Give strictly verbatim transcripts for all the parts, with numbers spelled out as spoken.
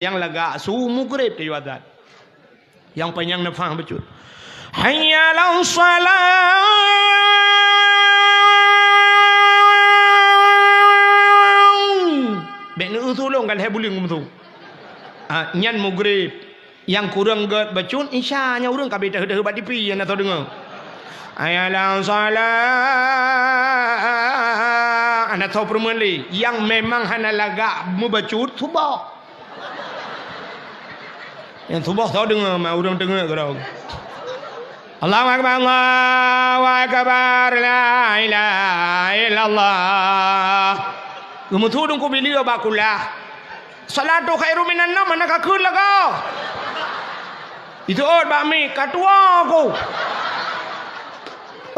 Nyang lagak su mugreb teuh azan. Nyang panyang neufah bacut. Hayya 'alas shalah. Bèk neueu tulông ka lhèe buleuen meusu. Ah, nyan mugreb. Nyang kureueng gèt bacut isya, nyan ureueng ka bèk teuheuh-teuheuh bak tipi, hana soe deungö. Hayya 'alas shalah. Hana soe peurumeuen lé. Nyang memang hana lagak mubacut, suboh. Nyang suboh soe deungö, ma ureueng deungö keudroe. Allahu akbar, Allahu akbar, la ilaha illallah. Geumeusu Teungku Billy bak kulah. Shalatu khairum minan naum, hana ka kheun lagoe. Jiteuôt bak mic, ka tuwoe ku.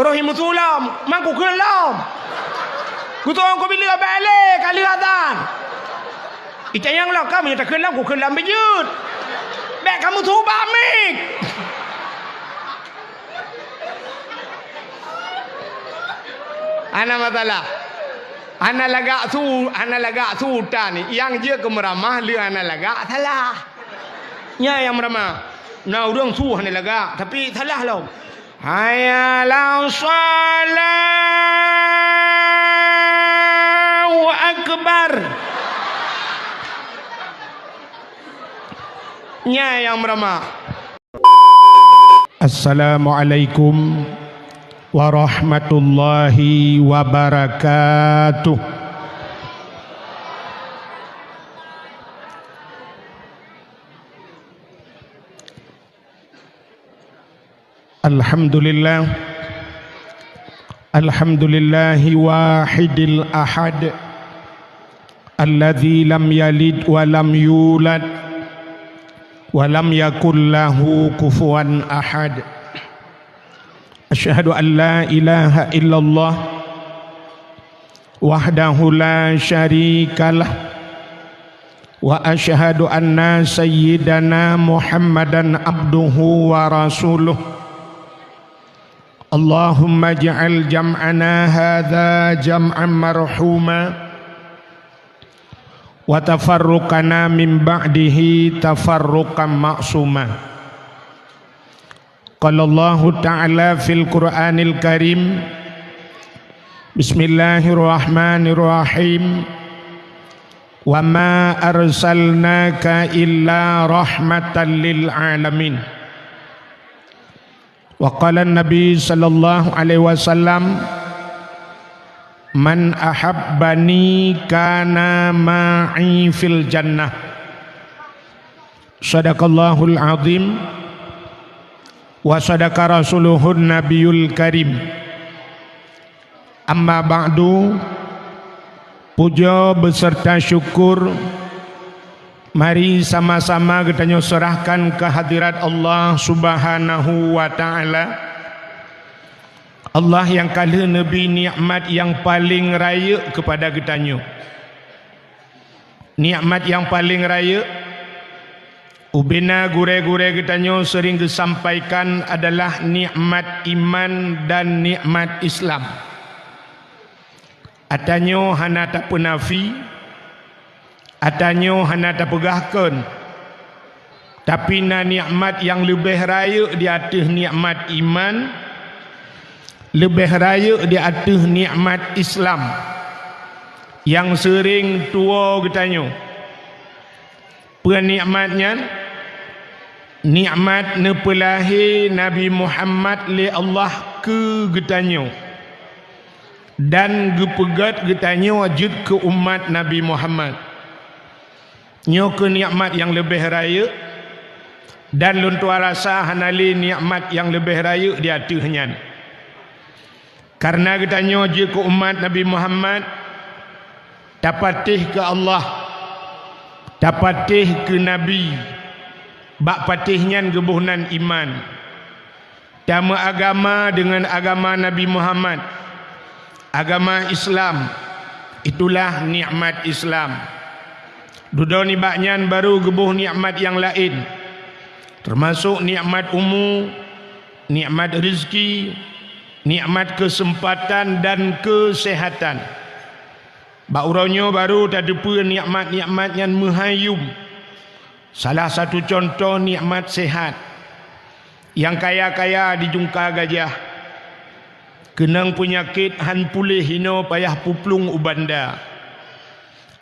Roh jimeusu lom, ma kukheun lom. Geutuwoe Teungku Billy bèk lé ka lheueh azan. Itanyong lom, ka meunyoe takheun lom, kukheun lom beujeuet. Bèk ka meusu bak mic. Hana masalah. Hana lagak su, hana lagak su tan. Nyang jeuet keu meuramah lé hana lagak salah. Nyan nyang meuramah. Na ureueng su hana lagak, tapi salah lom. Hayya 'alas shalah. Allahu akbar. Nyan nyang meuramah. Assalamualaikum warahmatullahi wabarakatuh. Alhamdulillah. Alhamdulillahi wahidil ahad. Alladzi lam yalid wa lam yulad wa lam yakul lahu kufuwan ahad. Asyhadu an la ilaha illallah wahdahu la syarikalah, wa asyhadu anna sayyidana Muhammadan abduhu wa rasuluh. Allahumma ij'al jam'ana hadza jam'an marhuma, wa tafarruqana min ba'dihi tafarruqan ma'suma. Qala Allahu ta'ala fil Qur'anil Karim, bismillahirrahmanirrahim, wa ma arsalnaka illa rahmatan lil alamin. Wa qala Nabi sallallahu alaihi wasallam, "Man ahabbani kana ma'i fil jannah." Sadaqallahul azim wa sadaqa rasuluhun nabiyul karim. Amma ba'du, puja beserta syukur mari sama-sama geutanyoe serahkan keu hadirat Allah Subhanahu wa Ta'ala. Allah nyang ka lheueh neubri nikmat nyang paleng rayeuk keupada geutanyoe. Nikmat nyang paleng rayeuk, ubena gurée-gurée geutanyoe seuring geusampaikan adalah nikmat iman dan nikmat Islam. Atanyoe hana tapeunafi, atanyoe hana tapeugah kon. Tapi na nikmat nyang leubeh rayeuk di ateueh nikmat iman, leubeh rayeuk di ateueh nikmat Islam nyang seuring tuwoe geutanyoe. Peue nikmat nyan? Nikmat neupeulahé Nabi Muhammad lé Allah keu geutanyoe dan geupeugét geutanyoe jeuet keu umat Nabi Muhammad. Nyoe kheueh nikmat nyang leubeh rayeuk, dan lôn tuan rasa hana lé nikmat nyang leubeh rayeuk di ateueh nyan. Kareuna geutanyoe jeuet keu umat Nabi Muhammad, tapatéh keu Allah, tapatéh keu Nabi, bak patéh nyan geuboh nan iman. Tameuagama deungon agama Nabi Muhammad, agama Islam, itulah nikmat Islam. Dudoe nibak nyan barô geuboh nikmat nyang laén, teumasok nikmat umu, nikmat rezeki, nikmat keuseumpatan dan keuseuhatan. Bak uroe nyoe barô tateupeue nikmat-nikmat nyan meuhai yum. Salah satu contoh nikmat sehat. Nyang kaya-kaya di jungka gajah, keunong peunyakét han puléh hinoe payah puplueng u Banda.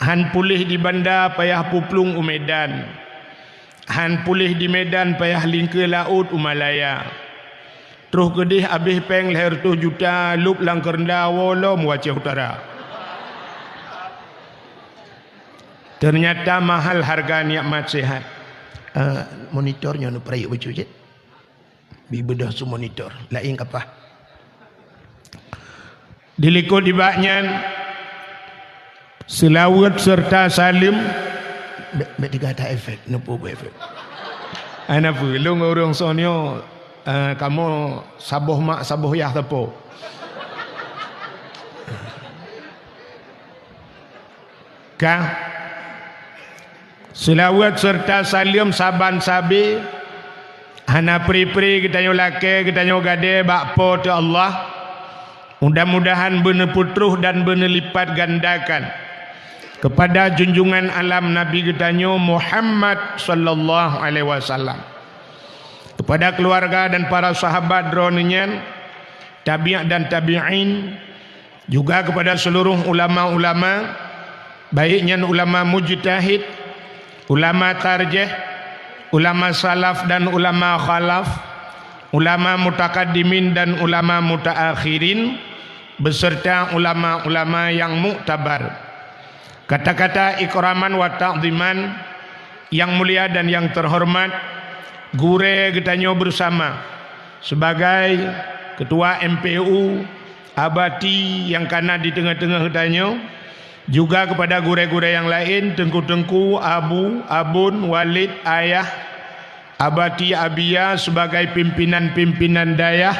Han puléh di Banda payah puplueng u Medan. Han puléh di Medan payah lingkeue laôt u Malaya. Troh keudeh abéh péng lhée reutôh juta lôb lam keureunda woe lom u Aceh Utara. Teunyata mahal hareuga nikmat sehat. Eh, monitor nyoe neupeurayeuk bacut cit. Bi beudôh su monitor, laén kapah. Dilikot nibak nyan, seulaweuet seureuta saleuem. Bèk, bèk tigata efek, neupeu efek. Hana peue, lôn ureueng soe nyoe, eh, kamoe saboh mak saboh yah sapo. Ka. Seulaweuet seureuta saleuem saban sabe, hana pri-pri geutanyoe lakée geutanyoe gadée bak Po teu Allah. Mudah-mudahan beuneupeutroh dan beuneulipatgandakan keupada junjungan alam Nabi geutanyoe Muhammad sallallahu alaihi wasallam, keupada keuluwarga dan para sahabat droeneuh nyan, tabi' dan tabi'in, juga keupada seuluruh ulama-ulama, baik nyan ulama mujtahid, ulama tarjih, ulama salaf dan ulama khalaf, ulama mutakaddimin dan ulama mutaakhirin, beserta ulama-ulama nyang muktabar. Kata-kata ikraman wa ta'ziman, yang mulia dan yang terhormat, gurée geutanyoe bersama sebagai Ketua M P U, Abati nyang kana di teungoh-teungoh geutanyoe, juga kepada gurée-gurée nyang laén, teungku-teungku, abu, abon, walid, ayah, abati, abia sebagai pimpinan-pimpinan dayah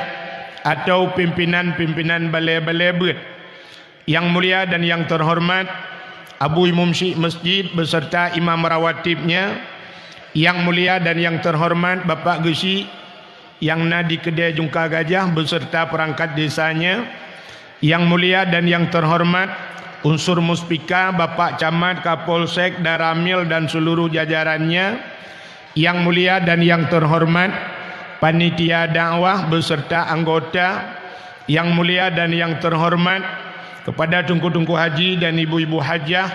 atau pimpinan-pimpinan balée-balée beuet. Yang mulia dan yang terhormat Abu Imum Syik Masjid beserta imam rawatibnya, yang mulia dan yang terhormat Bapak Geuchik nyang na di keudée Jungka Gajah beserta perangkat desanya, yang mulia dan yang terhormat unsur muspika, Bapak Camat, Kapolsek, Danramil dan seluruh jajarannya, yang mulia dan yang terhormat panitia dakwah beserta anggota, yang mulia dan yang terhormat kepada teungku-teungku haji dan ibu-ibu hajah,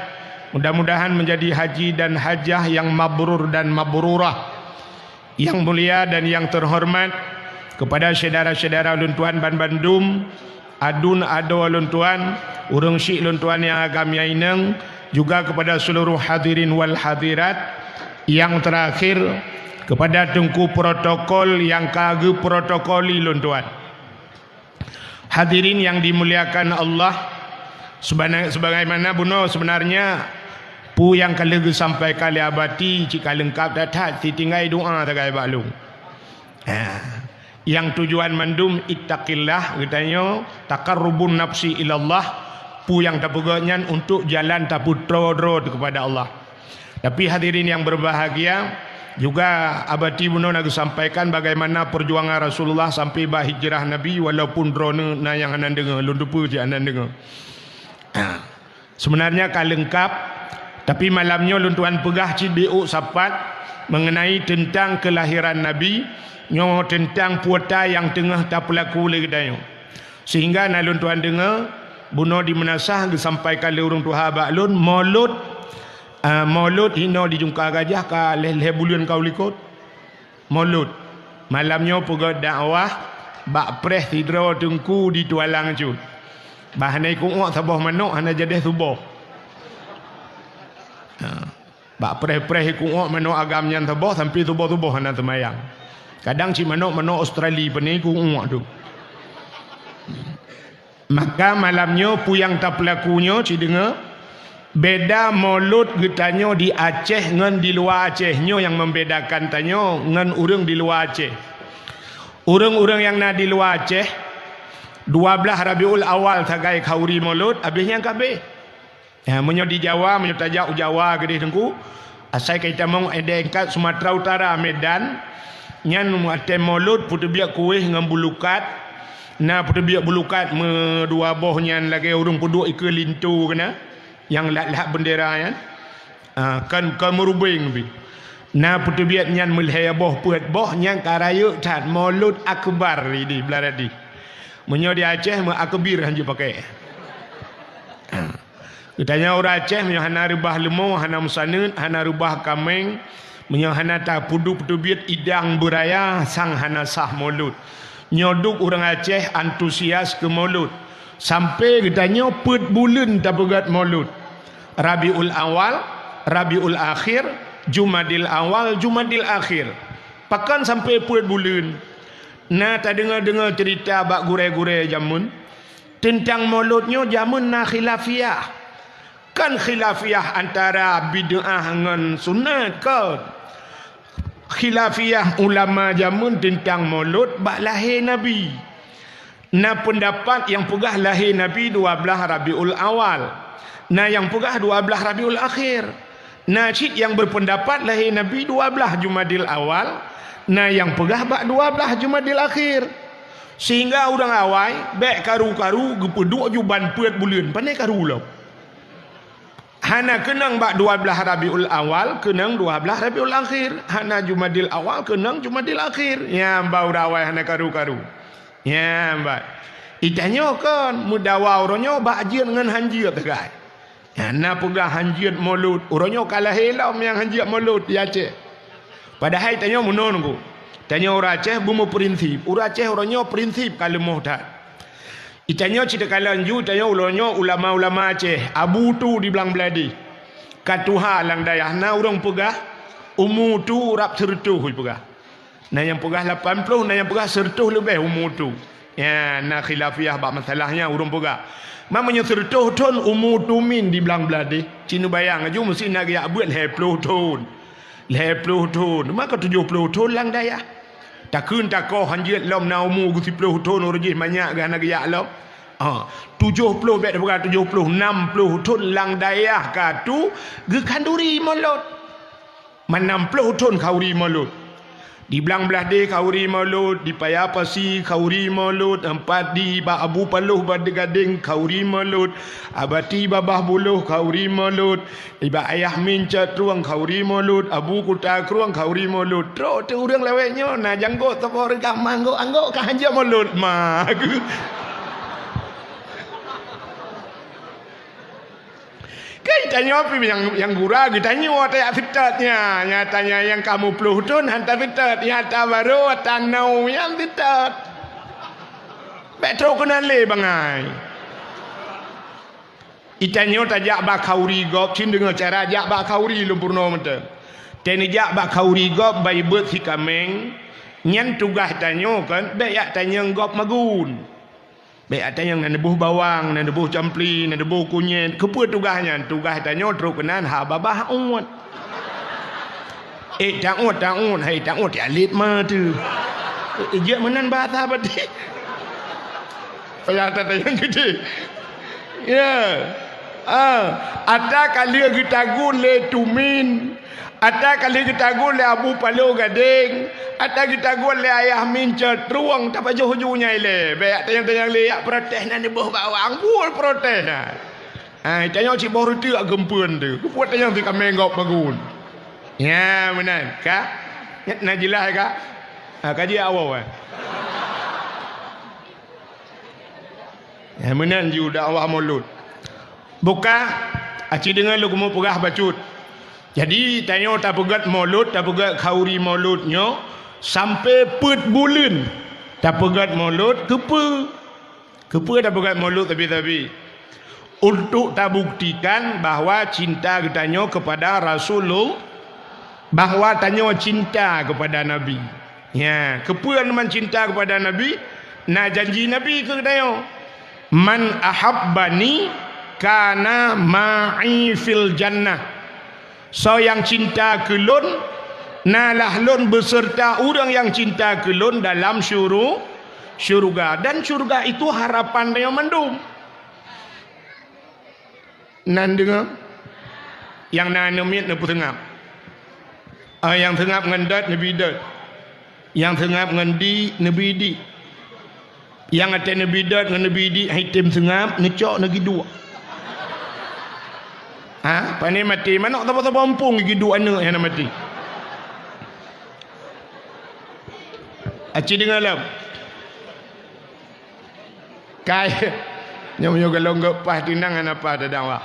mudah-mudahan menjadi haji dan hajah yang mabrur dan mabrurah. Yang mulia dan yang terhormat kepada syedara-syedara lôn tuan banbandum, adun adoe lôn tuan, ureueng syik lôn tuan nyang agam nyang inong, juga kepada seluruh hadirin wal hadirat, yang terakhir kepada teungku protokol nyang ka geuprotokoli lôn tuan. Hadirin yang dimuliakan Allah, sebana-, sebagaimana bunoe sebenarnya peue nyang ka lheueh geusampaikan lé Abati cit ka leungkap that-that, sitinggai doa sagai bak lôn. Ha. Nyang tujuan mandum ittaqillah geutanyoe, taqarrubun nafsi ilallah, peue nyang tapeugét nyan untuk jalan tapeutroe droe teuh kepada Allah. Tapi hadirin yang berbahagia, juga Abati bunoe na geusampaikan bagaimana perjuangan Rasulullah sampai bak hijrah Nabi, walaupun droeneuh na nyang hana deungoe, lôn teupeue cit hana deungoe. Ha. Sebenarnya ka leungkap, tapi malam nyoe lôn tuan peugah cit biôk sapat mengenai teuntang keulahiran Nabi, nyoe teuntang puta nyang teungoh tapeulaku lé geutanyoe. Sehingga na lôn tuan deungoe, bunoe di meunasah geusampaikan lé ureueng tuha bak lôn, Maulud, ah, Maulud hinoe di Jungka Gajah ka lhée-lhée buleuen ka u likot. Maulud. Malam nyoe peugét dakwah bak preh sidroe teungku di Tualang Cut. Bah hana ikuek saboh manok hana jadeh suboh. Ha. Bak preh-preh ikuek manok agam nyan saboh sampai suboh-suboh hana seumayang. Kadang cit manok-manok Australia pane ikuek tu. Maka malam nyoe peue nyang tapeulaku nyoe cit deungoe, beda Maulud geutanyoe di Aceh ngon di luwa Aceh. Nyoe nyang membedakan tanyoe ngon ureueng di luwa Aceh. Ureueng-ureueng nyang na di luwa Aceh, dua blaih Rabiul Awal sagai khauri Maulud, abéh nyan ka abéh. Ya, meunyoe di Jawa, meunyoe tajak u Jawa keudeh teungku, asai ka itamong edengkat Sumatera Utara, Medan, nyan watée Maulud peuteubiet kueh ngon bulukat, na peuteubiet bulukat meudua boh nyan lagée ureueng peuduek ikeue linto keunan, nyang lat-lat beundera nyan. Ah, kon, kon meurubeng pih. Na peuteubiet nyan meulhèe boh peuet boh nyang ka rayeuk that, Maulud Akbar di, di Beularati. Meunyoe di Aceh meu akbir hanjeuet pakai. Geutanyoe ureuëng Aceh meunyoe hana reubah leumo, hana meusaneut, hana reubah kaméng, meunyoe hana tapeuduek peuteubiet idang beuraya, sang hana sah Maulud. Nyoe duek ureuëng Aceh antusias keu Maulud. Sampai geutanyoe peuet buleuen tapeugét Maulud. Rabiul Awal, Rabiul Akhir, Jumadil Awal, Jumadil Akhir. Pakon sampai peuet buleuen? Na tadeungoe-deungoe ceurita bak gurée-gurée jameun, teuntang Maulud nyoe jameun na khilafiah. Kon khilafiah antara bid'ah ngon sunat, kon. Khilafiah ulama jameun teuntang Maulud bak lahé Nabi. Na peundapat nyang peugah lahé Nabi dua blaih Rabiul Awal. Na nyang peugah dua blaih Rabiul Akhir. Na cit nyang beupeundapat lahé Nabi dua blaih Jumadil Awal. Na nyang peugah bak dua blaih Jumadil Akhir. Sehingga ureuëng awai bék karu-karu geupeuduek ju ban peuet buleuen, pane karu lom. Hana keunong bak dua blaih Rabiul Awal, keunong dua blaih Rabiul Akhir. Hana Jumadil Awal, keunong Jumadil Akhir. Nyan bak ureuëng awai hana karu-karu. Nyan bak. Geutanyoe kon meudawa uroe nyoe bak jeuet ngon hanjeuet teukai. Nyan na peugah hanjeuet Maulud. Uroe nyoe ka lahé lom nyang hanjeuet Maulud di Aceh. Padahai tanyoe meunoe nunggu. Tanyoe ureuëng Aceh beumeuprinsip. Ureuëng Aceh uroe nyoe prinsip ka leumoh that. Geutanyoe cit takalon ju, tanyoe uroe nyoe ulama-ulama Aceh, abu tu di Blang Beuladih. Ka tuha lam dayah, na ureuëng peugah, umu tu rab seureutôh jipeugah. Na nyang peugah lapan ploh, na nyang peugah seureutôh leubeh umu tu. Ya, na khilafiah bak masalah nyan ureuëng peugah. Ma meunyoe seureutôh thon umu tu min di Blang Beuladih, ci neubayang aju meusti na geujak beuet lhèe ploh thon. Lhèe ploh thon, maka tujoh ploh thon lam dayah. Takheun takoh hanjeuet lom na umu geusiplôh thon uroe jih manyak geuh hana geujak lom. Ha, tujoh ploh bék tapeugah tujoh ploh, nam ploh thon lam dayah ka tu geukhanduri Maulud. Man nam ploh thon khanduri Maulud. Di Blang Beuladih khanduri Maulud, di Paya Pasi khanduri Maulud, empat di bak Abu Paloh Banda Gadeng khanduri Maulud, Abati Babah Buloh khanduri Maulud, Ibak Ayah Min Cot Trueng khanduri Maulud, Abu Kuta Krueng khanduri Maulud. Trok teuh ureuëng lawét nyoe na janggôt saboh reugah manggôt-anggôt ka hanjeuet Maulud. Ma. Kan tanyoe pih nyang, nyang gura geutanyoe ata jak seutôt nyan. Nyata nyan nyang ka muplôh thon han taseutôt. Nyata barô ata nau nyang seutôt. Bék trok keunan lé bangai. Geutanyoe tajak bak khanduri gob, cit deungoe cara jak bak khanduri lôn peurunoe mantong. Teuh neujak bak khanduri gob bak jibeuet sikaméng, nyan tugaih tanyoe kon, bék jak tanyong gob magun. Bék jak tanyong na neuboh bawang, na neuboh campli, na neuboh kunyét. Keupeue tugaih nyan? Tugaih tanyoe trok keunan haba bah uet. Eh, taôt, taôt, hai taôt, ya lét ma teuh. Eh, jeuet meunan bahasa baté. Payah that nyang geude. Ya. Ah, ata ka lheueh geutagun lé Tumin. Ata ka lheueh geutagun lé Abu Paloh Gadeng. Ata geutagun lé Ayah Min Cot Trueng, tapajoh ju nyang ilée. Bék tanyong-tanyong lé jak protes na neuboh bawang. Buet protes na. Hai, tanyoe cit boh reuteuek geumpeuen teuh. Keupeue tanyong teuh ka mé gob magun. Ya, meunan. Ka? Na jeulaih ka? Ha, ka jeuet awai. Ya, meunan ju dakwah Maulud. Buka, aci deungon lôn keumu peugah bacut. Jadi, tanyoe tapeugét Maulud, tapeugét khanduri Maulud nyoe, sampoe peuet buleuen tapeugét Maulud, keupeue? Keupeue tapeugét Maulud sabe-sabe? Untuk tabuktikan bahwa cinta geutanyoe keupada Rasulul-, bahwa tanyoe cinta keupada Nabi. Nya, keupeue nyan cinta keupada Nabi? Na janji Nabi keu geutanyoe, "Man ahabbani kana ma'i fil jannah." Soe nyang cinta keu lôn, na lah lôn beuseurta ureuëng nyang cinta keu lôn dalam syuru-, syeuruga. Dan syeuruga itu harapan tanyoe mandum. Nan deungoe, nyang na aneuk miet neupeuseungab. Ah, nyang seungab ngon dot neubi dot. Nyang seungab ngon di neubi di. Nyang até neubi dot ngon neubi di, hai tem seungab, neucok neugiduek. Ha, pane maté, manok saboh-saboh muphom giduek aneuk nyang na maté. Aci deungoe lom. Kai, nyoe-nyoe golom geuh paih teunang hana paih teudakwah.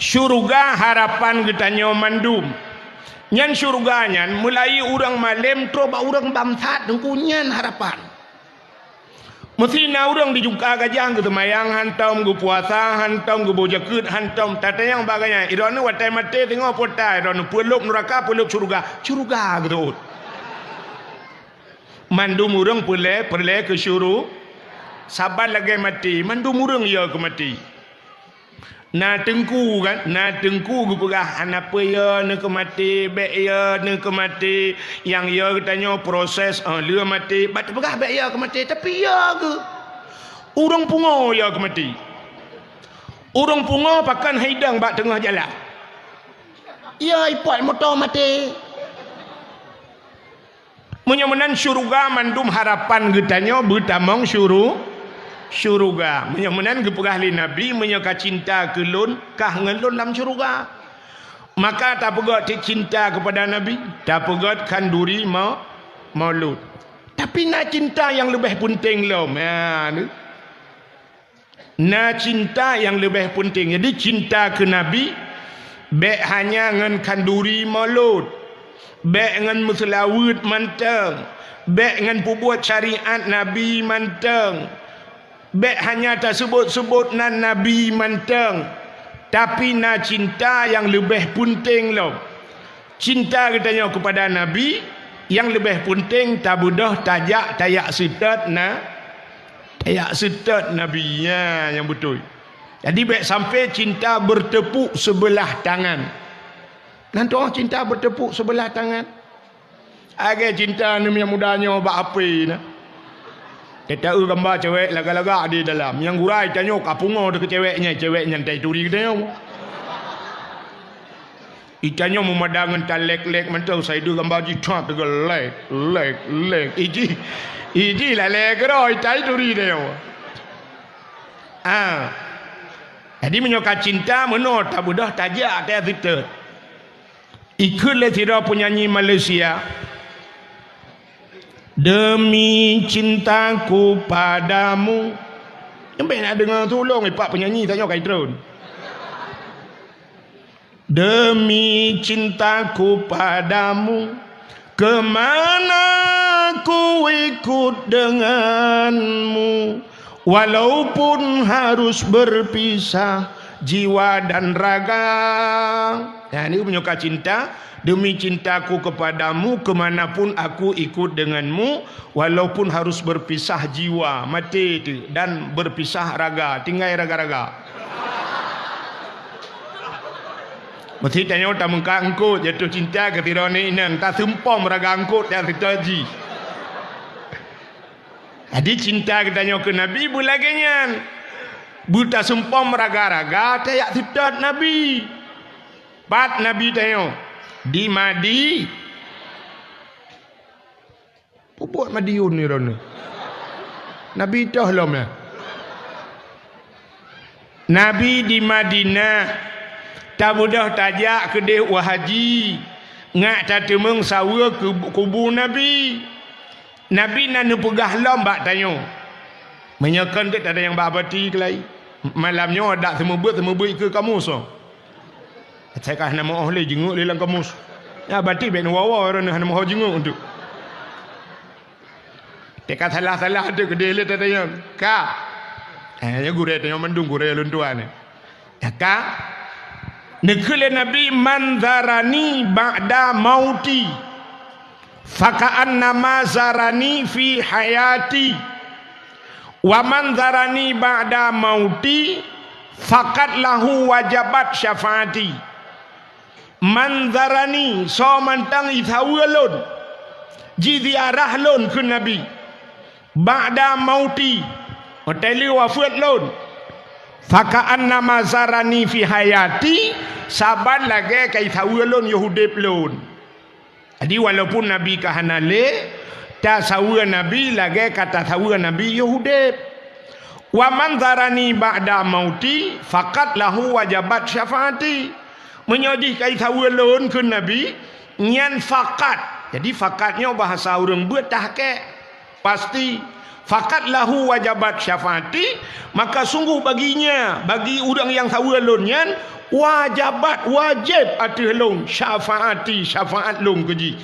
Syuruga harapan geutanyoe mandum. Nyan syuruga nyan meulayeue ureuëng malém trok bak ureuëng bangsat, Teungku, nyan harapan. Meusti na ureuëng di Jumeukat Gajah geuseumayang hantom, geupuasa hantom, geuboh jakeuet hantom, tatanyong bak gobnyan, "Droeneueh watée maté singoh peue that droeneueh, peulôb nuraka, peulôb syuruga?" "Syuruga," geuseuôt. Mandum ureuëng peureulée, peureulée keu syuru-, saban lagée maté, mandum ureuëng yo keu maté. Na teungku kan, na teungku geupeugah, "Hana peue yo neuh keu maté, bék yo neuh keu maté. Nyang yo geutanyoe proses, oh, lheueh maté, bah teupeugah bék yo keu maté, tapi yo geuh." Ureuëng pungo yo keu maté. Ureuëng pungo pakon haidong bak teungoh jalan. Yo ipot moto maté. Meunyoe meunan syuruga mandum harapan geutanyoe beutamong syuru-, syuruga. Meunyoe meunan geupeugah lé Nabi, "Meunyoe ka cinta keu lôn, kah ngon lôn lam syuruga." Maka tapeugét cit cinta keupada Nabi, tapeugét khanduri mau-, maulud. Tapi na cinta nyang leubeh peunteng lom. Ha, ni. Na cinta nyang leubeh peunteng. Jadi cinta keu Nabi, bék hanya ngon khanduri maulud, bék ngon meuseulaweuet mantong, bék ngon peubuet syariat Nabi mantong, bék hanya taseubot-seubot nan Nabi mantong, tapi na cinta nyang leubeh peunteng lom. Cinta geutanyoe keupada Nabi, nyang leubeh peunteng tabeudôh tajak, tajak seutôt na-, tajak seutôt Nabi. Nyan nyang beutôi. Jadi bék sampai cinta bertepuk sebelah tangan. Nan toh cinta bertepuk sebelah tangan. Lagée cinta aneuk muda nyoe bak H P na. Teuta-eu gamba cewek lagak-lagak di dalam. Nyang gura tanyoe ka pungo teuh keu cewek nyan, cewek nyan tai turi geutanyoe. Itanyoe meumada ngon talek-lek mantong, sai deuh gamba jih that teugah lek, lek, lek. Iji, iji lalée keudroe itai turi tanyoe. Ah. Jadi meunyoe ka cinta meunoe tabeudôh tajak até sitet. Ikheun lé sidroe peunyanyi Malaysia, "Demi cintaku padamu." Nyang bék na deungoe tulông ipak peunyanyi tanyoe ka itreun. "Demi cintaku padamu, kemana ku ikut denganmu, walaupun harus berpisah jiwa dan raga." Nah, ini meunyoe ka cinta, "Demi cintaku kepadamu, kemanapun aku ikut denganmu, walaupun harus berpisah jiwa, maté teuh, dan berpisah raga, tinggai raga-raga." Meusti tanyoe tameungka eungkôt jatuh cinta keu sidroe inong, taseumpom raga eungkôt dan sitoe jih. Jadi cinta geutanyoe keu Nabi beulagée nyan. Beutaseumpom raga-raga tajak seutôt Nabi. Pat Nabi tanyoe? Di Madi-, Peubuet Madiun ni droeneuh. Nabi toh lom nyan. Nabi di Madinah, tabeudôh tajak keudeh u haji, ngat tateumeung saweue keu kubu Nabi. Nabi na neupeugah lom bak tanyoe. Meunyoe kon teuh tada nyang bak bati keulai. Malam nyoe dak seumeubeuet-seumeubeuet ikeue kamoe soe. Asai ka hana meu'oh lé jingeuk lé lam kamus. Nyan bati bék neuwoe-woe droeneuh hana meu'oh jingeuk tu. Teuka salah-salah tu keudeh lé tatanyong. Ka. Eh, nyan gurée tanyoe mandum gurée lôn tuan. Ya ka. Neukheun lé Nabi, "Man zarani ba'da mauti, faka'annama zarani fi hayati." "Wa man zarani ba'da mauti, faqad lahu wajabat syafaati." Man zarani, soe mantong jisaweue lôn, jiziarah lôn kheun Nabi, ba'da mauti, watée lheueh wafeuet lôn, faka'annama zarani fi hayati, saban lagée ka jisaweue lôn yoh udeb lôn. Jadi, walaupun Nabi ka hana lé, tasaweue Nabi lagée ka tasaweue Nabi yoh udeb. "Wa man zarani ba'da mauti, faqad lahu wajabat syafaati." Meunyoe jih ka jisaweue lôn kheun Nabi, nyan faqad, Jadi, faqad nyoe bahasa ureuëng beuet tahqiq, pasti. Faqad lahu wajabat syafaati, maka sungguh baginya, bagi ureuëng nyang saweue lôn nyan, wajabat, wajéb ateueh lôn, syafaati, syafaat lôn keu jih.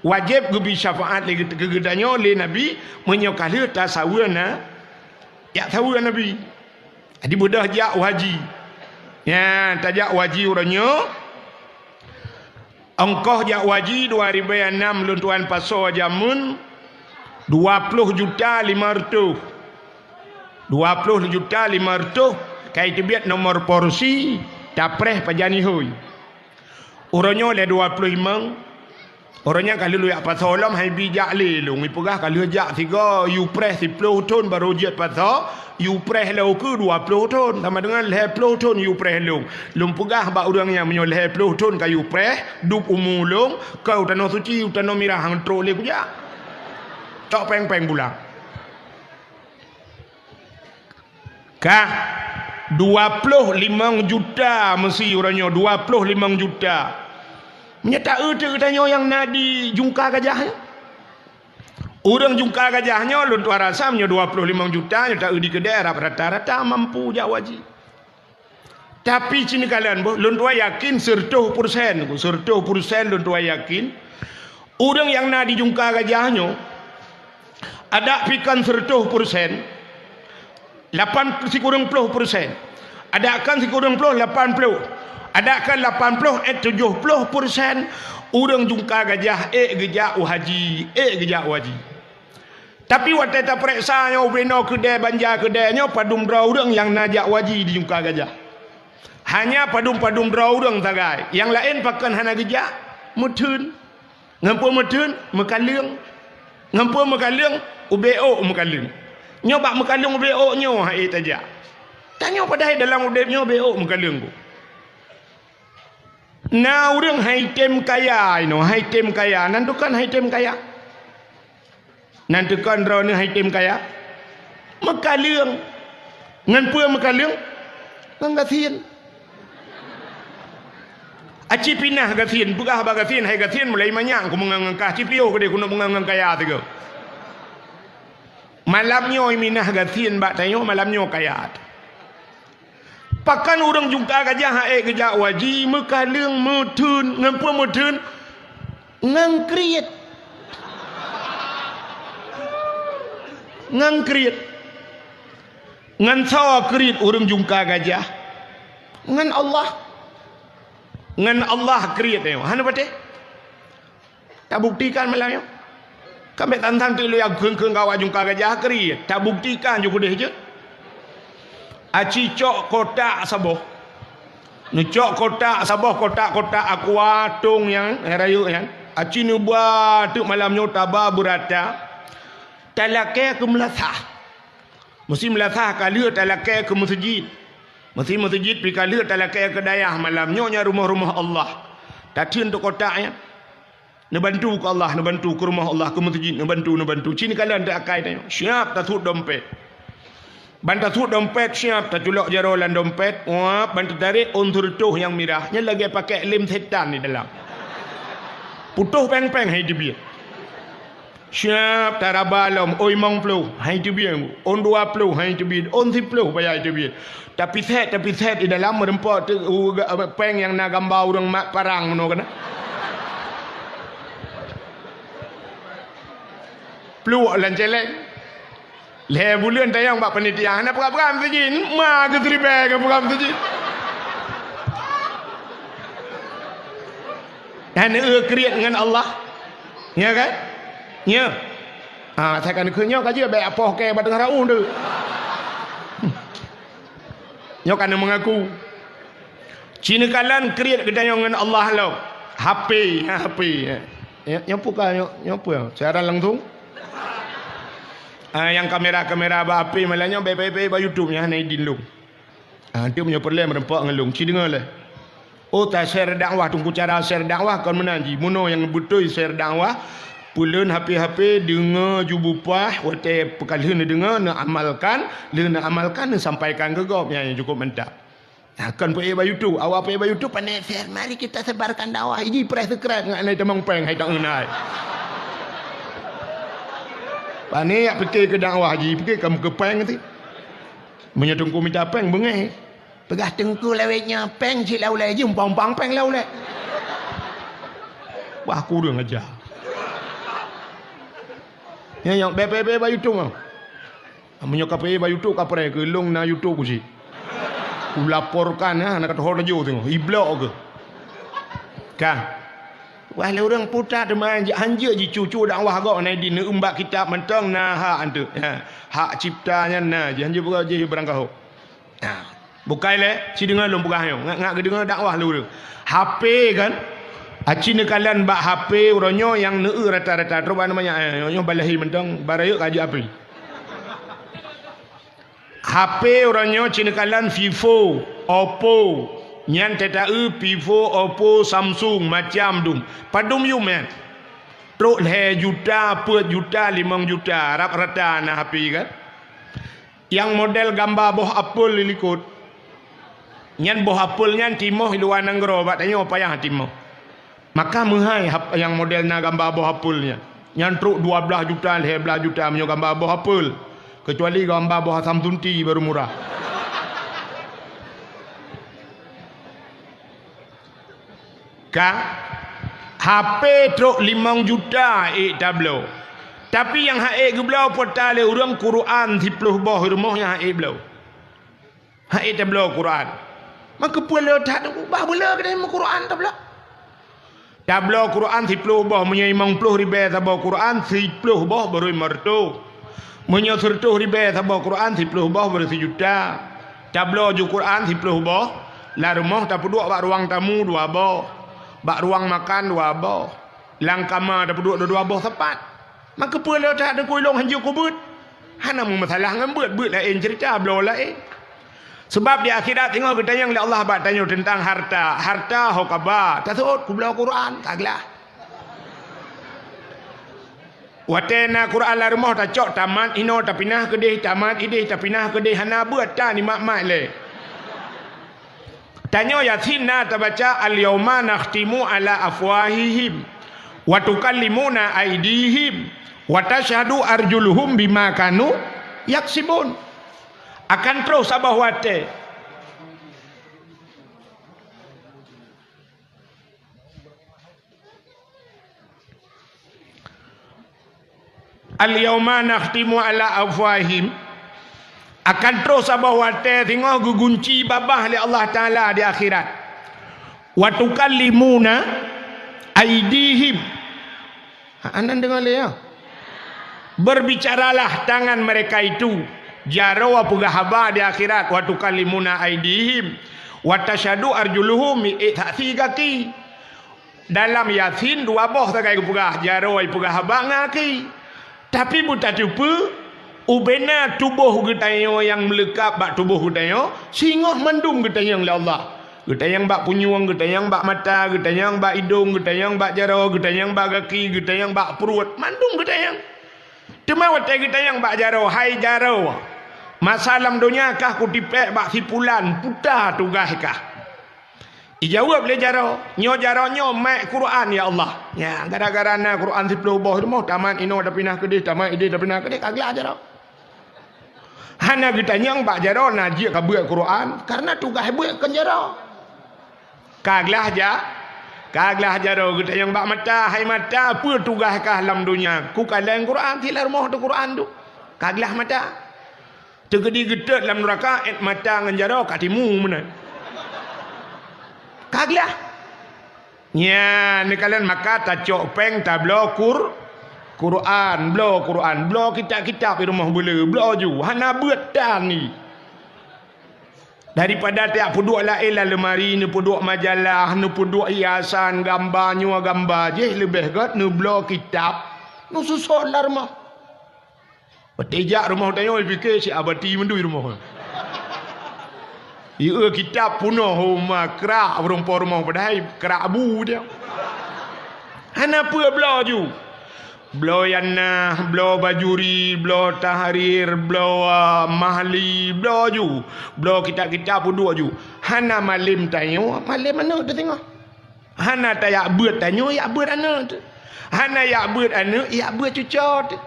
Wajéb geubi syafaat lé geutanyoe lé Nabi, meunyoe ka lheueh tasaweue na, jak saweue Nabi. Jadi beudôh jak u haji. Nyan, tajak u haji uroe nyoe. Ongkoh jak u haji dua ribèe nam lôn tuan pasoe jameun dua ploh juta lima reutôh. Dua ploh juta lima reutôh, ka iteubiet nomor porsi, tapreh pajan ihôi. Uroe nyoe lé dua ploh limong. Uroe nyan ka lheueh jak pasoe lom, hai bi jak lé lôn. Ipeugah ka lheueh jak sigoe, yue preh siploh thon baru jeuet pasoe, yue preh lom keu dua ploh thon, sama deungon lhèe ploh thon yue preh lôn. Lôn peugah bak ureuëng nyan, meunyoe lhèe ploh thon ka yue preh, dub umu lôn, keu u Tanoh Suci, u Tanoh Mirah, han trok lé kujak. Tok péng-péng pulang. Kah, dua ploh limong juta meusi uroe nyoe, dua ploh limong juta. Meunyoe taeu teuk geutanyoe nyang na di Jungka Gajah nyoe. Ureuëng Jungka Gajah nyoe lôn tuan rasa meunyoe dua ploh limong juta nyoe taeu di keudè, rata-rata mampu jak u haji. Tapi ci neukalon boh, lôn tuan yakin seureutôh peureusén, seureutôh peureusén lôn tuan yakin, ureuëng nyang na di Jungka Gajah nyoe, adak pih kon seureutôh peureusén, lapan sikureueng ploh peureusén. Adak kon sikureueng ploh, lapan ploh. Adak kon lapan ploh, eh, tujoh ploh peureusén ureuëng Jungka Gajah ék geujak u haji, ék geujak u haji. Tapi watèe tapareksa nyoe, ubé noe keudè, banja keudè nyoe, padum droe ureuëng nyang na jak u haji di Jungka Gajah. Hanya padum-padum droe ureuëng sagai. Nyang laén pakon hana geujak, meutheun. Ngon peue meutheun? Meukaleueng. Ngon peue meukaleueng? Ubé ôk meukaleueng. Nyoe bak meukaleueng ubé ôk nyoe han ék tajak. Tanyoe padahai dalam udeb nyoe ubé ôk meukaleueng ku. Na ureuëng han item kaya inoe, han item kaya. Nan tukon han item kaya. Nan tukon droeneuh han item kaya. Meukaleueng. Ngon peue meukaleueng? Ngon gasien. Aci pinah gasien, peugah bak gasien, "Hai gasien, mulai manyak ku meungon ngon kah, ci piôh keudeh keuneuk meungon ngon kaya sigoe." Malam nyoe minah gasien bak tanyoe, malam nyoe kaya. Pakon ureuëng Jungka Gajah han ék geujak u haji, meukaleueng, meutheun, ngon peue meutheun? Ngon kriet. Ngon kriet. Ngon soe kriet ureuëng Jungka Gajah? Ngon Allah. Ngon Allah kriet nyoe. Hana patéh? Tabuktikan malam nyoe. Ka bék tan-tan teuk lôn kheun-kheun keu awak Jungka Gajah kriet. Tabuktikan ju keudeh jeuet. Aci cok kotak saboh. Neucok kotak saboh, kotak-kotak aqua tong nyang rayeuk nyan. Aci neuba teuk malam nyoe taba beurata. Talakée keu meulasah. Meusi meulasah ka lheueh talakée keu meuseujid. Meusi meuseujid pih ka lheueh talakée keu dayah malam nyoe nyan rumoh-rumoh Allah. Tatheun teuk kotak nyan. Neubantu keu Allah, neubantu keu rumoh Allah, keu meuseujid, neubantu, neubantu. Ci neukalon teuk akai tanyoe. Siap tasuet dompet. Ban tasuet dompet siap, taculok jaroe lam dompet, wah, ban teutarek ôn seureutôh nyang mirah. Nyan lagée pakék lem setan di dalam. Putôh péng-péng hai teubiet. Siap taraba lom, ôn limong ploh, han iteubiet. Ôn dua ploh, han iteubiet. Ôn siploh payah iteubiet. Tapiset, tapiset di dalam meureumpok teuk, u, ga-, péng nyang na gamba ureuëng mat parang meunoe keunan. Pluek lam céléng. Lhée buleuen tanyong bak panitia, hana peugah-peugah meuseujid, ma geuseuribée geupeugah meuseujid. Hana eu kriet ngon Allah. Nya kan? Nya. Ha, saya kan keu nyoe ka jeuet bék apoh kée bak teungoh raun tu. Nyoe ka na meungaku. Ci neukalon kriet geutanyoe ngon Allah lom. H P, ha, H P. Ya, nyoe peue ka, nyoe, nyoe peue? Siaran langsung? Ah, nyang kamera-kamera bak H P malam nyoe bék, bék, bék bak YouTube nyan hana idin lôn. Ah, teuk meunyoe peureulée meureumpok ngon lôn, ci deungoe lé. Oh, ta share dakwah, teungku cara share dakwah kon meunan jih. Bunoe nyang beutôi share dakwah, peuleuen H P-H P, deungoe ju bupah, watée peukalheueh neudeungoe, neuamalkan, lheueh neuamalkan, neusampaikan keu gob, nyan nyang cukôp mantap. Takon peuék bak YouTube, awak peuék bak YouTube, pane share, mari kita sebarkan dakwah. Iji preh seukret ngat nai tamong péng hai taeun hai. Pane jak pike keu dakwah ji, pike kam keu péng ti. Meunyoe teungku mita péng beungéh. Peugah teungku lawét nyoe péng cit lam ulèe, jeumpang-pang péng lam ulèe. Wah, kureueng aja. Nyan nyang bèe-bèe bak YouTube nyoe. Meunyoe ka peuék bak YouTube, ka preh keu lôn na YouTube cit. Kulaporkan, ha, na ka teuhôi laju teungoh. Iblok keuh. Ka. Wah, lé ureueng puta teuma hanjeuet jicucu dakwah gob na di neueumbak kitab mantong na hak anteuk. Ha, hak cipta nyan na, jihanjeuet buka jih barangkaho. Nah, bukai lé, ci deungoe lôn peugah nyoe, ngat, ngat geudeungoe dakwah lôn. H P kan? Aci neukalon bak H P uroe nyoe nyang neueu rata-rata. Trok bak namanya, eh, nyoe, nyoe balahi mantong, barayek ka jeuet H P. H P uroe nyoe ci neukalon Vivo, Oppo, nyan teuta-eu Vivo, Oppo, Samsung, macam dum. Padum yum nyan. Trok lhèe juta, peuet juta, limong juta, rata-rata na H P kan? Nyang model gamba boh apel di likot. Nyan boh apel nyan timoh di luwa nanggroe, bak tanyoe payah timoh. Maka meuhai hap-, nyang model na gamba boh apel nyan. Nyan trok dua blaih juta, lhèe blaih juta meunyoe gamba boh apel. Keucuali gamba boh asam sunti baru murah. Ka, H P trok limong juta ék tabloe. Tapi nyang han ék geubloe peue le ureueng, Quran siploh boh rumoh nyang han ék bloe. Han ék tabloe Quran. Maka peue le that, bah beuleu keudeh meuquran tabloe. Tabloe Quran siploh boh, meunyoe limong ploh ribèe saboh Quran, siploh boh barô limong reutôh. Meunyoe sireutôh ribèe saboh Quran, siploh boh barô sijuta. Tabloe ju Quran siploh boh, lam rumoh tapeuduek bak ruang tamu dua boh, bak ruang makan dua boh, lam kama tapeuduek dua-dua boh sapat. Maka peue le that deungon ilôn hanjeuet kubeuet? Hana meumasalah ngon beuet, beuet laén ceurita, bloe laén. Sabab di akhirat singoh geutanyong lé Allah bak tanyoe teuntang harta. Harta ho kaba, taseuôt kubloe Quran, ka glah. Watèe na Quran lam rumoh tacok, tamat inoe tapinah keudeh, tamat ideh tapinah keudeh, hana beuet tan imat-mat lé. Tanyoe Yasin na tabaca, "Al-yauma nakhtimu ala afwahihim, wa tukallimuna aidihim, wa tasyhadu arjuluhum bima kanu yaksibun." Akan troh saboh watèe. "Al-yauma nakhtimu ala afwahihim." Akan troh saboh watèe singoh geugunci babah lé Allah Taala di akhirat. "Wa tukallimuna aidihim." Ha, aneuk deungoe lé, ya. "Berbicaralah tangan mereka itu." Jaroe peugah haba di akhirat, "Wa tukallimuna aidihim, wa tasyhadu arjuluhum," ék saksi gaki. Dalam Yasin dua boh sagai geupeugah, jaroe peugah haba ngon gaki. Tapi beutateupeue, ubena tuboh geutanyoe nyang meuleukab bak tuboh geutanyoe, singoh mandum geutanyong lé Allah. Geutanyong bak punyueng, geutanyong bak mata, geutanyong bak idong, geutanyong bak jaroe, geutanyong bak gaki, geutanyong bak pruet, mandum geutanyong. Teuma watèe geutanyong bak jaroe, "Hai jaroe, masa lam donya kah kutipék bak si pulan, peue tugaih kah?" Ijaweueb lé jaroe, "Nyoe jaroe nyoe meu'en Quran, ya Allah." Nyan, gara-gara na Quran siploh boh rumoh, tamat inoe tapinah keudeh, tamat ideh tapinah keudeh, ka glah jaroe. Hana geutanyong bak jaroe na jeuet ka beuet Quran, kareuna tugaih beuet kon jaroe. Ka glah ja-, ka glah jaroe, geutanyong bak mata, "Hai mata, peue tugaih kah lam donya?" "Kukalon Quran, si lam rumoh teuh Quran teuh." Ka glah mata. Teukeudi geutot lam nuraka, 'et mata ngon jaroe ka timu meunan. Ka glah. Nyan, neukalon maka tacok péng tabloe Qur-, Quran, bloe Quran, bloe kitab-kitab di rumoh beuleu, bloe ju, hana beuet tan i. Daripada tajak peuduek laén lam leumari, neupeuduek majalah, neupeuduek hiasan, gamba nyoe gamba jéh, leubeh gèt neubloe kitab, neususot lam rumoh. Watèe jak rumoh tanyoe, pike si abati mandum rumoh. Ieu kitab punoh, homa krak, beurumpo rumoh padahai krak bu dia. Hana peue bloe ju. Bloe Yanah, bloe Bajuri, bloe Tahrir, bloe, ah, Mahli, bloe ju, bloe kitab-kitab peuduek ju. Hana malem tanyoe, malem aneuk teuh singoh. Hana tayak beuet tanyoe, yak beuet aneuk teuh. Hana yak beuet aneuk, yak beuet cucoe teuh.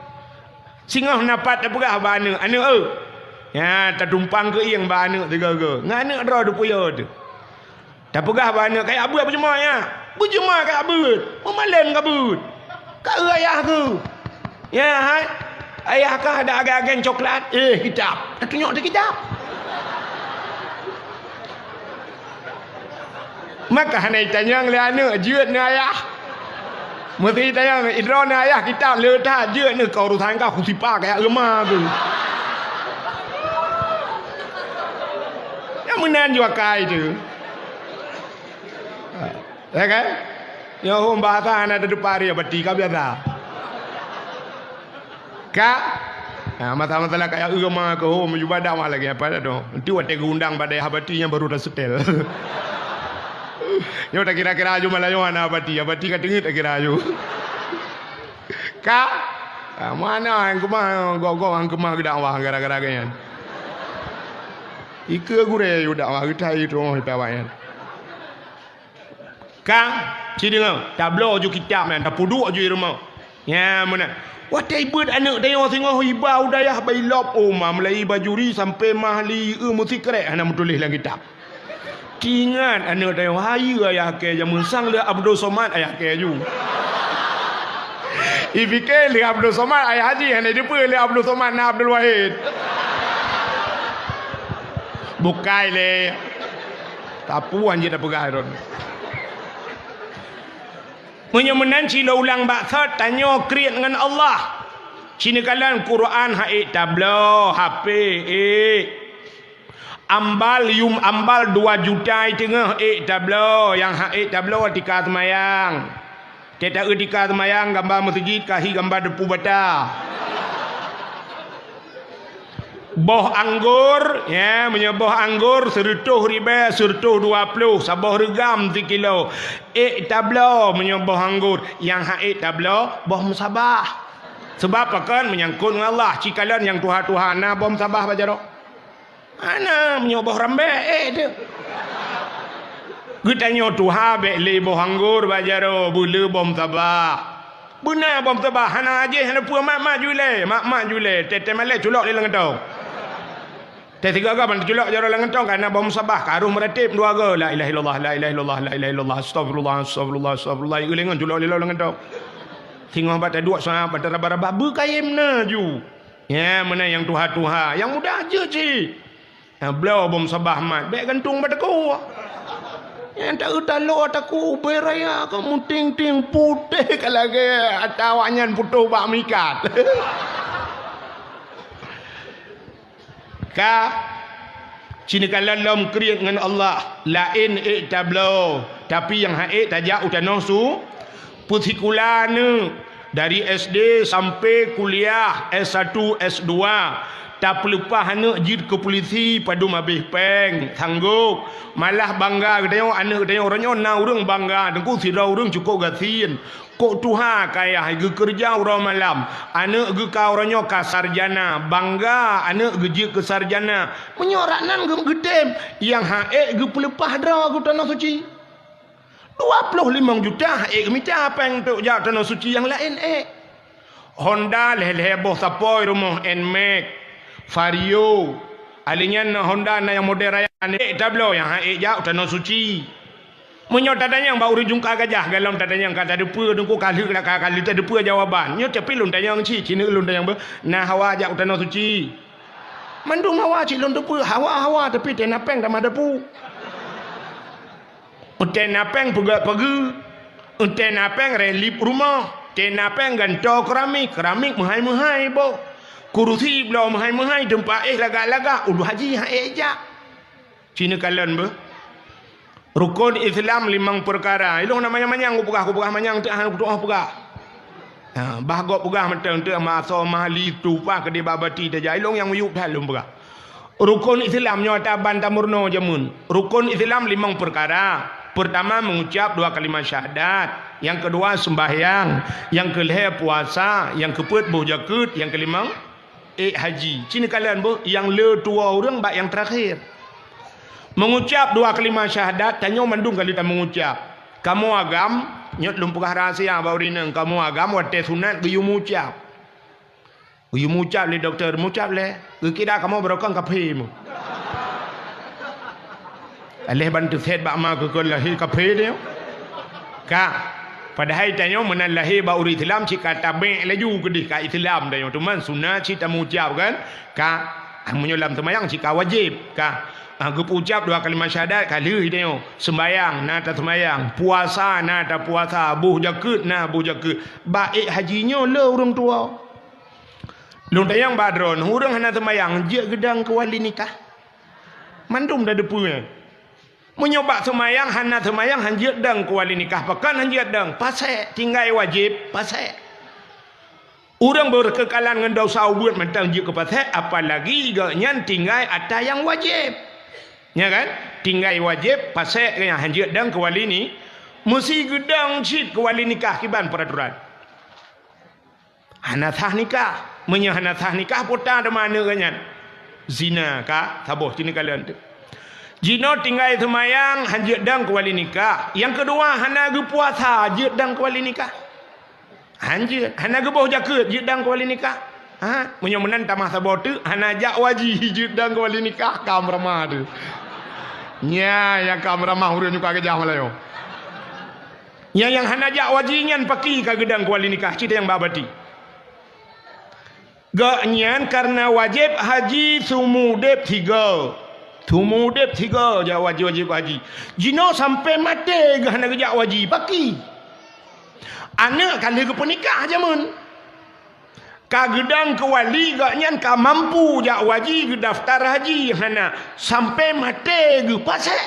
Singoh na pat tapeugah bak aneuk, "Aneuk eu, nyan tatumpang keuieng bak aneuk sigoe-goe." Ngon aneuk droe teuh peue teuh. Tapeugah bak aneuk, "Kayak beuet beujeumai, ya? Beujeumai kayak beuet. Peumalem ka beuet. Ka eu ayah keuh. Ya, hai? Ayah kah ada agen-agen coklat? Eh, kitab. Tatunyok di kitab." Maka hana itanyong lé aneuk, jeuet neu ayah. Meusti itanyong, idroe neu ayah kitab le that, jeuet neu keu urusan ka kusipa kayak reuma tu. Nyang meunan jua kai tu. Ya kan? Nyoe hom bahasa hana teudepa ria bati ka biasa. Ka? Ha, masalah-masalah kaya eu ma keu hom, juba dakwah lagèe apa dah tu. Nanti watèe geuundang bak dayah bati nyan baru taseutèl. Nyoe takira-kira aju malah nyoe hana bati, bati ka teungeut takira aju. Ka? Ha, mana nyang keumah, gok-gok nyang keumah geudakwah gara-gara nyan. Ikeue gurèe aju dakwah geutai teungoh ita awak nyan. Ka, ci deungoe, tabloe ju kitab nyan, tapeuduek ju i rumoh. Nyan meunan. Watèe ibeuet aneuk tanyoe singoh iba u dayah bak ilop, oh, ma mulai Bajuri sampai Mahli, eu, meusikrek hana meutuléh lam kitab. Teuingat aneuk tanyoe, hayeue ayah kèe jameun sang lé Abdul Somad ayah kèe ju. Ipike lé Abdul Somad ayah jih, hana jeupeue lé Abdul Somad na Abdul Wahid. Bukai lé. Tapuan jih tapeugah droen. Meunyoe meunan ci lôn ulang bak thot, tanyoe kriet ngon Allah. Ci neukalon Quran han ék tabloe, H P ék. Ambal yum ambal dua juta i teungoh ék tabloe, nyang han ék tabloe tika seumayang. Teuta eu tika seumayang gamba meuseujid ka hi gamba deupeu bata. Boh anggor, ya, meunyoe boh anggor seureutôh ribèe, seureutôh dua ploh, saboh reugam sikilo. Ék tabloe meunyoe boh anggor, nyang han ék tabloe boh meusabah. Seubab pakon meunyangkot ngon Allah, ci kalon nyang tuha-tuha na boh meusabah bak jaroe. Hana, meunyoe boh rambèe, ék teuh. Geutanyoe tuha bèk lé boh anggor bak jaroe, beuleu boh meusabah. Beuna boh meusabah, hana ajéh, hana peue, mat-mat ju ilèe, mat-mat ju ilèe, teuh-teuh malèe culok lé lam kantong. Teuh sigoe-goe ban teuculok jaroe lam kantong, ka na boh meusabah, ka rôh meuratéb dua goe, la ilaha illallah, la ilaha illallah, la ilaha illallah, astagfirullah, astagfirullah, astagfirullah, geuléngon culok lé lam kantong. Singoh bak taduek, singoh bak taraba-raba, beukayém na ju. Nyan meunan nyang tuha-tuha, nyang muda jeuet cit. Nyang bloe boh meusabah mat, bèk gantung bak takue. Nyang taeu taloe takue ubé raya ka meuting-ting putéh ka lagèe ata awaknyan putôh bak meuikat. Ka, ci neukalon lom kriet ngon Allah, laén ék tabloe, tapi nyang han ék tajak u tanoh su, peusikula aneuk, dari S D sampai kuliah S satu, S dua, tapeuleupah aneuk jeuet keu pulisi padum abéh pèng, sanggôp. Malah bangga geutanyoe, aneuk geutanyoe uroe nyoe na ureueng bangga, teungku sidroe ureueng cukôp gasien. Kok tuha kayah geukeureuja uroe malam, aneuk geuh ka uroe nyoe ka sarjana, bangga aneuk geuh jeuet keu sarjana. Meunyoe rak nan geu-, geutem, nyang han ék geupeuleupah droe geuh tanoh suci. Dua ploh limong juta han ék geumita pèng untuk jak tanoh suci nyang laén ék. Honda lhèe-lhèe boh sapôi rumoh, Nmax, Vario. Alèh nyan na Honda na nyang model raya, han ék tabloe nyang han ék jak tanoh suci. Meunyoe tatanyong bak ureueng jungka gajah, golom tatanyong ka tateupeue teungku ka lheueh ka, ka lheueh tateupeue jawaban. Nyoe tapi lôn tanyong cit, ci neuk lôn tanyong beuh, na hawa jak u tanoh suci? Mandum hawa cit lôn teupeue, hawa-hawa tapi tena pèng tamah dapu. Tena pèng peugöt pageue, tena pèng rèh lip rumoh, tena pèng gantoe keramik, keramik meuhai-meuhai boh. Kurusi bloe meuhai-meuhai, teumpat éh lagak-lagak, udah haji han ék jak. Ci neukalon beuh. Rukon Islam limong peukara. Ilôn na manyang-manyang kupeugah, kupeugah manyang teuk hana kutu'oh peugah. Ha, bah gob peugah mantong teuk ma asoe ma li tupah keudéh bak bati tajak. Ilôn nyang miyueb that lôn peugah. Rukon Islam nyoe taban tameurunoe jameun. Rukon Islam limong peukara. Peurtama, meugucab dua kalimat syahadat. Nyang keudua, seumbahyang. Nyang keulhèe, puasa. Nyang keupeuet, boh jakeuet. Nyang keulimong, ék haji. Ci neukalon boh, nyang le tuwoe ureuëng bak nyang teurakhé. Meugucab dua kalimat syahadat, tanyoe mandum ka lheueh tameungucab. Kamoe agam, nyoe lôn peugah rahsia bak ureuëng inong, kamoe agam watée sunat geuyue meugucab. Geuyue meugucab lé dokto, meugucab lé. Geukira kamoe barokon kaphé mu. Aléh ban teusét bak ma keu kon lahé kaphé nyoe. Ka. Padahai tanyoe meunan lahé bak ureuëng Islam cit ka tabék laju keudeh ka Islam tanyoe. Teuma sunat cit tameugucab kan. Ka. Ah, meunyoe lam seumayang cit ka wajéb. Ka. Ah, geupeugucab dua kalimat syahadat ka lheueh tanyoe. Seumbayang na taseumayang, puasa na tapuasa, boh jakeuet na boh jakeuet. Bak ék haji nyoe le ureuëng tuwoe. Lôn tanyong bak droeneuh, ureuëng hana seumayang jeuet geudong keu wali nikah? Mandum tateupeue nyan. Meunyoe bak seumayang hana seumayang, han jeuet dong keu wali nikah. Pakon han jeuet dong? Pasék, tinggai wajéb, pasék. Ureuëng beukeukalan ngon desya ubeuet mantong jeuet keu pasék, apalagi gobnyan tinggai atra nyang wajéb. Nya kan? Tinggai wajéb, pasék nyan han jeuet dong keu wali ni, meusi geudong cit keu wali nikah kiban peuraturan. Hana sah nikah. Meunyoe hana sah nikah, peue teuma aneuëk geuh nyan? Zina, ka saboh ci neukalon teuh. Jinoe tinggai seumayang han jeuet dong keu wali nikah. Nyang keudua, hana geupuasa jeuet dong keu wali nikah. Han jeuet. Hana geuboh jakeuet jeuet dong keu wali nikah. Ha, meunyoe meunan tamah saboh teuk, hana jak waji jeuet dong keu wali nikah, ka meuramah teuh. Nya nyang ka meuramah ureuëng nyang ka geujak meulayeue. Nyang, nyang hana jak waji nyan paki ka geudong keu wali nikah, cit nyang bak bati. Gobnyan kareuna wajéb haji seumeu udeb sigoe. Seumeu udeb sigoe jak wajéb-wajéb haji. Jinoe sampoe maté geuh hana geujak waji, paki. Aneuëk ka lheueh geupeunikah jameun. Ka geudong keu wali, gobnyan ka mampu jak waji geudaftar haji, hana, sampoe maté geuh pasék.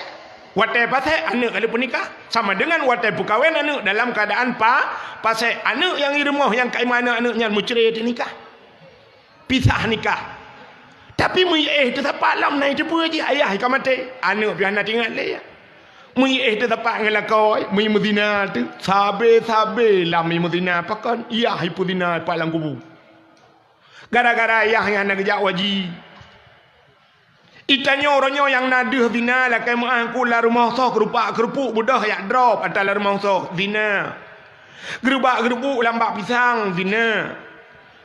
Watée pasék aneuëk ka lheueh peunikah, sama deungon watée peukawen aneuëk dalam keuadaan pa, pasék. Aneuëk nyang i rumoh nyang ka iman aneuëk nyan meucre teunikah, pisah nikah. Tapi meuiéh teusapat lom na iteupeue jih ayah ka maté, aneuëk pih hana teuingat lé. Meuiéh teusapat ngon lakoe, meuimeuzina teuh, sabe-sabe lam imeuzina, pakon yah ipeuzina pat lam kubu. Gara-gara yah nyan hana geujak waji. Itanyoe uroe nyoe nyang na deuh zina, lakée meuáh ku lam rumoh soe keurupak-keurupuek beudôh yak drob atra lam rumoh soe, zina. Geurubak-geurubuk lam bak pisang, zina.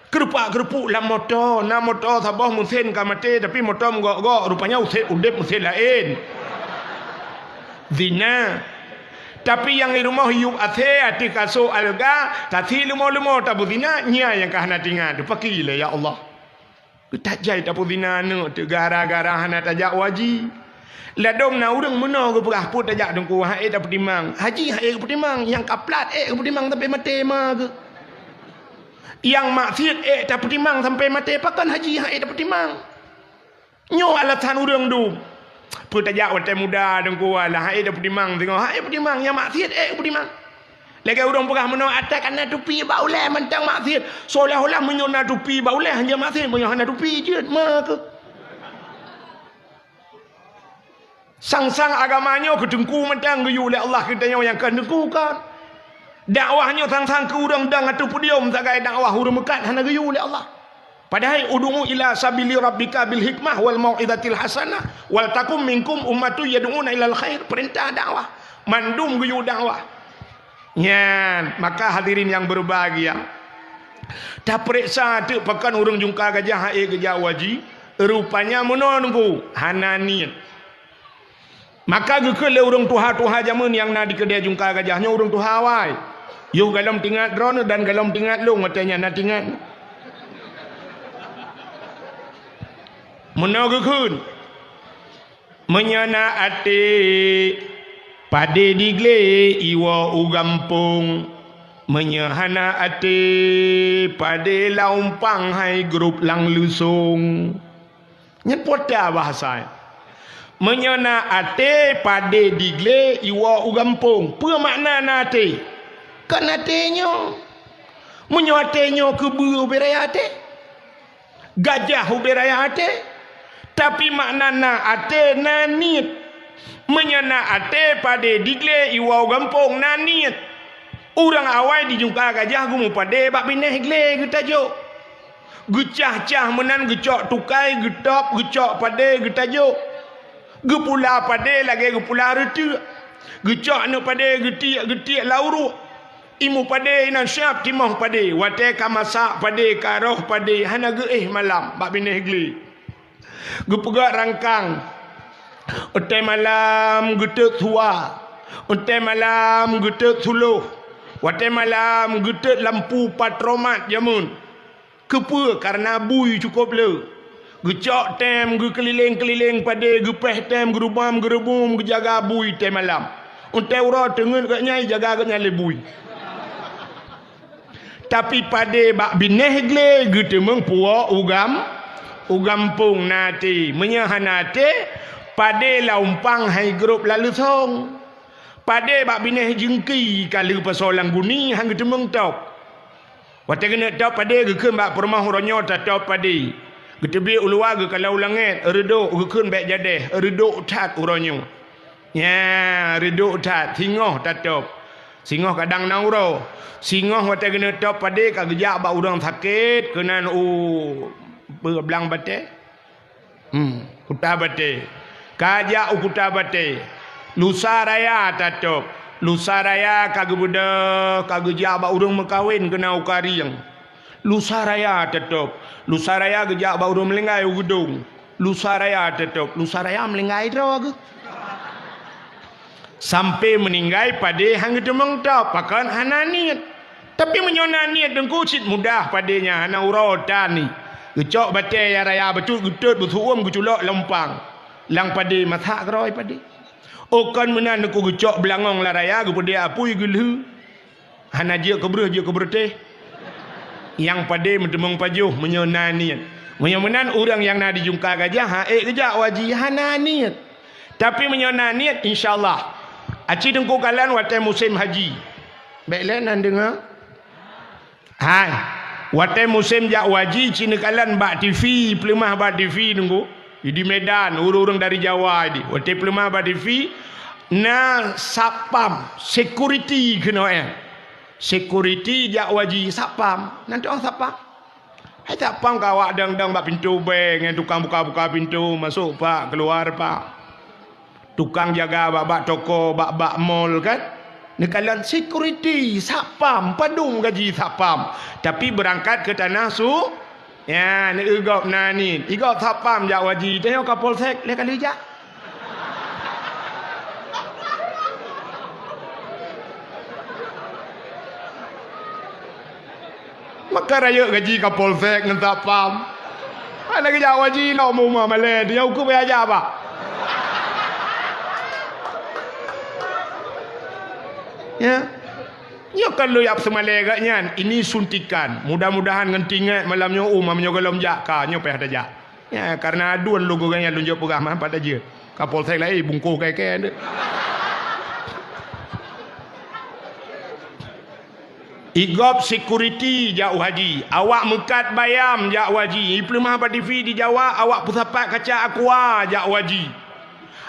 Keurupak-keurupuek lam moto, na moto saboh meusén ka maté, tapi moto meugok-gok, rupanya usét udeb meusén laén. Zina. Tapi nyang i rumoh yueb asée ateueh kasô alga, tasi leumo-leumo tabeuzina, nyan nyang ka hana teuingat, teupaki lé, ya Allah. Geutajai tapeuzina aneuëk teuh gara-gara hana tajak waji. Ladôm na ureuëng meunoe geupeugah, peue tajak teungku, han ék tapeutimang. Haji han ék geupeutimang, nyang ka plat ék geupeutimang sampai maté ma geuh. Nyang maksiet ék tapeutimang sampai maté, pakon haji han ék tapeutimang. Nyoe alasan ureuëng dum. Peue tajak watée muda teungku, alah han ék tapeutimang singoh, han ék peutimang, nyang maksiet ék geupeutimang. Lagée ureuëng peugah meunoe, atra ka na tupi bak ulée mantong maksiet. Seolah-olah meunyoe na tupi bak ulée han jeuet maksiet, meunyoe hana tupi jeuet ma keuh. Sang-sang agama nyoe keu teungku mantong geuyue lé Allah, keu tanyoe nyang kon teungku kon. Dakwah nyoe sang-sang keu ureuëng dong ateueh podium sagai dakwah, ureuëng meukat hana geuyue lé Allah. Padahai ud'u ila sabili rabbika bil hikmah wal mau'izatil hasanah wal takum minkum ummatun yad'una ilal khair, peurintah dakwah. Mandum geuyue dakwah. Nyan, maka hadirin yang berbahagia, tapeuriksa teuk pakon ureuëng jungka gajah han ék geujak waji, rupanya meunoe teungku, hana niet. Maka geukheun lé ureuëng tuha-tuha jameun nyang na di keudée jungka gajah nyoe, ureuëng tuha awai. Yoh golom teuingat droeneuh dan golom teuingat lôn watée nyan na teuingat. Meunoe geukheun, meunyoe na até padé diglé iwoe u gampông, meunyoe hana até padé lam umpang hai grup lam leusông. Nyan peue atra bahasa nyan. Meunyoe na até padé diglé iwoe u gampông, peue makna na até? Kon até nyoe. Meunyoe até nyoe keubeue ubé raya até, gajah ubé raya até, tapi makna na até na niet. Meunyoe na até padé di glé iwoe gampông na niet. Ureuëng awai di Jungka Gajah geumeupadé bak binéh glé geutajok. Geucah-cah meunan geucok tukai, geutôb, geucok padé geutajok. Geupula padé lagée geupula reuteuek. Geucok aneuëk padé geutiek-geutiek lam uruek. Imeue padé inan siab timoh padé, watée ka masak padé, ka roh padé, hana geuéh malam bak binéh glé. Geupeugah rangkang, watée malam geutot suwa, watée malam geutot suloh, watée malam geutot lampu patromat jameun. Keupeue? Kareuna bui cukôp le. Geucok tem geukeulileng-keulileng padé, geupéh tem geurubam-geurubum geujaga bui tem malam. Untée uroe teungeut gobnyan, jaga gobnyan lé bui. Tapi padé bak binéh glé geuteumeung puwoe u gam-, u gampông na até. Meunyoe hana até, padé lam umpang hai grob lam leusong. Padé bak binéh jeungki ka lheueh pasoe lam guni han geuteumeung tôb. Watée geuneuk tôb padé geukheun bak peurumoh uroe nyoe tatôb padé. Geuteubiet u luwa geukalon u langét, reudok geukheun bék jadéh, reudok that uroe nyoe. Nyan, reudok that, singoh tatôb. Singoh kadang na uroe. Singoh watée geuneuk tôb padé ka geujak bak ureuëng sakét keunan u blang batée. Hmm, Kuta Batée. Ka jak u Kuta Batée. Lusa raya tatôb. Lusa raya ka geubeudôh, ka geujak bak ureuëng meukawen keunan u Karieng. Lusa raya tatôb. Lusa raya geujak bak ureuëng meulinggai u Geudong. Lusa raya tatôb. Lusa raya meulinggai droe geuh. Sampai meuninggai padé han geuteumeung tôb, pakon hana niet. Tapi meunyoe na niet teungku cit mudah padé nyan hana uroe tan ni. Geucok batée nyang raya bacut geutot beusu'uem geuculok lam umpang. Lam padé masak keudroe padé. Oh kon meunan teungku geucok beulangong lam raya geupeudeh apui geulheueh. Hana jeuet keu breueh, jeuet keu beureuteh. Nyang padé meuteumeung pajoh meunyoe na niet. Meunyoe meunan ureuëng nyang na di Jungka Gajah han ék geujak u haji hana niet. Tapi meunyoe na niet, insya Allah. Aci teungku kalon watée musém haji. Bék lé nan deungoe. Hai, watée musém jak u haji ci neukalon bak TV, peuleumah bak TV teungku. Di Medan, ureuëng-ureuëng dari Jawa di. Watée peuleumah bak TV, na satpam, security keunoe. Security jak u haji, satpam. Nan tuan satpam. Hai satpam ka awak dang-dang bak pintoe bée ngon tukang buka-buka pintoe, masôk pak, keuluar pak. Tukang jaga bak-bak toko, bak-bak mall kan. Neukalon security, satpam, padum gaji satpam. Tapi beurangkat keu tanah su-, ya, neueu gob na niet. Igob satpam jak u haji, tanyoe Kapolsek lé kali jak. Maka rayeuk gaji Kapolsek ngon satpam. Hana geujak u haji lom u uma malée, nyang ukeue baya jak bah. Ya. Nyoe kon lôn jak seumalée geuh nyan, ini suntikan. Mudah-mudahan ngon tinggai malam nyoe uma meunyoe gohlom jak ka nyoe payah tajak. Ya, kareuna aduen lôn geuh nyan lôn jok peugah mah pat jeuet. Kapolsek laén bungkôh kayée-kayée deuh. Igob security jak u haji, awak meukat bayam jak u haji, ipeuleumah bak TV di Jawa, awak peusapat kaca aqua jak u haji.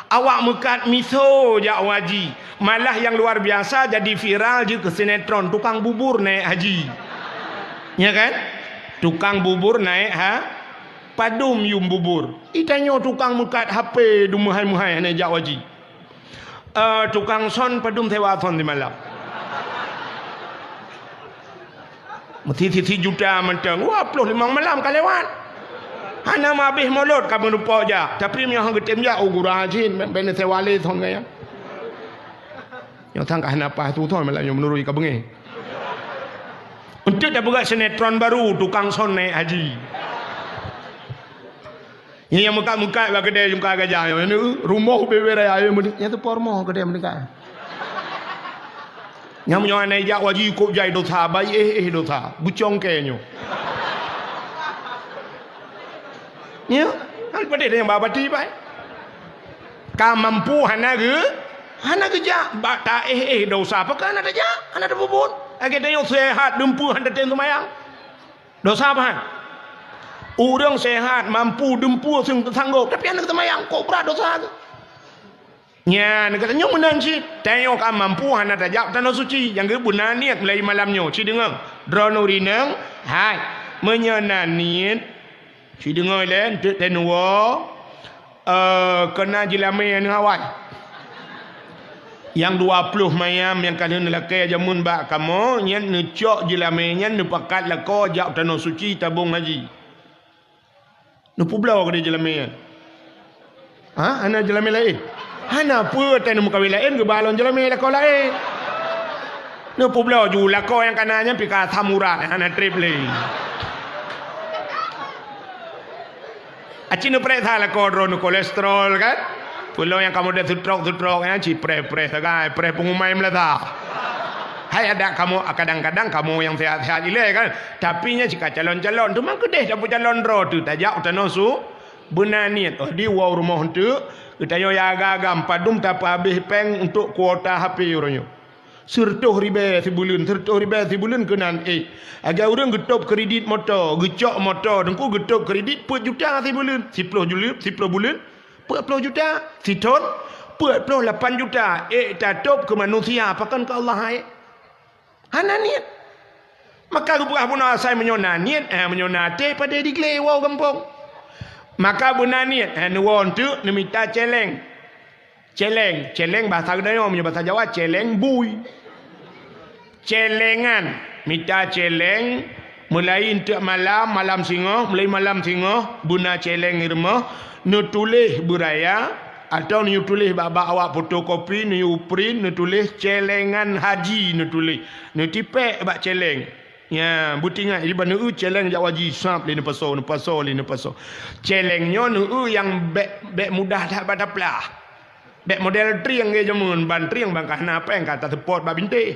Awak meukat miso jak u haji. Malah nyang luar biasa jadi viral jeuet keu sinetron tukang bubur naik haji. Ya kan? Tukang bubur naik ha-, padum yum bubur. Itanyoe tukang meukat HP dum meuhai-meuhai hana jak u haji. Eh, tukang son padum sewa son simalam. Meusti sijuta mantong. Wah, ploh limong malam ka lewat. Hana meuhabéh mulod ka meurumpok jak. Tapi meunyoe han geutem jak, oh, gura jin, ben, ben sewa lé son gaya. Nyoe sang ka hana paih tu son malam nyoe meunurui ka beungéh. Untuk dah buka sinetron baru, tukang son naik haji. Nyang meukat-meukat bak keudè Jungka Gajah nyoe, rumoh ubé-ubé raya, ayo meudeuk, nyang teupo rumoh keudè meudeuk. Nyang meunyoe hana jak u haji kok jai dosa, bai éh-éh dosa, beucongke nyoe. Nyoe, kan padé nyang ba bati bai. Ka mampu hana geu-, hana geujak, bak ta éh-éh dosa, pakon hana tajak, hana tapeubuet. Lagèe tanyoe seuhat, dumpeue hana tatem seumayang. Dosa pahan? Ureuëng seuhat, mampu, dumpeue, seusanggôp, tapi hana geuseumayang, kok brat dosa tu? Nyan, geutanyoe meunan cit. Tanyoe ka mampu hana tajak tanoh suci. Nyang geubeuna niet mulai malam nyoe. Ci deungoe. Droeneuh rineueng, hai. Meunyoe na niet, ci deungoe lé, enteuk teunuwoe, eh, keuna jeulamé aneuk awai. Nyang dua ploh mayam nyang ka lheueh neulakée jameun bak kamoe, nyan neucok jeulamé nyan neupakat lakoe jak tanoh suci tabong haji. Neupubloe keudeh jeulamé nyan. Ha? Hana jeulamé laén? Hana peue, watée neumeukawen laén geuba lom jeulamé lakoe laén. Neupubloe ju lakoe nyang kana nyan pih ka asam urat, hana treb lé. Aci neupreksa lakoe droeneuh kolesterol kan? Peulom nyang kamoe deuh seutrok-seutrok nyan ci preh-preh sagai, preh peungumai meulasa. Hai adak kamoe, kadang-kadang kamoe nyang sehat-sehat ilée kan? Tapi nyan cit ka calon-calon, teuma keudeh tapeucalon droe teuh tajak u tanoh su, beuna niet. Oh, di woe rumoh eunteuk, geutanyoe ya agam-agam padum tapeuhabéh péng untuk kuota H P uroe nyoe. Sireutôh ribée sibuleuen, sireutôh ribée sibuleuen keunan ék. Lagée ureuëng geutôb kredit moto, geucok moto, teungku geutôb kredit peuet juta sibuleuen, siploh juleuen, siploh buleuen, peuet ploh juta, sithon, peuet ploh lapan juta, ék tatôb keu manusia, pakon keu Allah ék? Hana niet. Maka geupeugah bunoe asai meunyoe na niet, eh, meunyoe na até padé diglé woe gampông. Maka beuna niet, eh, neuwoe eunteuk neumita céléng. Céléng, céléng bahasa geutanyoe, meunyoe bahasa Jawa céléng bui. Céléngan, mita céléng, mulai eunteuk malam, malam singoh, mulai malam singoh, beuna céléng i rumoh, neutuléh beuraya, Atawa neuyue tuléh bak, bak awak fotokopi, neuyue print, neutuléh céléngan haji neutuléh. Neutipék bak céléng. Nya, beutingat, iban neueu céléng jak haji, sab lé neupasoe, neupasoe lé neupasoe. Céléng nyoe neueu nyang bék, bék mudah that bak taplah. Bék model trieng lagée jameun, ban trieng ban ka hana péng ka taseupôt bak bintéh.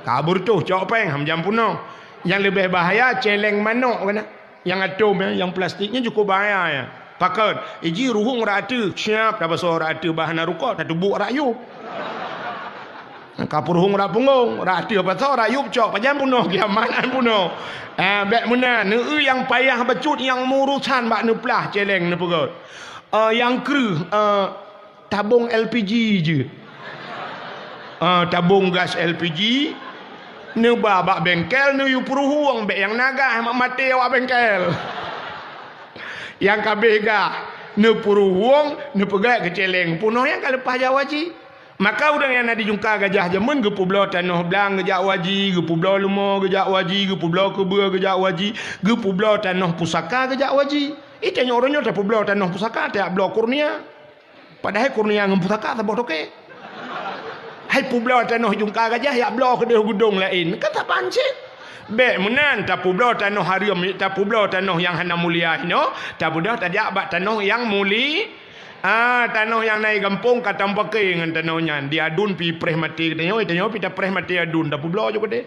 Ka beureutoh cok péng, ham jam peunoh. Nyang leubeh bahaya céléng manok keunan. Nyang atom, eh, nyang plastik nyan cukôp bahaya, ya. Pakon? Iji ruhueng rot ateueh, siab tapasoe rot ateueh bah hana rukok, tatubôk rot yup. Ka peuruhueng rot punggong, rot ateueh pasoe, rot yup cok, pajan peunoh kiamat, an peunoh. Ah, bék meunan, neueu nyang payah bacut nyang meuurusan bak neuplah céléng neupeugöt. Ah, nyang kreueh, ah, tabong L P G jeuet. Ah, tabong gas L P G, neuba bak bengkel, neuyue peuruhueng, bék nyang na gas mak maté awak bengkel. Nyang ka abéh gas, neupeuruhueng, neupeugét keu céléng, peunoh nyang ka leupah jak haji. Maka ureuëng nyang na di Jungka Gajah jameun geupeubloe tanoh blang geujak haji, geupeubloe leumo geujak haji, geupeubloe keubeue geujak haji, geupeubloe tanoh pusaka geujak haji. Ih, tanyoe uroe nyoe tapeubloe tanoh pusaka tajak bloe kurnia. Padahai kurnia ngon pusaka saboh toké. Hai peubloe tanoh Jungka Gajah jak bloe keudeh geudong laén, kan saban cit. Bék meunan, tapeubloe tanoh hareuem, tapeubloe tanoh nyang hana mulia inoe, tapeubloe tajak bak tanoh nyang muli-, ah, tanoh nyang na i gampông ka tamupaké ngon tanoh nyan. Di aduen pih preh maté geutanyoe, tanyoe pih tapreh maté aduen, tapeubloe ju keudeh.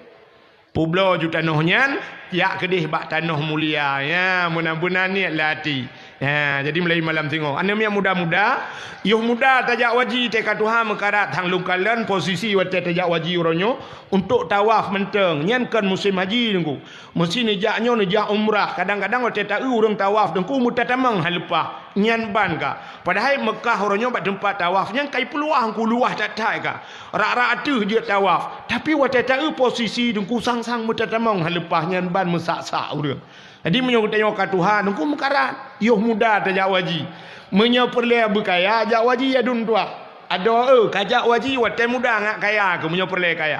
Peubloe ju tanoh nyan, jak keudeh bak tanoh mulia. Ya, meunan beuna niet lam até. Ya, jadi mulai malam singoh. Aneuk miet muda-muda, yoh muda tajak haji teuka tuha meukarat, hang lôn kalon posisi watée tajak haji uroe nyoe untuk tawaf mantong. Nyan kon musim haji, Teungku. Meusi neujak nyoe, neujak umrah. Kadang-kadang watée taeu ureuëng tawaf, Teungku, meutatamong hana leupah. Nyan ban ka. Padahai Meukah uroe nyoe bak teumpat tawaf nyan ka ipeuluwah, Teungku, luwah that-that ka. Rak-rak ateueh jeuet tawaf. Tapi watée taeu posisi Teungku sang-sang meutatamong hana leupah, nyan ban meusak-sak ureuëng. Jadi meunyoe geutanyoe ka tuha, Teungku, meukarat, yoh muda tajak haji. Meunyoe peureulée beukaya, jak haji aduen tuha. Adoe, eu, kajak haji watée muda ngat kaya keuh meunyoe peureulée kaya.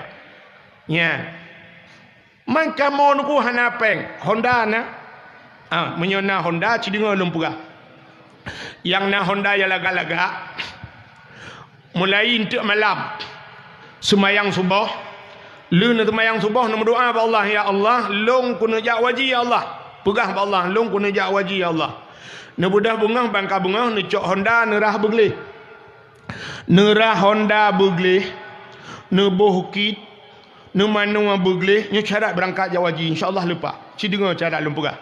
Nya. Man kamoe Teungku hana péng, Honda na? Ah, meunyoe na Honda, ci deungoe lôn peugah. Nyang na Honda nyang lagak-lagak, mulai eunteuk malam, seumayang suboh, lheueh neuseumayang suboh, neumeudoá bak Allah, "Ya Allah, lôn keuneuk jak haji, ya Allah." Peugah bak Allah, "Lôn keuneuk jak haji, ya Allah." Neubeudôh beungoh, ban ka beungoh, neucok Honda, neurah beugleh. Neurah Honda beugleh, neuboh kit, neumanoe beugleh, nyoe syarat beurangkat jak haji, insya Allah leupah. Ci deungoe syarat lôn peugah.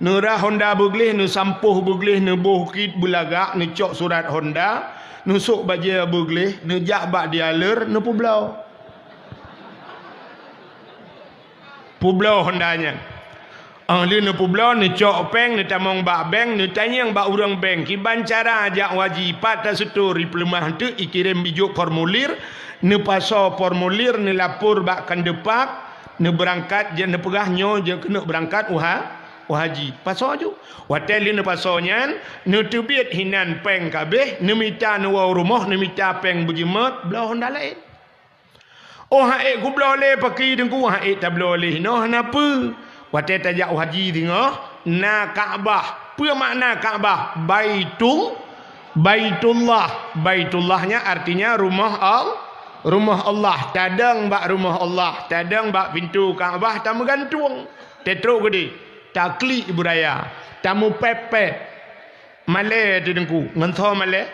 Neurah Honda beugleh, neusampôh beugleh, neuboh kit beulagak, neucok surat Honda, neusôk bajée beugleh, neujak bak dealer, neupeubloe. Peubloe Honda nyan. Oh, lheueh neupeubloe, neucok péng, neutamong bak bank, neutanyong bak ureuëng bank, kiban cara jak haji, pat taseutôt, ipeuleumah teuk, ikirém ijok formulir, neupasoe formulir, neulapor bak Kandepak, neubeurangkat, jeuet neupeugah nyoe jeuet keuneuk beurangkat u ha-, u haji. Pasoe ju. Watée lheueh neupasoe nyan, neuteubiet hinan péng ka abéh, neumita neuwoe u rumoh, neumita péng beujeumeut, bloe honda laén. Oh, han ék kubloe lé paki Teungku, han ék tabloe lé hinoe hana peue. Watée tajak u haji singoh, na Ka'bah. Peue makna Ka'bah? Baitul, Baitullah. Baitullah nyan artinya rumoh Al-, rumoh Allah. Tadong bak rumoh Allah, tadong bak pintoe Ka'bah tameugantueng. Teutrok keudeh, taklik beuraya, tameupép-pép. Malée Teungku, ngon soe malée?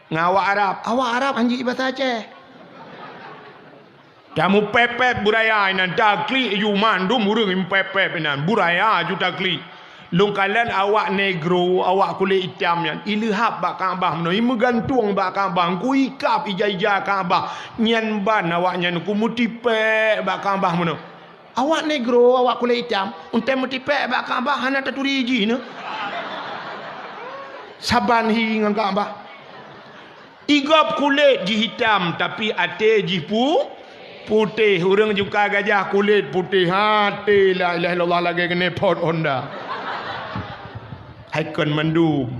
Ngon awak Arab. Awak Arab han jeuet basa Aceh. Tameupép-pép beuraya inan, taklik ju mandum ureuëng meupép-pép inan. Beuraya ju taklik. Lôn kalon awak negro, awak kulét itam nyan, ileuhab bak Ka'bah meunoe, imeugantueng bak Ka'bah, Teungku, ikab ija-ija Ka'bah. Nyan ban awak nyan Teungku meutipék bak Ka'bah meunoe. Awak negro, awak kulét itam, untée meutipék bak Ka'bah hana taturi jih nyoe. Saban hi ngon Ka'bah. Igob kulét jih itam, tapi até jih pu-, putéh. Ureuëng jungka gajah kulét putéh, até la ilaha illallah lagée keuneuk pot honda. Hai kon mandum.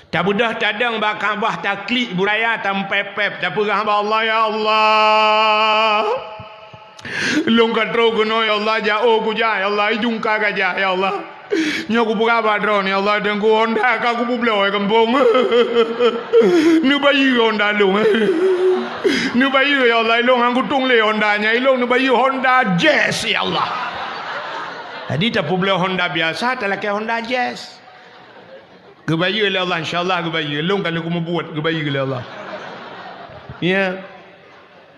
Tabeudôh tadong bak Ka'bah, taklik beuraya, tameupép-pép, tapeugah bak Allah, "Ya Allah, lôn ka trok keunoe, ya Allah, jiôh kujak, ya Allah, ijungka gajah, ya Allah. Nyoe kupeugah bak Droeneuh, ya Allah, Teungku, honda ka kupeubloe gampông. Neubayeue honda lôn. Neubayeue, ya Allah, ilôn han kutueng lé honda nyan, ilôn neubayeue honda Jazz, ya Allah." Jadi tapeubloe honda biasa, talakée honda Jazz. Geubayeue lé Allah, insya Allah geubayeue. Lôn ka lheueh kumeubuet, geubayeue lé Allah. Ya.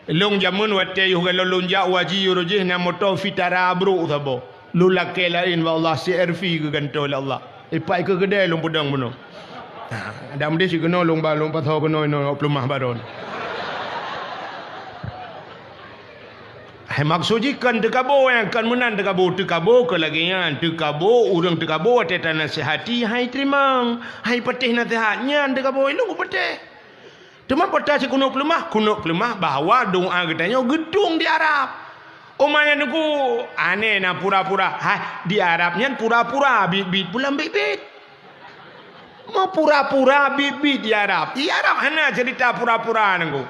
Lôn jameun watée yoh galom lôn jak haji uroe jih na moto Vitara brok saboh. Lôn lakée laén bak Allah, C R V geugantoe lé Allah. Ipak ikeue keudée lôn peudong bunoe. Ha, dan meudeh cit keunoe lôn ba lôn pasoe keunoe inoe peuleumah baron. Hai maksud jih kon teukabo, nyang kon meunan teukabo, teukabo keu lagée nyan, teukabo ureuëng teukabo watée tanasihati hai teurimong, hai patéh naseuhat nyan teukabo ilong patéh. Teuma peue ta si keuneuk peuleumah, keuneuk peuleumah bahwa doá geutanyoe geutueng di Arab. Umat nyan Teungku, aneh na pura-pura. Hai, di Arab nyan pura-pura, biet-biet pulang biet-biet. Meupura-pura biet-biet di Arab. Di Arab hana cerita pura-pura Teungku.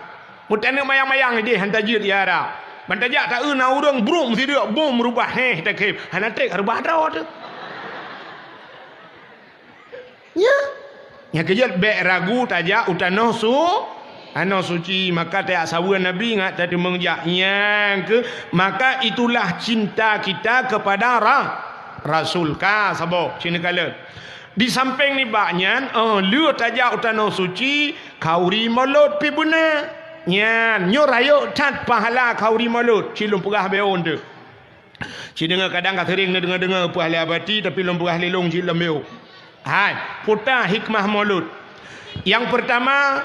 Meutaneuk mayang-mayang ideh han tajeuet di Arab. Ban tajak taeu na ureuëng brok meusideuek bom reubah héh takhém. Hana treb reubah droe teuh. Nya. Nyang keujeuet bék ragu tajak u tanoh su-, tanoh suci, maka tajak saweue Nabi ngat tateumeung jak. Nyang keu, maka itulah cinta kita kepada ra-, Rasul. Ka saboh, sinoe kalon. Di sampéng nibak nyan, oh, lheueh tajak u tanoh suci, khanduri mulod pih beuna. Nyan, nyoe rayeuk that pahala khanduri mulod, cit lôn peugah béon teuh. Cit deungoe kadang ka seuring neudeungoe-deungoe peue ahli abati, tapi lôn peugah lé lôn cit lom béon. Hai, peue ta hikmah mulod. Nyang peurtama,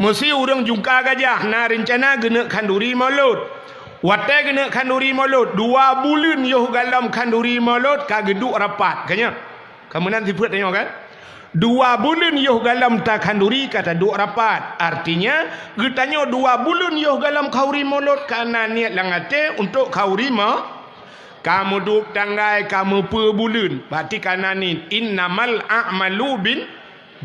meusé ureuëng jungka gajah na reuncana geuneuk khanduri mulod. Watée geuneuk khanduri mulod, dua buleuen yoh galom khanduri mulod ka geuduek rapat, ka nyan. Ka meunan sifeuet tanyoe kan? Dua buleuen yoh galom takhanduri ka taduek rapat. Artinya, geutanyoe dua buleuen yoh galom khanduri mulod ka na niet lam até untuk khanduri mo-, ka meuduek tanggai, ka meupeue buleuen, berarti ka na niet. Innamal a'malu bin,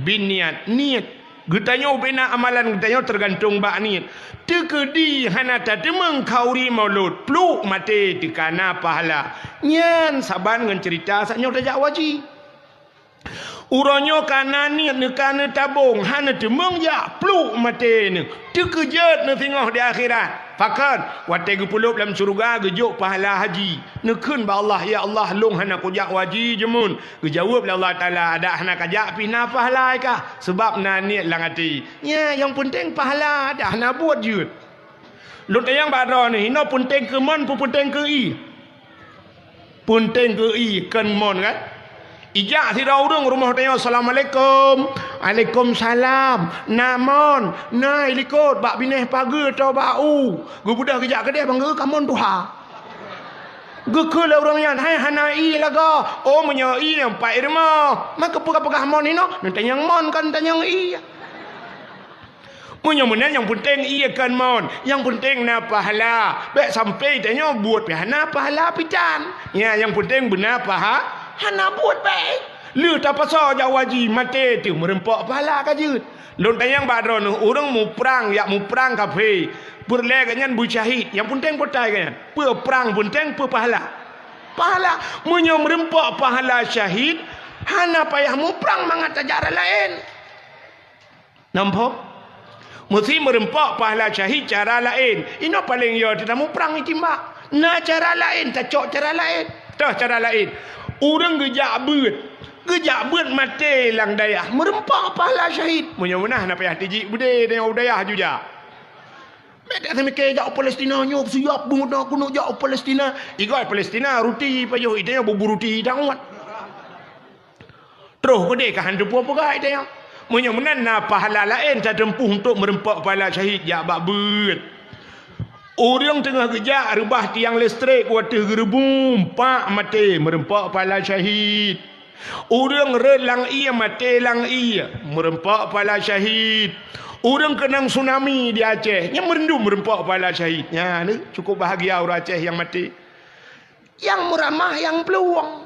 bin niat. Niet. Geutanyoe bina amalan geutanyoe teugantung bak niet. Teukeudi hana tateumeung khanduri mulod, pluek maté teuka na pahala. Nyan saban ngon cerita saat nyoe tajak haji. Uroe nyoe ka na niet neuka neutabong, hana teumeung jak, pluek maté neuh. Teukeujot neuh singoh di akhirat. Pakon, watée geupeulop lam syeuruga geujok pahala haji. Neukheun bak Allah, "Ya Allah, lôn hana kujak haji jameun." Geujaweueb lé Allah Taala, "Adak hana kajak pih na pahala kah, sabab na niet lam até." Nya nyang peunteng pahala, adak hana buet jeuet. Lôn tanyong bak droeneuh, inoe peunteng keu mon, peu peunteng keu ie? Peunteng keu ie, kon mon kan? Ijak sidroe ureuëng rumoh tanyoe, "Assalamualaikum." "Alaikumsalam." "Na mon?" "Na, i likot, bak binéh pageue atau bak u." Geubeudôh geujak keudeh, bang geu ka mon tuha. Geukheun lé ureuëng nyan, "Hai, hana ié lagoe." "Oh, meunyoe ié, nyang pat i rumoh." Maka peugah-peugah mon inoe, neutanyong mon kon neutanyong ié. Meunyoe meunan, nyang peunteng ié kon mon, nyang peunteng na pahala. Bék sampai tanyoe buet pih hana pahala pih tan. Ya, nyang peunteng beuna paha, hana buet bék. Lheueh tapasoe jak u haji, maté teuh meureumpok pahala ka jeuet. Lôn tanyong bak droeneuh, ureuëng muprang, jak muprang kafé, peureulée gobnyan beusyahid, nyang peunteng peue-peue gobnyan? Peue prang peunteng, peue pahala? Pahala. Meunyoe meureumpok pahala syahid, hana payah muprang mangat tajak rot laén. Nampak? Meusti meureumpok pahala syahid cara laén. Inoe paleng yo teuh tamuprang itimbak. Na cara laén, tacok cara laén. Toh cara laén. Ureuëng geujak beuet. Geujak beuet maté lam dayah. Meureumpok pahala syahid. Meunyoe meunan, hana payah tijik beudé, dayah u dayah ju jak. Bék that seumiké jak u Palestina, nyoe siap beungoh keuneuk jak u Palestina. Igoe Palestina, ruti pajoh, ita nyoe bubu ruti tangon. Troh keudeh ka han teupeue peugah ita nyoe. Meunyoe meunan na pahala laén tateumpôh untuk meureumpok pahala syahid jak bak beuet. Ureuëng teungoh geujak reubah tiang listrik watée geureubum, pak maté meureumpok pahala syahid. Ureuëng rhot lam ié maté lam ié, meureumpok pahala syahid. Ureuëng keunong tsunami di Aceh, nyan meureumpok pahala syahid. Nyan, cukôp bahagia ureuëng Aceh nyang maté. Nyang meuramah nyang peuluwang.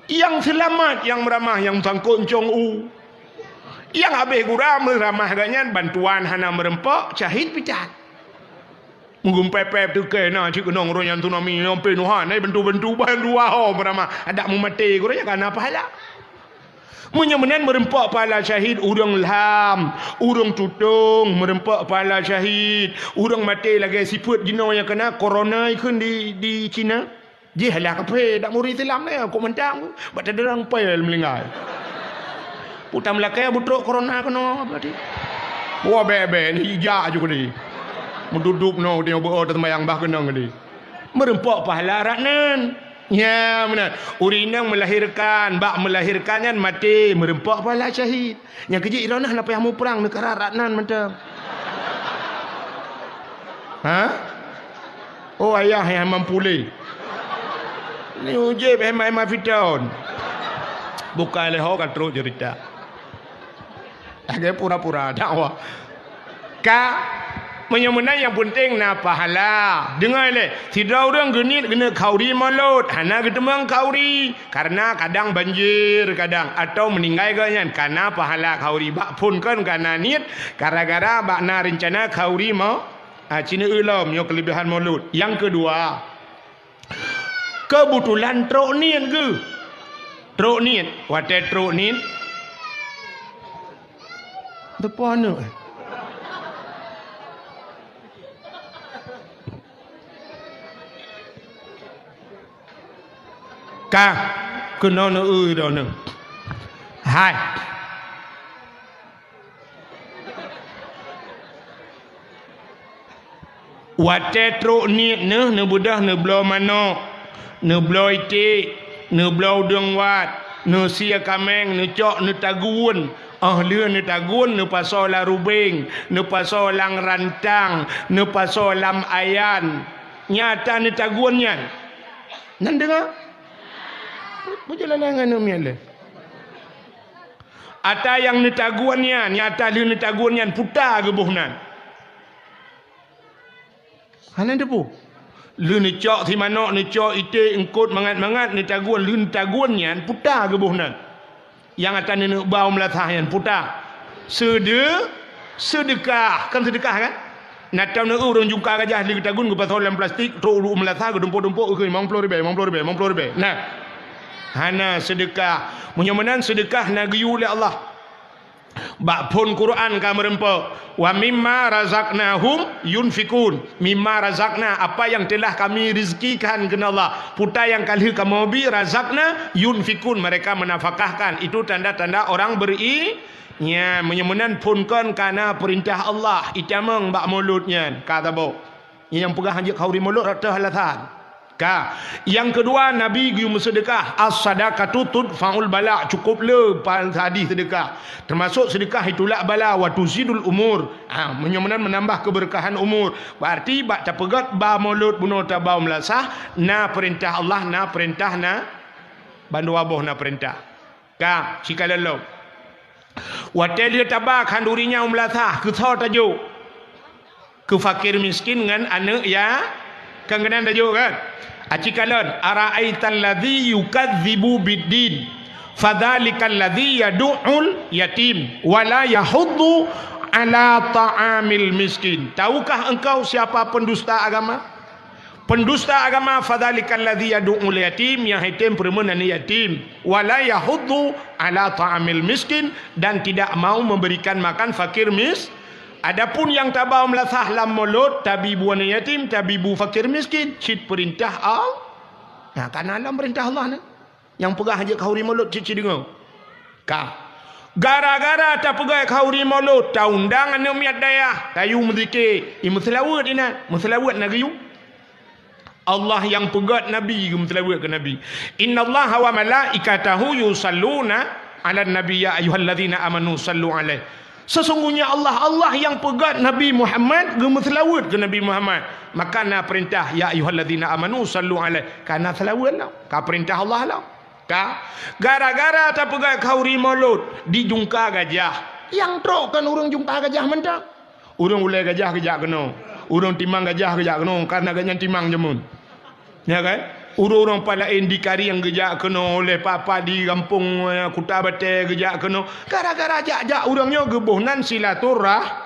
Nyang seulamat nyang meuramah nyang sangkot ncong u. Nyang habéh gura meuramah gobnyan bantuan hana meureumpok, syahid pih tan. Meugumpép-pép teuke na cit keunong uroe nyan tsunami nyang peunoh han, eh, bantu-bantu ban dua ho meuramah. Adak meumaté gurée nyan ka na pahala. Meunyoe meunan meureumpok pahala syahid ureuëng lham, ureuëng tutong meureumpok pahala syahid, ureuëng maté lagée sifeuet jinoe nyang keuna korona ikheun di, di Cina. Jih lah kaphé dak murit Islam nyan, kok mantang bak tadurang pèl meulinggai. Puta meulakée beutrok korona keunoe berarti. Wah bèk-bèk ni ijak aju keudeh. Meududup noe teuh beu teumayang bah keunong keudeh. Meureumpok pahala rot nan. Nya meunan. Ureuëng inong meulahirkan, bak meulahirkan nyan maté meureumpok pahala syahid. Nyang keujeuet droeneuh hana payah muprang, neukarab rot nan mantong. Ha? Oh ayah nyang mampu lé. Ni ujeb hema-hema fitaun. Bukai lé ho ka trok cerita. Lagée pura-pura dakwah. Ka, meunyoe meunan nyang peunteng na pahala. Deungoe lé, sidroe ureuëng geuniet geuneuk khauri mulod, hana geuteumeung khauri, kareuna kadang banjir, kadang, atawa meuninggai gobnyan, ka na pahala khauri. Bak phon kon ka na niet, gara-gara bak na reuncana khauri mo-, ah, cit neu-eu lom nyoe keuleubehan mulod. Nyang keudua, Keubeutôlan trok niet geuh. Trok niet, watée trok niet, teupeue aneuk. Ka, keunoe neu-eu droeneuh. Hai. Watée trok niet neuh neubeudôh neubloe manök, neubloe iték, neubloe udeueng wat, neusie kaméng, neucok neutagun, óh lheueh neutagun neupasoe lam rubeng, neupasoe lam rantang, neupasoe lam ayan. Nyata neutagun nyan. Nan deungoe? Peujeulah ngon miet lé. Ata nyang neutagun nyan, nyang ata lheueh neutagun nyan puta geuboh nan. Hana teupeue. Lheueh neucok simanok, neucok iték, eungkot mangat-mangat, neutagun, lheueh neutagun nyan puta geuboh nan. Nyang ata neuneuk ba u meulasah nyan puta. Seude-, seudeukah, kan seudeukah kan? Na tam na ureuëng jungka gajah lé geutagun geupasoe lam plastik, trok u meulasah geudumpok-dumpok, "Limong ploh ribèe, limong ploh ribèe, limong ploh ribèe." Nah. Hana seudeukah. Meunyoe meunan seudeukah na geuyue lé Allah. Bak phon Quran ka meureumpok, "Wa mimma razaqnahum yunfikun." Mimma razaqna, apa yang telah Kami rezekikan, kheun Allah. Puta nyang ka lheueh kamoe bi, razaqna, yunfikun, mereka menafkahkan. Itu tanda-tanda orang beri-, Nyan, meunyoe meunan phon kon ka na peurintah Allah, itamong bak mulod nyan, ka saboh. Nyang peugah hanjeuet khauri mulod rot teuh alasan. Ka. Nyang keudua, Nabi geuyue meuseudeukah, "As-sadaqatu tudfa'ul bala." Cukup le pa-, hadis seudeukah. Teumasok seudeukah itulak bala, "Wa tuzidul umur." Ha, meunyoe meunan meunambah keubeureukahan umur. Berarti bak tapeugét ba Molot bunoe taba u meulasah, na peurintah Allah, na peurintah na, bandua boh na peurintah. Ka, sikalon lom. Watée lheueh taba khanduri nyan u meulasah, keu soe tajok? Keu fakir miskin ngon aneuëk ya-, kan keunan tajok kan? Aci kalon, "Ara'aital ladzi yukadzibu biddin, fadzalikal ladzi yadu'ul yatim, wa la yahuddu ala ta'amil miskin." Tahukah engkau siapa pendusta agama? Pendusta agama, "Fadzalikal ladzi yadu'ul yatim," nyang item peureumeun aneuëk yatim, "wa la yahuddu ala ta'amil miskin," dan tidak mau memberikan makan fakir mis-, adapun nyang taba u meulasah lam Molot, tabi bu aneuëk yatim, tabi bu fakir miskin, cit peurintah Allah. Nah, kana lam peurintah Allah nyan. Nyang peugah jeuet khanduri Molot cit-cit deungoe. Ka. Gara-gara tapeugét khanduri Molot, taundang aneuëk miet dayah, tayue meuzikir, i meuseulaweuet inan, meuseulaweuet na geuyue. Allah nyang peugét Nabi geumeuseulaweuet keu Nabi. "Innallaha wa malaikatahu yusalluna 'alan nabi, ya ayyuhalladzina amanu sallu 'alaihi." Sesungguhnya Allah, Allah nyang peugét Nabi Muhammad geumeuseulaweuet keu Nabi Muhammad. Maka na peurintah, "Ya ayyuhalladzina amanu sallu 'alaihi." Kana seulaweuet lom. Ka peurintah Allah lom. Ka, gara-gara tapeugét khanduri Molot, dijungka gajah. Nyang trok kon ureuëng jungka gajah mantong. Ureuëng ulée gajah geujak keunoe. Ureuëng timang gajah geujak keunoe, karena gobnyan timang jameun. Ya kan? Ureuëng-ureuëng pat laén di Karieng geujak keunoe, ulée pat-pat di gampông, eh, Kuta Batée geujak keunoe. Gara-gara jak-jak ureuëng nyoe geuboh nan silaturah-,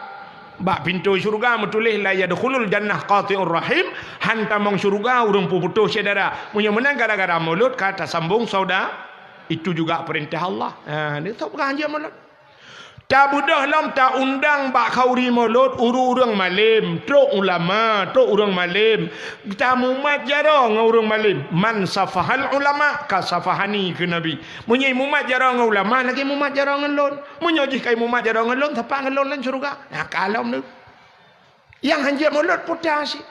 Bak pintoe syeuruga meutuléh, "La yadkhulul jannah qati'ur rahim," han tamong syeuruga ureuëng peuputôh syedara. Meunyoe meunan gara-gara Molot ka tasambong sauda, itu juga peurintah Allah. Ha, ni sok peugah hanjeuet Molot. Tabeudôh lom taundang bak khanduri Molot ureuëng-ureuëng malém, trok ulama, trok ureuëng malém. Tamumat jaroe ngon ureuëng malém. "Man safahal ulama ka safahani," kheun Nabi. Meunyoe mumat jaroe ngon ulama, lagée mumat jaroe ngon lôn. Meunyoe jih ka imumat jaroe ngon lôn, sapat ngon lôn lam syeuruga. Nah, ka lom nyoe. Nyang hanjeuet Molot puta cit.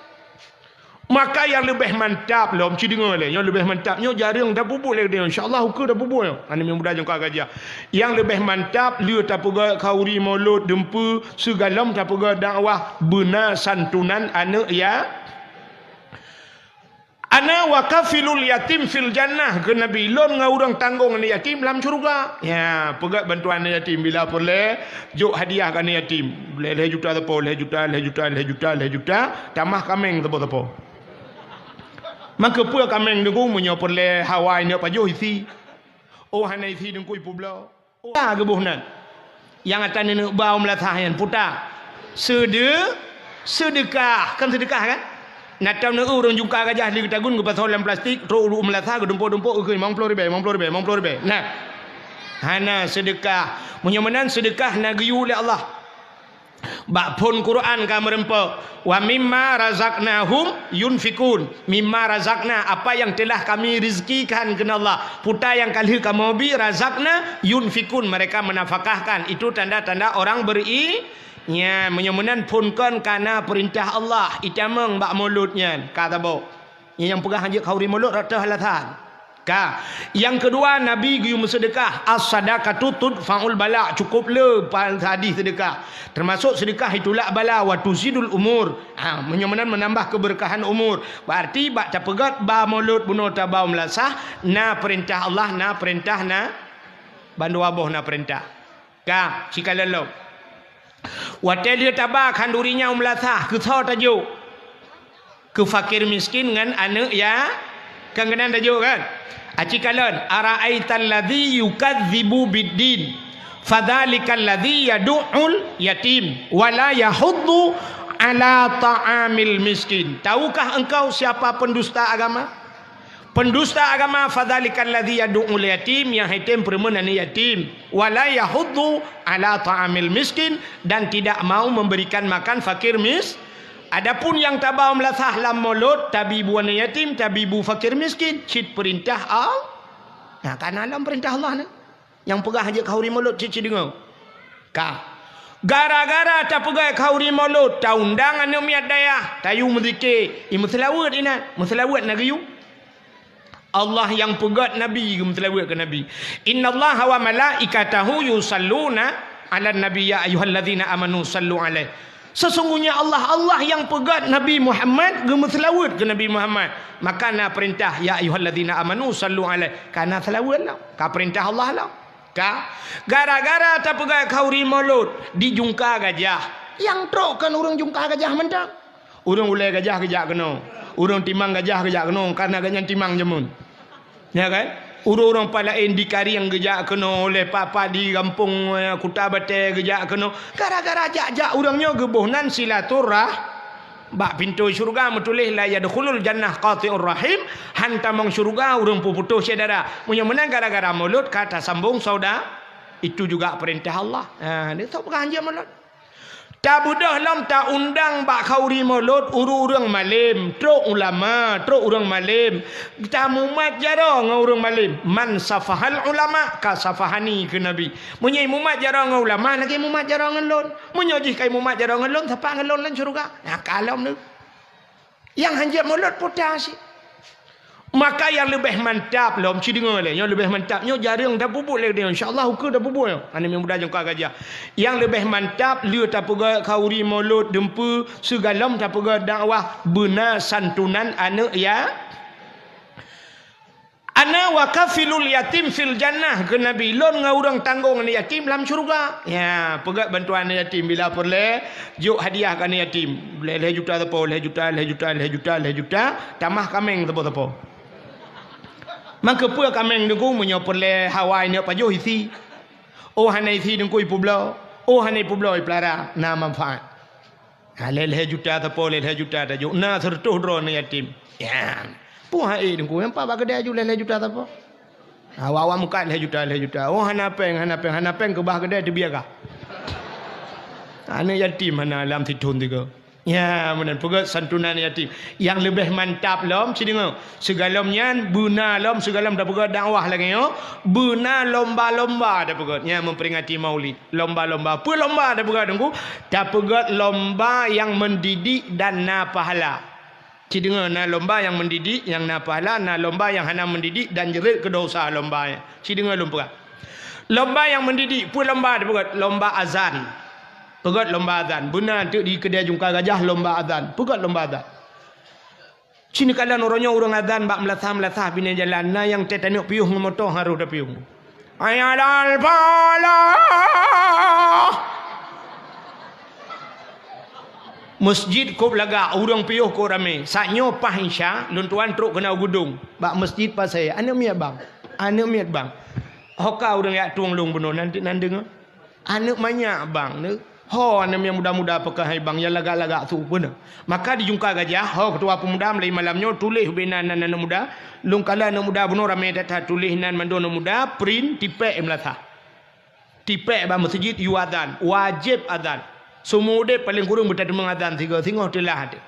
Maka nyang leubeh mantap lom, ci deungoe lé, nyang leubeh mantap nyoe jareueng tapeubuet lé geutanyoe. Insya Allah ukeue tapeubuet nyoe. Aneuk muda nyang ka gajah. Nyang leubeh mantap lheueh tapeugét khanduri Molot, dum peue, sigohlom tapeugét dakwah, beuna santunan aneuëk ya-, "Ana wa kafilul yatim fil jannah," kheun Nabi, "Lôn ngon ureuëng tanggong aneuëk yatim lam syeuruga." Ya, peugét bantuan aneuëk yatim bila peureulée, jok hadiah keu aneuëk yatim. Lhée, lhée juta sapo, lhée juta, lhée juta, lhée juta, lhée juta, tamah kaméng sapo-sapo. Maka peue kaméng Teungku, meunyoe peureulée hawa inong pajoh isi? Oh, hana isi Teungku, ipeubloe. Puta geuboh nan. Nyang ata neuneuk ba u meulasah nyan puta. Seude-, seudeukah, kan seudeukah kan? Na tam neu ureuëng jungka gajah di geutagun geupasoe lam plastik, trok u meulasah geudumpok-dumpok geukheun limong ploh ribée, limong ploh ribée, limong ploh ribée. Nah. Hana seudeukah. Meunyoe meunan seudeukah na geuyue lé Allah. Bak phon Quran ka meureumpok, "Wa mimma razaqnahum yunfikun." Mimma razaqna, apa yang telah Kami rezekikan, kheun Allah. Puta nyang ka lheueh kamoe bi, razaqna, yunfikun, mereka menafkahkan. Itu tanda-tanda orang beri-, nya, meunyoe meunan phon kon kana peurintah Allah, itamong bak Molot nyan, ka tabok. Nyang peugah hanjeuet khanduri Molot rot teuh alasan. Ka. Nyang keudua, Nabi geuyue meuseudeukah, "As-sadaqatu tudfa'ul bala." Cukup le pa-, hadis seudeukah. Teumasok seudeukah itulak bala, "Wa tuzidul umur." Ha, meunyoe meunan meunambah keubeureukahan umur. Berarti bak tapeugét ba Molot bunoe taba u meulasah, na peurintah Allah, na peurintah na, bandua boh na peurintah. Ka, sikalon lom. Watée lheueh taba khanduri nyan u meulasah, keu soe tajok? Keu fakir miskin ngon aneuëk ya-, kan keunan tajok kan? Aci kalon, "Ara'aital ladzi yukadzibu biddin, fadzalikal ladzi yadu'ul yatim, wa la yahuddu ala ta'amil miskin." Tahukah engkau siapa pendusta agama? Pendusta agama, "Fadzalikal ladzi yadu'ul yatim," nyang item peureumeun aneuëk yatim, "wa la yahuddu ala ta'amil miskin," dan tidak mau memberikan makan fakir mis-, adapun nyang taba u meulasah lam Molot, tabi bu aneuëk yatim, tabi bu fakir miskin, cit peurintah Al-, nah, kana lam peurintah Allah nyan. Nyang peugah hanjeuet khanduri Molot cit-cit deungoe. Ka. Gara-gara tapeugét khauri Maulud, taundang aneuk miet dayah, tayue meuzikir, i meuseulaweuet inan, meuseulaweuet na geuyue. Allah nyang peugét Nabi geumeuseulaweuet keu Nabi. "Innallaha wa malaikatahu yusalluna 'alan nabi, ya ayyuhalladzina amanu sallu 'alaihi." Sesungguhnya Allah, Allah nyang peugét Nabi Muhammad geumeuseulaweuet keu Nabi Muhammad. Maka na peurintah, "Ya ayyuhalladzina amanu sallu 'alaihi." Ka na seulaweuet lom. Ka peurintah Allah lom. Ka, gara-gara tapeugét khauri Maulud di Jungka Gajah. Nyang trok kon ureuëng Jungka Gajah mantong. Ureuëng ulée gajah geujak keunoe. Ureuëng timang gajah geujak keunoe, karena gobnyan timang jameun. Ya kan? Ureuëng-ureuëng pat laén di Karieng geujak keunoe, ulée pat-pat di gampông, eh, Kuta Batée geujak keunoe. Gara-gara jak-jak ureuëng nyoe geuboh nan silaturah-, bak pintoe syeuruga meutuléh, "La yadkhulul jannah qati'ur rahim", han tamong syeuruga ureuëng peuputôh syedara. Meunyoe meunan gara-gara Maulud ka tasambong sauda, itu juga peurintah Allah. Ha, dia tak peugah hanjeuet Maulud. Tabeudôh lom taundang bak khauri Maulud ureuëng-ureuëng malém, trok ulama, trok ureuëng malém. Tamumat jaroe ngon ureuëng malém. "Man safahal ulama ka safahani," keu Nabi. Meunyoe mumat jaroe ngon ulama, lagée mumat jaroe ngon lôn. Meunyoe jih ka mumat jaroe ngon lôn, sapat ngon lôn lam syeuruga. Nah, ka lom nyoe. Nyang hanjeuet Maulud puta cit. Maka nyang leubeh mantap lom, ci deungoe lé, nyang leubeh mantap nyoe jareueng tapeubuet lé geutanyoe. Insya Allah ukeue tapeubuet nyoe. Aneuk muda Jungka Gajah. Nyang leubeh mantap lé tapeugét khauri Maulud, dumpeue, sigohlom tapeugét dakwah, beuna santunan aneuk ya-, "Ana wa kafilul yatim fil jannah," kheun Nabi, "Lôn ngon ureuëng tanggong aneuk yatim lam syeuruga." Ya, peugét bantuan aneuk yatim bila peureulée, jok hadiah keu aneuk yatim. Lhée-lhée juta sapo, lhée juta, lhée juta, lhée juta, lhée juta, tamah kaméng sapo-sapo. Maka peue kaméng Teungku, meunyoe peureulée hawa inong pajoh isi. Oh hana isi Teungku ipeubloe. Oh hana ipeubloe ipeulara, na manfaat. Ha, lhée-lhée juta sapo, lhée-lhée juta tajok. Na seureutôh droe aneuk yatim. Ya. Peue hai Teungku, nyang pat bak keudée aju lhée-lhée juta sapo? Ha, awak-awak meukat lhée juta, lhée juta. Oh, hana péng, hana péng, hana péng keubah keudée teubiet kah. Aneuk yatim hana lam sithon tiga. Ya, meunan peugét santunan yatim. Nyang leubeh mantap lom, ci deungoe. Sigohlom nyan, beuna lom, sigohlom tapeugét dakwah lagée nyoe, beuna lomba-lomba tapeugét. Nyan memperingati Maulid. Lomba-lomba. Peue lomba tapeugét Teungku? Tapeugét lomba nyang mendidik dan na pahala. Ci deungoe, na lomba nyang mendidik, nyang na pahala, na lomba nyang hana mendidik dan jeuet keu dosa lomba nyan. Ci deungoe lôn peugah. Lomba nyang mendidik, peue lomba tapeugét? Lomba azan. Peugét lomba azan. Beuna teuk di keudée Jungka Gajah lomba azan. Peugét lomba azan. Ci neukalon uroe nyoe ureuëng azan bak meulasah-meulasah binéh jalan, na nyang teutanyoe piôh ngon moto harôh tapiôh. Hayya 'alal falah! Meuseujid kôb lagak, ureuëng piôh kôb ramé. Saát nyoe paih Isya, lôn tuan trok keunoe u Geudong, bak meuseujid Pasé. Aneuk miet bang, aneuk miet bang. Ho ka ureuëng jak tueng lôn bunoe, nan, nan deungoe. Aneuk manyak bang nyoe. Ho aneuk nyang muda-muda pakon hai bang nyang lagak-lagak su peue nyoe. Maka di Jungka Gajah, ho keutua peumuda mulai malam nyoe tuléh ubé nan, nan aneuk muda. Lôn kalon aneuk muda bunoe ramé that-that, tuléh nan mandum aneuk muda, print, tipék meulasah. Tipék bak meuseujid yue azan, wajéb azan. Seumeu udeb paleng kureueng beutadeungoe azan sigoe, singoh teulah até.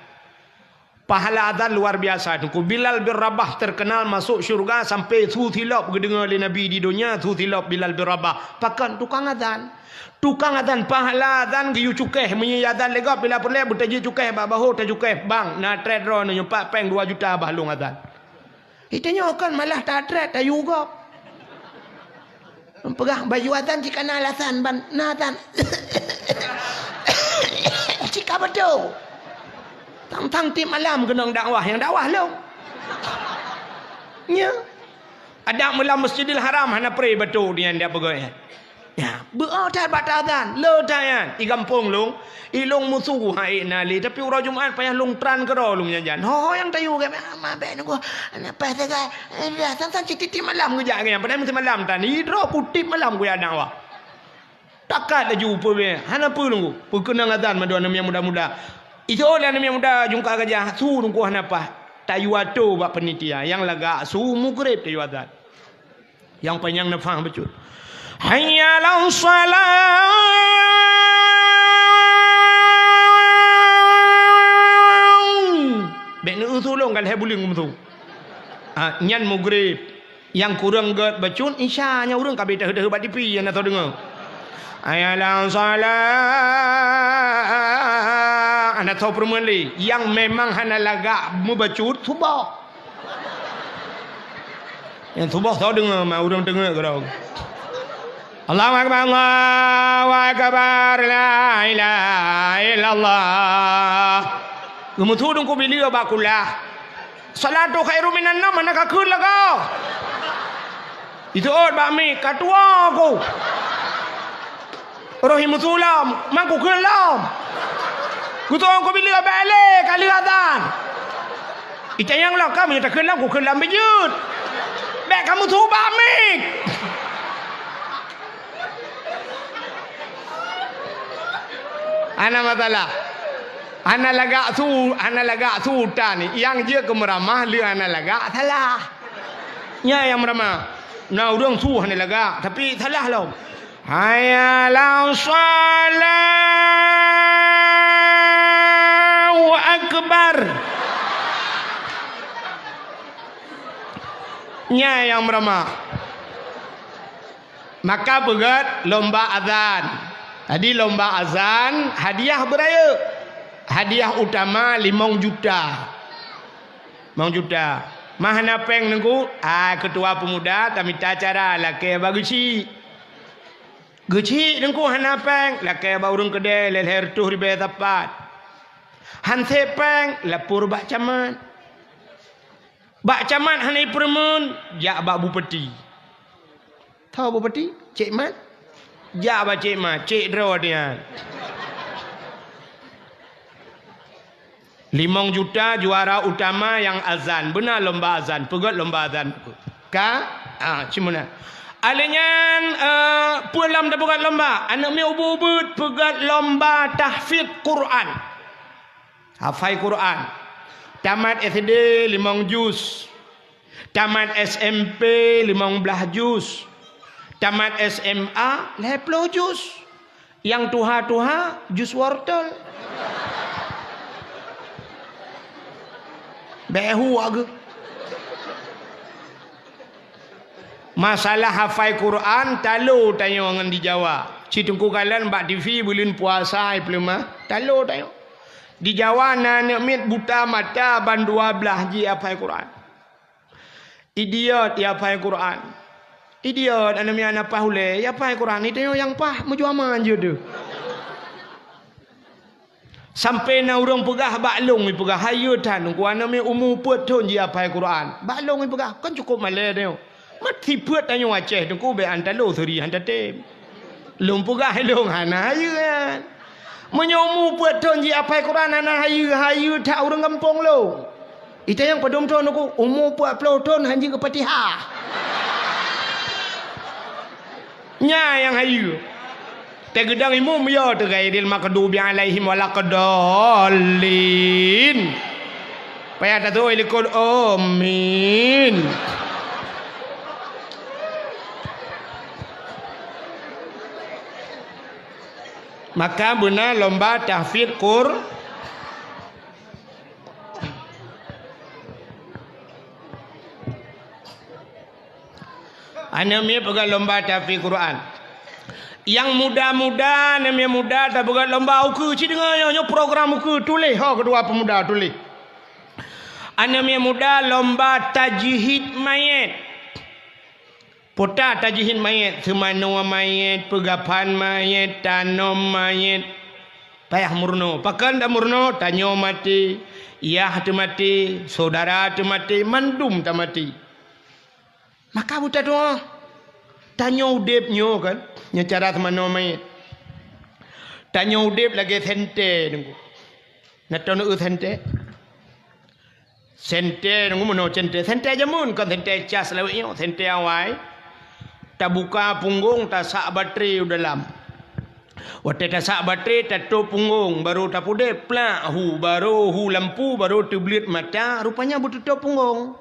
Pahala azan luar biasa Teungku. Bilal bin Rabah terkenal masuk syurga sampai su silop geudeungoe lé Nabi di donya, su silop Bilal bin Rabah. Pakon? Tukang azan. Tukang azan, pahala azan geuyue cukéh. Meunyoe azan lé gob bila peureulée beutajeuet cukéh bak bahô, tacukéh bang. Na trép droeneuh nyoe pat péng dua juta bah lôn azan. Geutanyoe kon malah tatrép tayue gob. Peugah bak yue azan cit ka na alasan ban na azan. Cit ka beutôi. Tang-tang tiep malam keunong dakwah, nyang dakwah lôn. Nya. Adak meulam Masjidil Haram hana pré batuk nyan dak peugah nyan. Nya, beu-o that bak taazan, le that nyan. I gampông lôn, i lôn musu hai na lé, tapi uroe Jumat payah lôn tran keudroe lôn nyan jan. Ho, ho nyang tayue gét, ma, ma bék nunggu. Hana paih sagai. Eh, dah, sang-sang cit tiep malam geujak gét nyan. Padahai meusimalam tan. I droe ku tiep malam ku jak dakwah. Takat laju peue, hana peue lôn ku. Peukeunong azan mandum aneuk miet muda-muda. Itu oleh aneuk miet muda Jungka Gajah, su lôn ku hana paih. Tayue atô bak panitia. Nyang lagak su mugreb tayue azan. Nyang panyang neufah bacut. Hayya 'alas shalah. Bék neueu tulông ka lhée buleuen meuseu. Ah, nyan mugreb. Nyang kureueng gét bacut isya, nyan ureuëng ka beu teuheueh-teuheueh bak tipi nyang na soe deungoe. Hayya 'alas shalah. Hana soe peureumeun lé. Nyang memang hana lagak meubacut, suboh. Nyang suboh soe deungoe, ma ureueng deungoe keudroe. Allahu akbar, Allahu akbar, la ilaha illallah. Geumeusu Teungku Bileu bak kulah. Salatu khairum minan naum, hana kakheun lagoe. Jiteuôt bak mic, ka tuwoe ku. Roh jimeusu lom, man kukheun lom. Geuteuôt Teungku Bileu bèk lé, ka lheueh azan. Itanyong lom, ka meunyoe takheun lom, kukheun lom beujeuet. Bèk kameusu bak mic. Hana masalah. Hana lagak su, hana lagak su tan. Nyang jeuet keu meuramah lé hana lagak salah. Nyan nyang meuramah. Na ureueng su hana lagak, tapi salah lom. Hayya 'alas shalah. Allahu akbar. Nyan nyang meuramah. Maka peugét lomba azan. Jadi lomba azan hadiah beurayeuk. Hadiah utama limong juta. Limong juta. Ma hana péng Teungku, ah, keutua peumuda tamita cara lakée bak geuchik. Geuchik Teungku hana péng, lakée bak ureueng keudée lhée-lhée reutôh ribée sapat. Hana séh péng, lapor bak camat. Bak camat hana jipeureumeun, jak bak bupati. Tho bupati? Cék Mat? Jak bak Cék Mat, cék droe nyan. Limong juta juara utama nyang azan. Beuna lomba azan, peugét lomba azan. Ka? Ah, cuma na. Alèh nyan, eh, peue lom tapeugét lomba? Aneuk miet ubit-ubit peugét lomba tahfidz Quran. Hafai Quran. Tamat S D limong juz. Tamat S M P limong blaih juz. Tamat S M A lhée ploh juz. Nyang tuha-tuha juz wortel. Bèk hu ageuh. Masalah hafai Quran, talo tanyoe ngon di Jawa. Ci Teungku kalon bak T V buleuen puasa, i peuleumah, talo tanyoe. Di Jawa na aneuk miet buta mata ban dua blaih jih hafai Quran. Idiot, ya hafai Quran. Idiot, aneuk miet hana paih ulée, ya hafai Quran. Itu nyang paih, meujuama jeuet deuh. Sampai na ureueng peugah bak lôn, ipeugah, "Hayeue that, Teungku, aneuk miet umu peuet thon jih hafai Quran." Bak lôn ipeugah, "Kon cukôp malée nyoe. Mat sifeuet tanyoe Aceh, Teungku, bèk an talo seuri han tatem." Lôn peugah lôn hana hayeue nyan. Meunyoe umu peuet thon jih hafai Quran hana hayeue, hayeue that ureueng gampông lôn. Itanyong padum thon Teungku, umu peuet ploh thon han jeuet keu Fatihah. Nyan nyang hayeue. Teugeudang imum yo teuh ghairil maghdubi alaihim waladdallin. Payah tatu'oh likot, amin. Maka beuna lomba tahfidz Qur-, Aneuk miet peugah lomba tahfidz Quran. Nyang muda-muda, aneuk miet muda tapeugah lomba ukeue. Ci deungoe nyoe, nyoe program ukeue, tuléh ho keudua peumuda, tuléh. Aneuk miet muda lomba tajhid manyét. Peue tajhid manyét, seumanoe manyét, peugaphan manyét, tanom manyét. Payah meurunoe. Pakon tameurunoe? Tanyoe maté, yah teumaté, syedara teumaté, mandum tamaté. Maka beutatu'oh, tanyoe udeb nyoe kan, nyoe cara seumanoe manyét. Tanyoe udeb lagée sentée Teungku. Na tau neueu sentée? Sentée Teungku, meunoe sentée, sentée jameun, kon sentée cas lawét nyoe, sentée awai. Tabuka punggong, tasak batré u dalam. Watée tasak batré, tatôb punggong, barô tapudeb, plak, hu, barô hu lampu, barô teubleuet mata, rupanya beututôb punggong.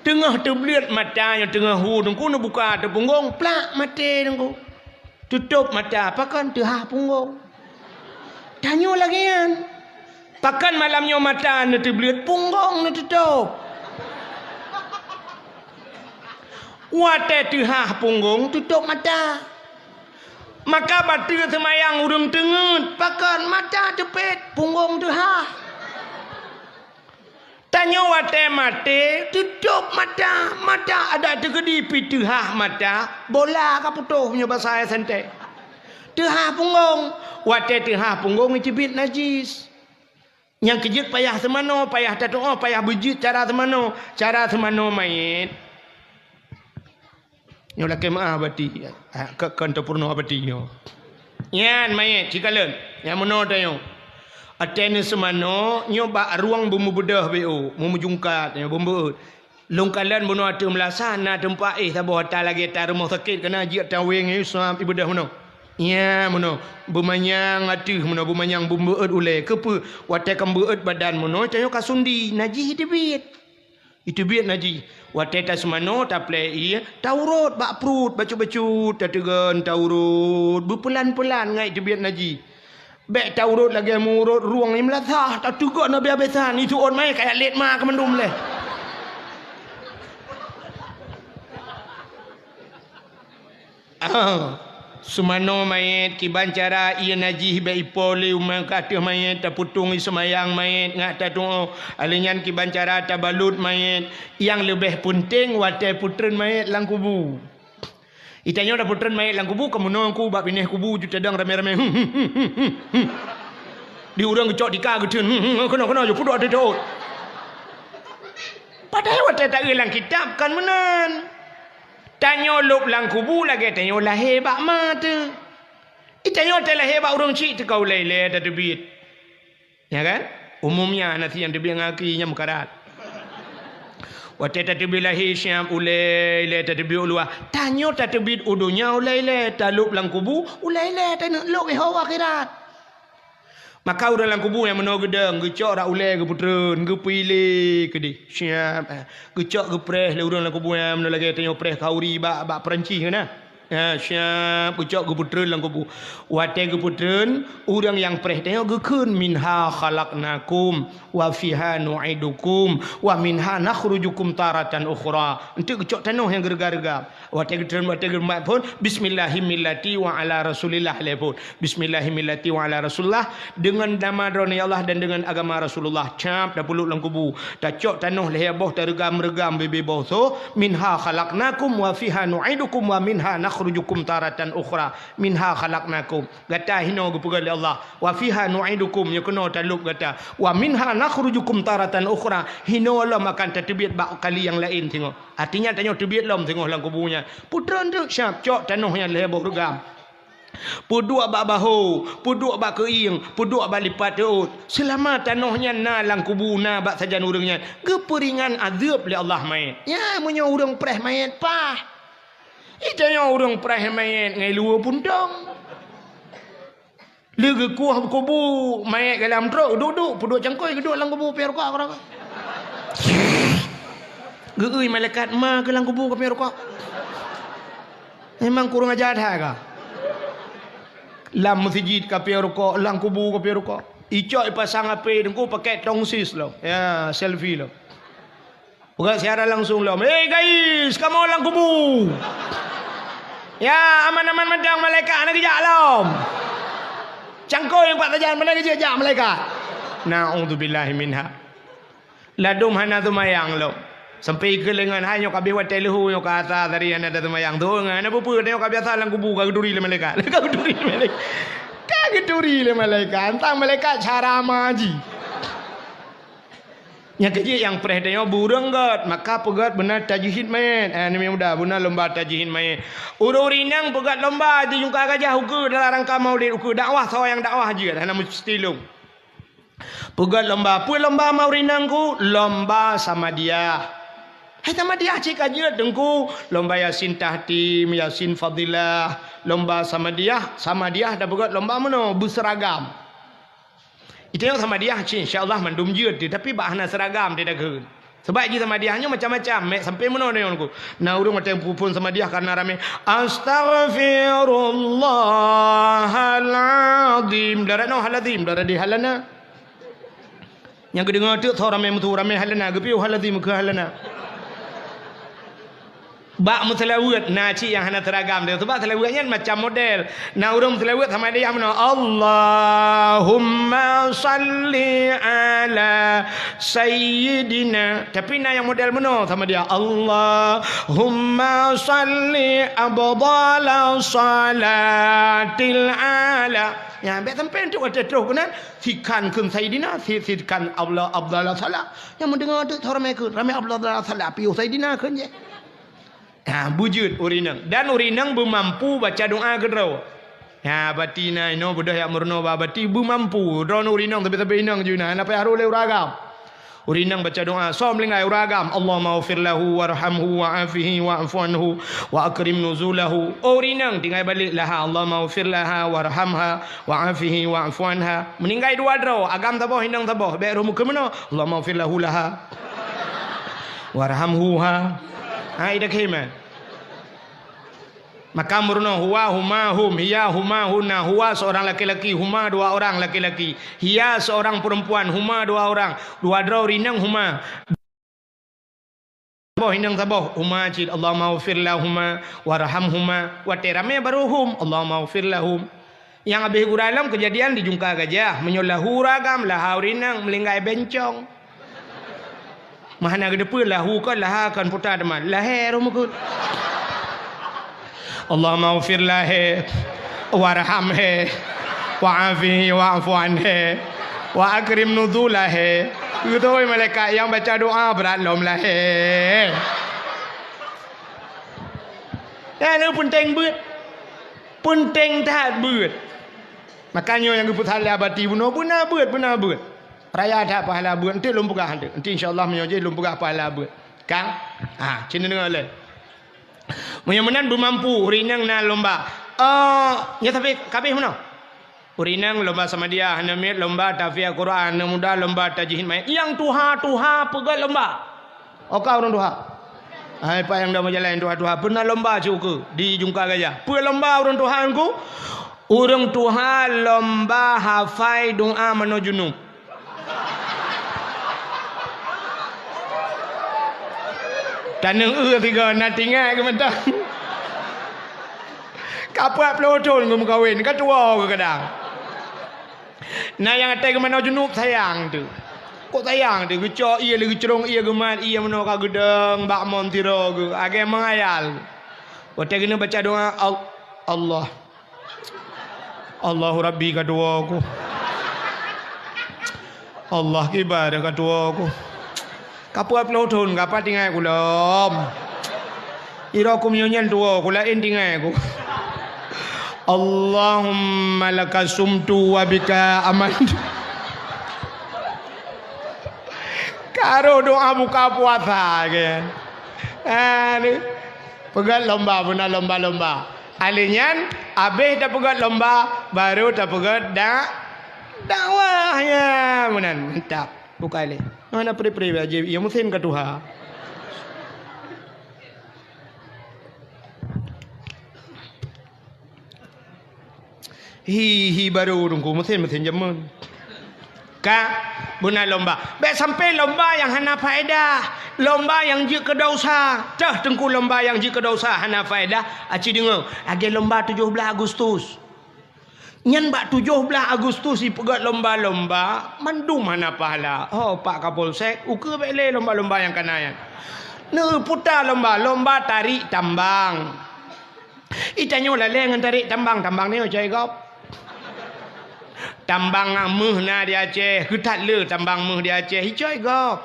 Teungoh teubleuet mata nyoe, teungoh hu Teungku, neubuka ateueh punggong, plak, maté Teungku. Tutôb mata, pakon? Teuhah punggong. Tanyoe lagée nyan. Pakon malam nyoe mata neuteubleuet, punggong neututôb. Watée teuhah punggong, tutôb mata. Maka bateue seumayang ureuëng teungeut, pakon mata teupet, punggong teuhah. Tanyoe watée maté, teutôb mata, mata adak teukeudi pih teuhah mata, bola ka putôh meunyoe basa ayah santée. Teuhah punggong, watée teuhah punggong iteubiet najis. Nyang keujeuet payah seumanoe, payah tatuoh, payah beujeuet cara seumanoe. Cara seumanoe manyét. Nyoe lakée meuáh bati, ah, ke-, kon tapeurunoe bati nyoe. Nyan manyét cikalon, nyang meunoe tanyoe. Watée neuseumanoe, nyoe bak rueng beumeubeudôh B O, meumujungkat, nyoe beumeubeut. Lôn kalon bunoe ateueh meulasa na teumpat éh saboh ata lagée ata rumoh sakét, keunan jeuet ata wéng, eh, suab ibeudôh meunoe. Nya meunoe, beumanyang ateueh meunoe, beumanyang beumeuet ulée. Keupeue? Watée ka meuet badan meunoe, tanyoe ka sundi, najih iteubiet. Iteubiet najih. Watée taseumanoe, taplée ié, taurot bak pruet, bacut-bacut, tateugon, taurot, beupeulan-peulan ngai teubiet najih. Bék taurot lagée meurot rueng nyang meulasah, tateugon habéh-habésan, ituôt manyét kaya lét ma keumandum lé. Ah, seumanoe manyét kiban cara ié najih bék ipo lé umat ka ateueh manyét, tapeutong ié seumayang manyét ngat tatuoh. Alheuh nyan kiban cara tabalot manyét. Nyang leubeh peunteng watée peutreun manyét lam kubu. Itanyoe tapeutreun manyét lam kubu, ka meunoe ku bak binéh kubu ju tadong ramé-ramé. Di ureuëng geucok tika geuteun, keunoe-keunoe ju pudok teutôt. Padahai watée taeu lam kitab kon meunan. Tanyoe lôb lam kubu lagée tanyoe lahé bak ma teuh. Itanyoe watée lahé bak ureuëng chik teuka ulée-ulée tateubiet. Ya kan? Umumnya, na si nyang teubiet ngon aki nyang meukarat. Watée tateubiet lahé siab ulée-ulée tateubiet u luwa. Tanyoe tateubiet u donya ulée-ulée, talôb lam kubu ulée-ulée, taneuk lôb iho u akhirat. Maka ureuëng lam kubu nyang meunoe geudong, geucok rak ulée geupeutreun, geupiléh keudeh. Siab, eh, geucok geupreh lé ureuëng lam kubu nyang meunoe lagée tanyoe preh khauri bak, bak Perancis keunan. Ha, siab geucok geupeutreun lam kubu. Watée geupeutreun, ureuëng nyang preh tanyoe geukheun, "Minha khalaqnakum, wa fiha nu'idukum, wa minha nakhrujukum taratan ukhra." Enteuk geucok tanoh nyang geureuga-reuga. Watée geutreun, watée geumat phon, "Bismillahimillati wa ala Rasulillah," lé phon. "Bismillahimillati wa ala Rasulillah," deungon nama droeneuh ya Allah dan deungon agama Rasulullah. Cap, tapeuleuk lam kubu. Tacok tanoh lhée boh, tareugam-reugam bibée boh soe, "Minha khalaqnakum wa fiha nu'idukum wa minha nakhrujukum taratan ukhra." Minha khalaqnakum. Gata hinoe geupeugah lé Allah. Wa fiha nu'idukum, nyoe keunoe talôb gata. Wa minha nakhrujukum taratan ukhra. Hinoe lom akan tateubiet bak kali nyang laén singoh. Artinya tanyoe teubiet lom singoh lam kubu nyan. Peutreun teuk siab, cok tanoh nyan lhée boh reugam. Peuduek bak bahô, peuduek bak keuieng, peuduek bak lipat reuôt. Seulama tanoh nyan na lam kubu, na bak sajan ureuëng nyan, geupeuringan azeub lé Allah manyét. Nya meunyoe ureuëng preh manyét paih. Itanyoe ureuëng preh manyét ngai luweue puntông. Lheueh geukueh kubu manyét galam trok, duek-duek, peuduek cangkôi geuduek lam kubu, piep rukok keudroe. Geuui malaikat ma keu lam kubu ka piep rukok. Memang kurang ajar that ka. Lam meuseujid ka piep rukok, lam kubu ka piep rukok. Icok ipasang HP teungku pakai tongsis lom. Ya, selfie lom. Peugah siaran langsung lom, "Hei guys, kamoe lam kubu! Ya, aman-aman mantong, malaikat hana geujak lom. Cangkôi nyang pat sajan, hana geujak malaikat." Naudzubillahi minha. Ladôm hana seumayang lom. Sampai keu leungan hai nyoe ka abéh watée leuhô nyoe ka asa tadi hana taseumayang. Tuh, hana peue-peue, nyoe ka biasa lam kubu ka geuturi lé malaikat. Ka geuturi lé malaikat. Ka geuturi lé malaikat. Entang malaikat cara maji. Nyang keujeuet nyang preh tanyoe bureueng gét, maka peugét beuna tajhid manyét. Eh, aneuk muda, beuna lomba tajhid manyét. Ureuëng-ureuëng inong peugét lomba jijungka gajah ukeue dalam rangka maulid, ukeue dakwah, soe nyang dakwah jeuet, hana meusti lôn. Peugét lomba, peue lomba ma ureuëng inong ku? Lomba Samadiyah. Hai Samadiyah cit ka jeuet teungku, lomba Yasin Tahtim, Yasin Fadilah, lomba Samadiyah, Samadiyah tapeugét lomba meunoe, beuseuragam. Itanyoe Samadiyah cit, insya Allah mandum jeuet teuh, tapi bak hana seuragam teuh takheun. Sabab jih Samadiyah nyoe macam-macam, mek sampai meunoe nyoe ku. Na ureuëng watée peuphon Samadiyah karena ramé, "Astaghfirullahalazim." Darat noe halazim, darat di halana. Nyang geudeungoe teuk tho ramé meutu, ramé halana, geupiôh halazim keu halana. Bak meuseulaweuet na cit nyang hana seuragam teuh. Sabab seulaweuet nyan macam model. Na ureuëng meuseulaweuet sama dia meunoe, "Allahumma shalli ala sayyidina." Tapi na nyang model meunoe sama dia, "Allahumma shalli abdala salatil ala." Nyan, bèk sampai untuk watèe troh keunan, sikan kheun sayyidina, si-, sikan abdala, abdala salah. Nyang meudeungoe teuk ramé kheun, ramé abdala salah, piôh sayyidina kheun jeh. Ha, beujeuet ureuëng inong. Dan ureuëng inong beumampu baca doa keudroe. Ha, bati na inoe beudôh jak meurunoe bak bati beumampu. Droeneuh ureuëng inong sabe-sabe inong jih na, hana payah harôh lé ureuëng agam. Ureuëng inong baca doa, soe meuninggai ureuëng agam, "Allahummaghfir lahu warhamhu wa'afihi wa'fu anhu wa akrim nuzulahu." Oh, ureuëng inong tinggai balek laha, "Allahummaghfir laha warhamha wa'afihi wa'fu anha." Meuninggai dua droe, agam saboh, inong saboh, bèk roh meukeumeunoe, "Allahummaghfir lahu laha." Warhamhuha. Ha, ida khiman. Maka meurunoe huwa, huma, hum, hiya, huma, hunna, huwa seorang laki-laki, huma dua orang laki-laki, hiya seorang perempuan, huma dua orang, dua droe ureuëng inong huma. Boh inong saboh, huma cit, "Allahummaghfir lahuma warhamhuma." Watèe ramé baru hum, "Allahummaghfir lahum." Nyang habéh gura lom keujadian di Jungka Gajah. Meunyoe lahu ureuëng agam, laha ureuëng inong, meuninggai bencong. Meuhana geuteupeue lahu kon laha kon puta teuma. Lahé roh meukeue. "Allahummaghfir lahé, warhamhé, wa'afihi wa'fu anhé, wa akrim nuzulahé." Beutôi malaikat nyang baca doa brat lom lahé. Nyan peunteng beuet. Peunteng that beuet. Makanya nyang geupeusalah bati bunoe beuna beuet, beuna beuet. Raya that pahala beuet. Enteuk lôn peugah enteuk. Enteuk insya Allah meunyoe jih lôn peugah pahala beuet. Ka? Ha, cit neudeungoe lé. Meunyoe meunan beumampu, ureuëng inong na lomba. Eh, nyoe tapi kabeh meunoe. Ureuëng inong lomba samadiyah, aneuk miet lomba tahfiz Al-Quran, aneuk muda lomba tajwid mayét. Nyang tuha-tuha peugöt lomba. Oka ureuëng tuha. Hai, Pak nyang dong jalan tuha-tuha, pernah lomba cuku di Jungka Gajah. Peue lomba ureuëng tuha ngku? Ureuëng tuha lomba hafai doa manoe junub. Taneueng eu tiga na tinggai geuh mantong. Ka peuet ploh thon geumeukawen, ka tuwoe geuh kadang. Na nyang até geumanoe junub sayang teuh. Kok sayang teuh, geucok ié lé geucrong ié geumat ié manoe ka geudong bak mon tiro geuh, agée meungayal. Watée geuneuk baca doa, Al-, Allah. Allahu Rabbi ka tuwoe ku. Allah kibar ka tuwoe ku. Ka peuet ploh thon ka pat tinggai ku lom. Iro ku meunyoe nyan tuwoe ku laén tinggai ku. Allahumma laka sumtu wa bika amantu. Ka roh doa buka puasa ke. Aduh. Peugöt lomba, beuna lomba-lomba. Alèh nyan, abéh tapeugöt lomba, baru tapeugöt dak-, dakwah. Ya, meunan. Mantap. Bukai lé. Hana pri-pri bak jih, ya musém ka tuha. Hi, hi baru Teungku, meusén-meusén jameun. Ka, beuna lomba. Bèk sampai lomba nyang hana faedah, lomba nyang jeuet keu dosa. Teuh Teungku lomba nyang jeuet keu dosa hana faedah, aci deungoe, lagèe lomba tujoh blaih Agustus. Nyan bak tujoh blaih Agustus jipeugöt lomba-lomba, mandum hana pahala. Ho, Pak Kapolsek, ukeue bèk lé lomba-lomba nyang kana nyan. Neuputa lomba, lomba tarék tambang. Itanyoe lalée ngon tarék tambang, tambang nyoe coi gob. Tambang meuh na di Aceh, keuthat le tambang meuh di Aceh, icoi gob.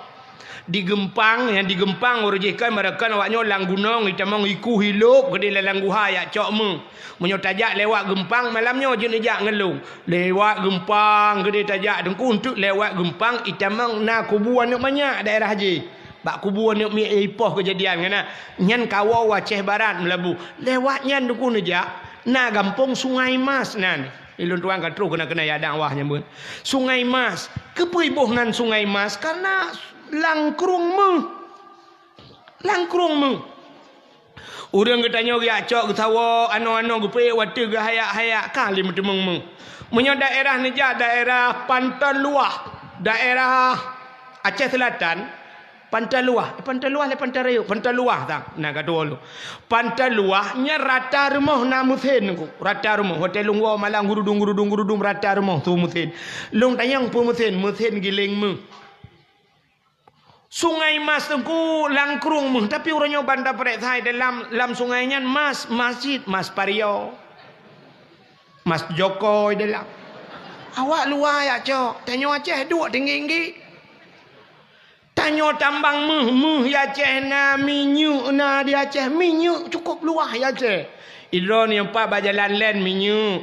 Di Geumpang, nyang di Geumpang uroe jih kan, meurakan awaknyoe lam gunong, itamong iku hilop keudeh lam guha yak cok meuh. Meunyoe tajak lewat Geumpang, malam nyoe jeuet neujak ngeulong. Lewat Geumpang keudeh tajak Teungku, enteuk lewat Geumpang, itamong na kubu aneuëk manyak daerah jih. Bak kubu aneuëk miet ipoh keujadian nyan na. Nyan kawoe Aceh Barat meulabu. Lewat nyan Teungku neujak, na gampông Sungai Mas nan. Ilôn tuan ka troh keunan-keunan ya dakwah nyang beuet. Sungai Mas. Keupeue iboh nan Sungai Mas? Karena lam krueng meuh. Lam krueng meuh. Ureuëng geutanyoe geujak cok geusawoe, anoe-anoe geupeuék watée geuhayak-hayak ka lé meuteumeung meuh. Meunyoe daerah neujak daerah Panton Luwah, daerah Aceh Selatan, Pantai Luwah, eh, Pantai Luwah lé Pantai Rayeuk, Pantai Luwah tang. Nah, ka tuwo lu. Pantai Luwah nyan rata rumoh na meusén ku. Rata rumoh. Watèe lôn woe malam gurudung, gurudung, gurudung, rata rumoh su meusén. Lôn tanyong peue meusén, meusén giléng méuh. Sungai Mas teungku langkrueng méuh, tapi uroe nyoe ban tapreh sai dalam, lam sungai nyan mas, masjid, mas pario. Mas jokoi dalam. Awak luwa jak cok, tanyoe Aceh duek tinggi-tinggi. Tanyoe tambang méuh, méuh di Aceh na, minyeuk na di Aceh, minyeuk cukup luwah di Aceh. Idroeneuh pat bak jalan laén minyeuk.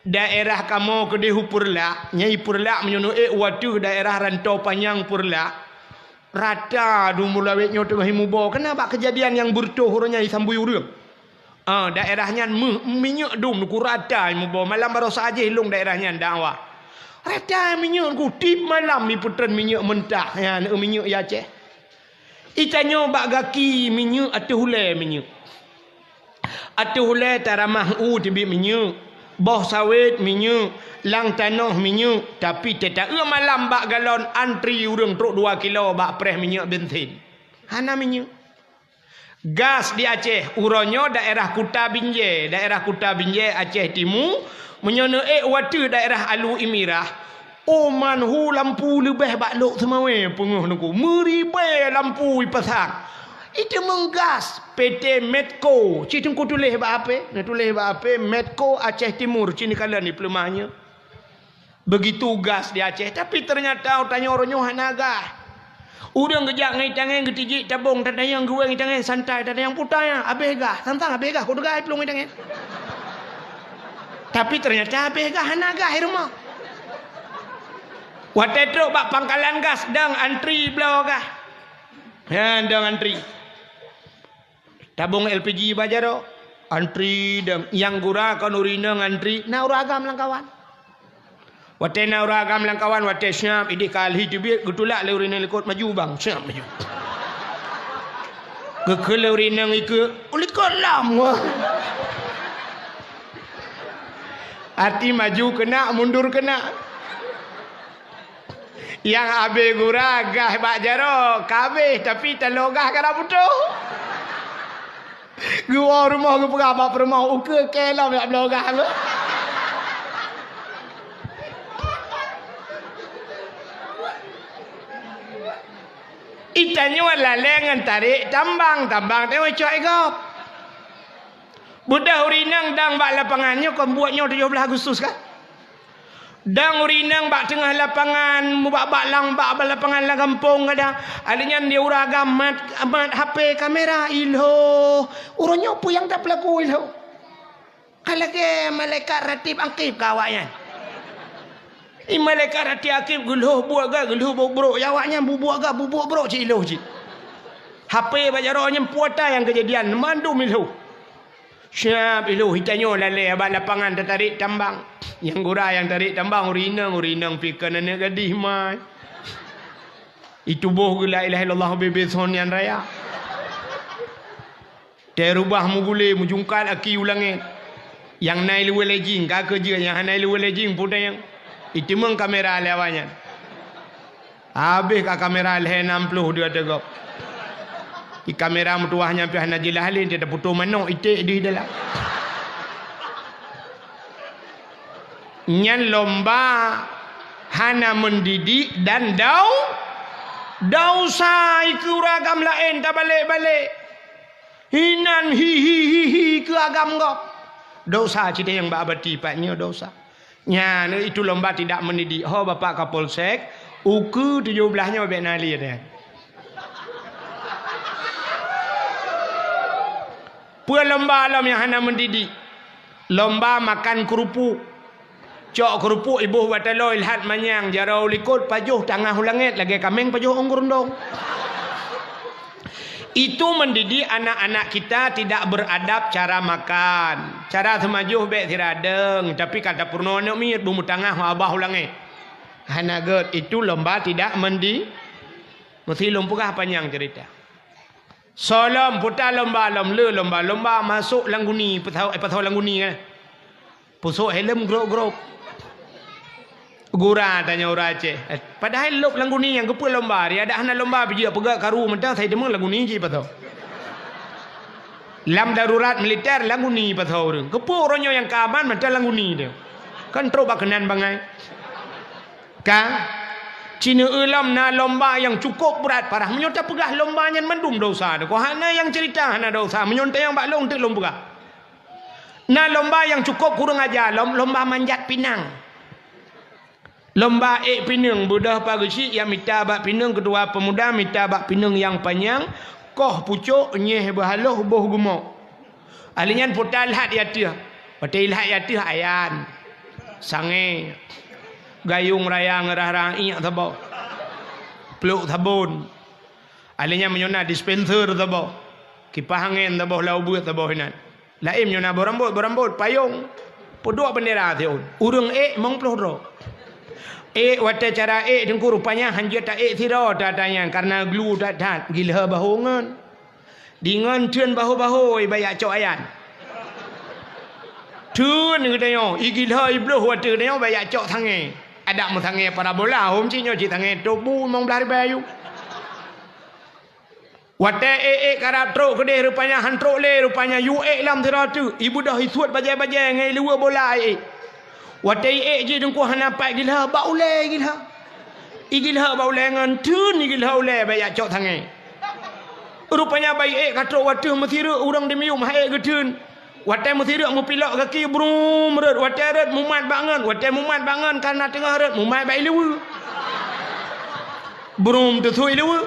Daerah kamoe keudéh u Peureulak, nyang i Peureulak meunyoe neuék u ateueh daerah Rantau Panyang Peureulak, rata dum mulawét nyoe teungoh imubo. Keunan bak keujadian nyang beureutoh uroe nyan isambui ureuëng. Ah, daerah nyan méuh, minyeuk dum ku rata imubo. Malam baroesa jih lôn daerah nyan dakwah. Rata minyeuk ku tiep malam ipeutreun minyeuk mentah nyan, minyeuk di Aceh. Itanyoe bak gaki minyeuk, ateueh ulèe minyeuk. Ateueh ulèe taramah u teubiet minyeuk, boh sawét minyeuk, lam tanoh minyeuk, tapi teuta-eu malam bak galon antri ureuëng trok dua kilo bak preh minyeuk bensin. Hana minyeuk. Gas di Aceh, uroe nyoe daerah Kuta Binjai, daerah Kuta Binjai Aceh Timu, meunyoe neuék u ateueh daerah Alu Imirah, oh man hu lampu leubeh bak Lhokseumawe peungeuh neuku. Meuribèe lampu ipasang. Iteumeung gas, P T Medco. Ci teungku tuléh bak H P, neutuléh bak H P, Medco Aceh Timur, ci neukalon di peuleumah nyoe. Begitu gas di Aceh, tapi ternyata tanyoe uroe nyoe hana gas. Ureuëng geujak ngon itangen geutijik tabong, tatanyong geuwéng itangen santai, tatanyong puta nyan, habéh gas. Sang-sang habéh gas, kudugah iplueng itangen. Tapi ternyata habéh gas, hana gas di rumoh. Watèe trok bak pangkalan gas, dang antri bloe gas. Nyan dang antri. Tabong L P G bak jaroe, antri dang. Nyang gura kon ureuëng inong antri, na ureuëng agam lam kawan. Watèe na ureuëng agam lam kawan, watèe siap, idéh kali teubiet, geutulak lé ureuëng inong likot, "Maju bang," siap maju. Geukheun lé ureuëng inong ikeue, "Likot lom." Até maju keunak, mundur keunak. Nyang abéh gura gas bak jaroe, ka abéh, tapi taloe gas ka na putôh. Geuwoe rumoh geupeugah bak peurumoh, "Ukeue kèe lom jak bloe gas." Itanyoe lalèe ngon tarek tambang, tambang teuh cok i gob. Beudôh ureuëng inong dang bak lapangan nyoe, kon buet nyoe tujoh blaih Agustus kan? Dang ureuëng inong bak teungoh lapangan, mubak-bak lam bak, bak lapangan lam gampông kadang. Ada nyan di ureuëng agam mat, mat H P kamera, ilho. Uroe nyoe peue nyang tapeulaku ilho? Ka lagèe malaikat ratib angkib ka awaknyan. I malaikat ratib angkib geulhoh buet gak, geulhoh buet brok. Ya awaknyan bubuet gak, bubuet brok cit ilho cit. H P bak jaroe nyan puata nyang keujadian, mandum ilho. Siap ilho, itanyoe lalèe bak lapangan tatarek tambang. Nyang gura nyang tarek tambang ureuëng inong, ureuëng inong pih kon aneuk gadih mai. Ituboh geu la ilaha illallah bebe son nyan raya. Teurubah mugulé, mujungkat aki u langét. Nyang na iluwée lejing, ka keujeuet nyang hana iluwée lejing, peue nyang iteumeung kamera lé awaknyan. Habéh ka kamera lhèe nam ploh dua teugop. Di kamera meutuwah nyan pih hana jeulaih lé, teuta putôh manok iték di dalam. Nyan lomba hana mendidik dan dau-, dosa ikeue ureuëng agam laén tabalek-balek. Hinan hi, hi, hi, hi keu agam gob. Dosa cit nyang bak abati pat nyoe dosa. Nyan itu lomba tidak mendidik. Ho Bapak Kapolsek, ukeue tujoh blaih nyoe bèk na lé nyan. Peue lomba lom nyang hana mendidik? Lomba makan keurupuk. Cok keurupuk iboh bak taloe ilhat manyang, jaroe u likot pajoh tangah u langét lagèe kaméng pajoh ôn geurundong. Itu mendidik anak-anak kita tidak beradab cara makan. Cara seumajoh bèk siradeueng, tapi ka tapeurunoe aneuk miet beumutangah babah u langét. Hana gèt, itu lomba tidak mendi-, meusti lôn peugah panyang cerita. Soe lom puta lomba lom le lomba-lomba masôk lam guni, peusôk, eh, peusôk lam guni kan. Peusôk helm grôp-grôp. Gura tanyoe ureueng Aceh. Padahai lôb Langguni nyang keupeue lomba, ri adak hana lomba pih jeuet peugah karu mantong sai teuma Langguni jih pasoe. Lam darurat militer Langguni pasoe ureueng. Keupeue uroe nyoe nyang ka aman mantong Langguni teuh. Kan trok bak keunan bangai. Ka? Ci neueu lom na lomba nyang cukôp brat parah. Meunyoe tapeugah lomba nyan mandum dosa, ko hana nyang cerita hana dosa. Meunyoe teunyang bak lôn teuk lôn peugah. Na lomba nyang cukôp kureueng aja lom, lomba manjat pinang. Lomba ék pineung, beudôh pa geuchik nyang mita bak pineung, keutua peumuda mita bak pineung nyang panyang, koh pucôk, nyeh beuhaloh, boh geumok. Ahli nyan puta lhat di ateueh. Watèe ilhat di ateueh ayan, sangè, gayong raya ngeurah-rah iék saboh, plôk sabon. Ahli nyan meunyoe na dispenser saboh, kipah angén saboh, lau beuet saboh inan. Laén meunyoe na boh rambôt, boh rambôt, payông, peuduek bendera siôn. Ureueng ék limong ploh droe. Ék watèe cara ék teungku rupanya hanjeuet ta ék sidroe that-that nyan, kareuna glu that-that, gilhö bahô ngon. Di ngon theun bahô-bahô, i bak jak cok ayan. Theun geutanyoe, i gilhö i bloh watèe geutanyoe bak jak cok sangè. Adak meusangè parabola, hom cit nyoe cit sangè tobu limong blaih ribèe ayô. Watèe ék-ék karab trok keudeh, rupanya han trok lé, rupanya yue ék lom sidroe teuk, ibeudôh isuet bajèe-bajèe ngon ileue bola ék. Watèe iék jih teungku hana pat gilhö, bak ulèe igilhö. Igilhö bak ulèe ngon theun igilhö ulèe bak jak cok sangè. Rupanya bak iék ka trok watèe meusireuk ureueng di miyueb han ék geutheun. Watèe meusireuk meupilok gaki brum rhot, watèe rhot mumat bak ngon, watèe mumat bak ngon kareuna teungoh rhot mumat bak ileue. Brum teusut ileue.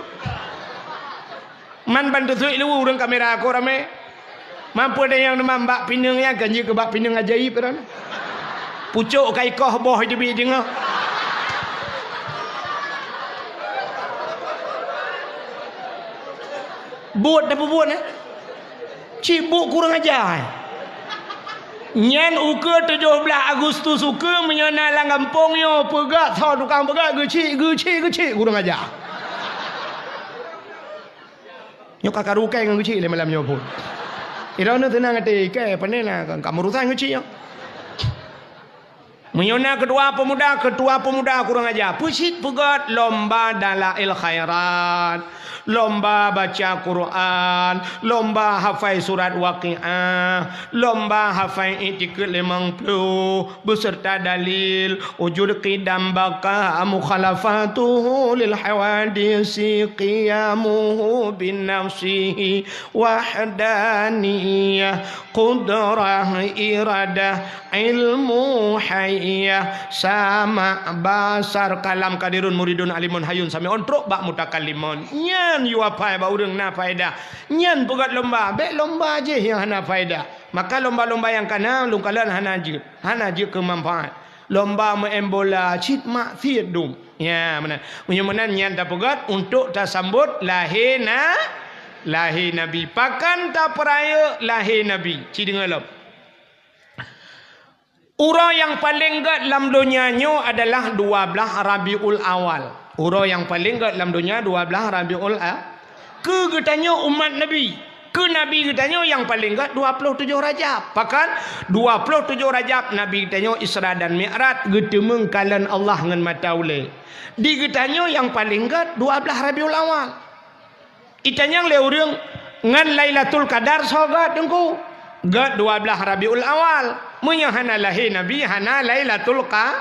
Man ban teusut ileue ureueng kamera ko ramè. Mampu ada nyang neumam bak pineung nyan kan jeuet keu bak pineung ajaib kan. Pucôk ka ikoh boh teubiet deungoe. Buet tapeubuet, eh? Cit buet kurang aja, eh? Nyan ukeue tujoh blaih Agustus ukeue meunyoe na lam gampông nyoe peugah, soe tukang peugah geuchik, geuchik, geuchik kurang aja. Nyoe ka karu kai ngon geuchik lé malam nyoe phon. Droeneuh teunang até, kai pane na ka meurusan geuchik nyoe. Meunyoe na keutua peumuda, keutua peumuda kurang aja, peucit peugöt lomba dalail khairat, lomba baca Quran, lomba hafai surat Waqiah, lomba hafai I'tiqad limong ploh, beserta dalil, wujud qidam baqa, mukhalafatuhu lil hawadisi, qiyamuhu binafsihi, wahdaniyah, qudrah, iradah, ilmu, haiyah, sama', basar, kalam, qadirun, muridun, alimun, hayyun, sami'un, trok bak mutakallimun. Nyan yue hafai bak ureueng na faedah. Nyan peugöt lomba, bèk lomba jih nyang hana faedah. Maka lomba-lomba nyang kana lôn kalon hana jeuet, hana jeuet keu manfaat. Lomba meu'en bola cit maksiet dum. Ya, meunan. Meunyoe meunan nyan tapeugöt untuk tasambot lahé na, lahé Nabi. Pakon tapeurayeuk lahé Nabi? Ci deungö lom. Uroe nyang paleng göt lam donya nyoe adalah dua blaih Rabiul Awal. Uroe nyang paleng göt lam donya dua blaih Rabiul A-, keu geutanyoe umat Nabi. Keu Nabi geutanyoe nyang paleng göt dua ploh tujoh Rajab. Pakon? Dua ploh tujoh Rajab Nabi geutanyoe Isra dan Mi'raj, geuteumeung kalon Allah ngon mata ulèe. Di geutanyoe nyang paleng göt dua blaih Rabiul Awal. Itanyong lé ureueng, ngon Lailatul Qadar soe göt Teungku? Göt dua blaih Rabiul Awal. Meunyoe hana lahé Nabi, hana Lailatul Qa-,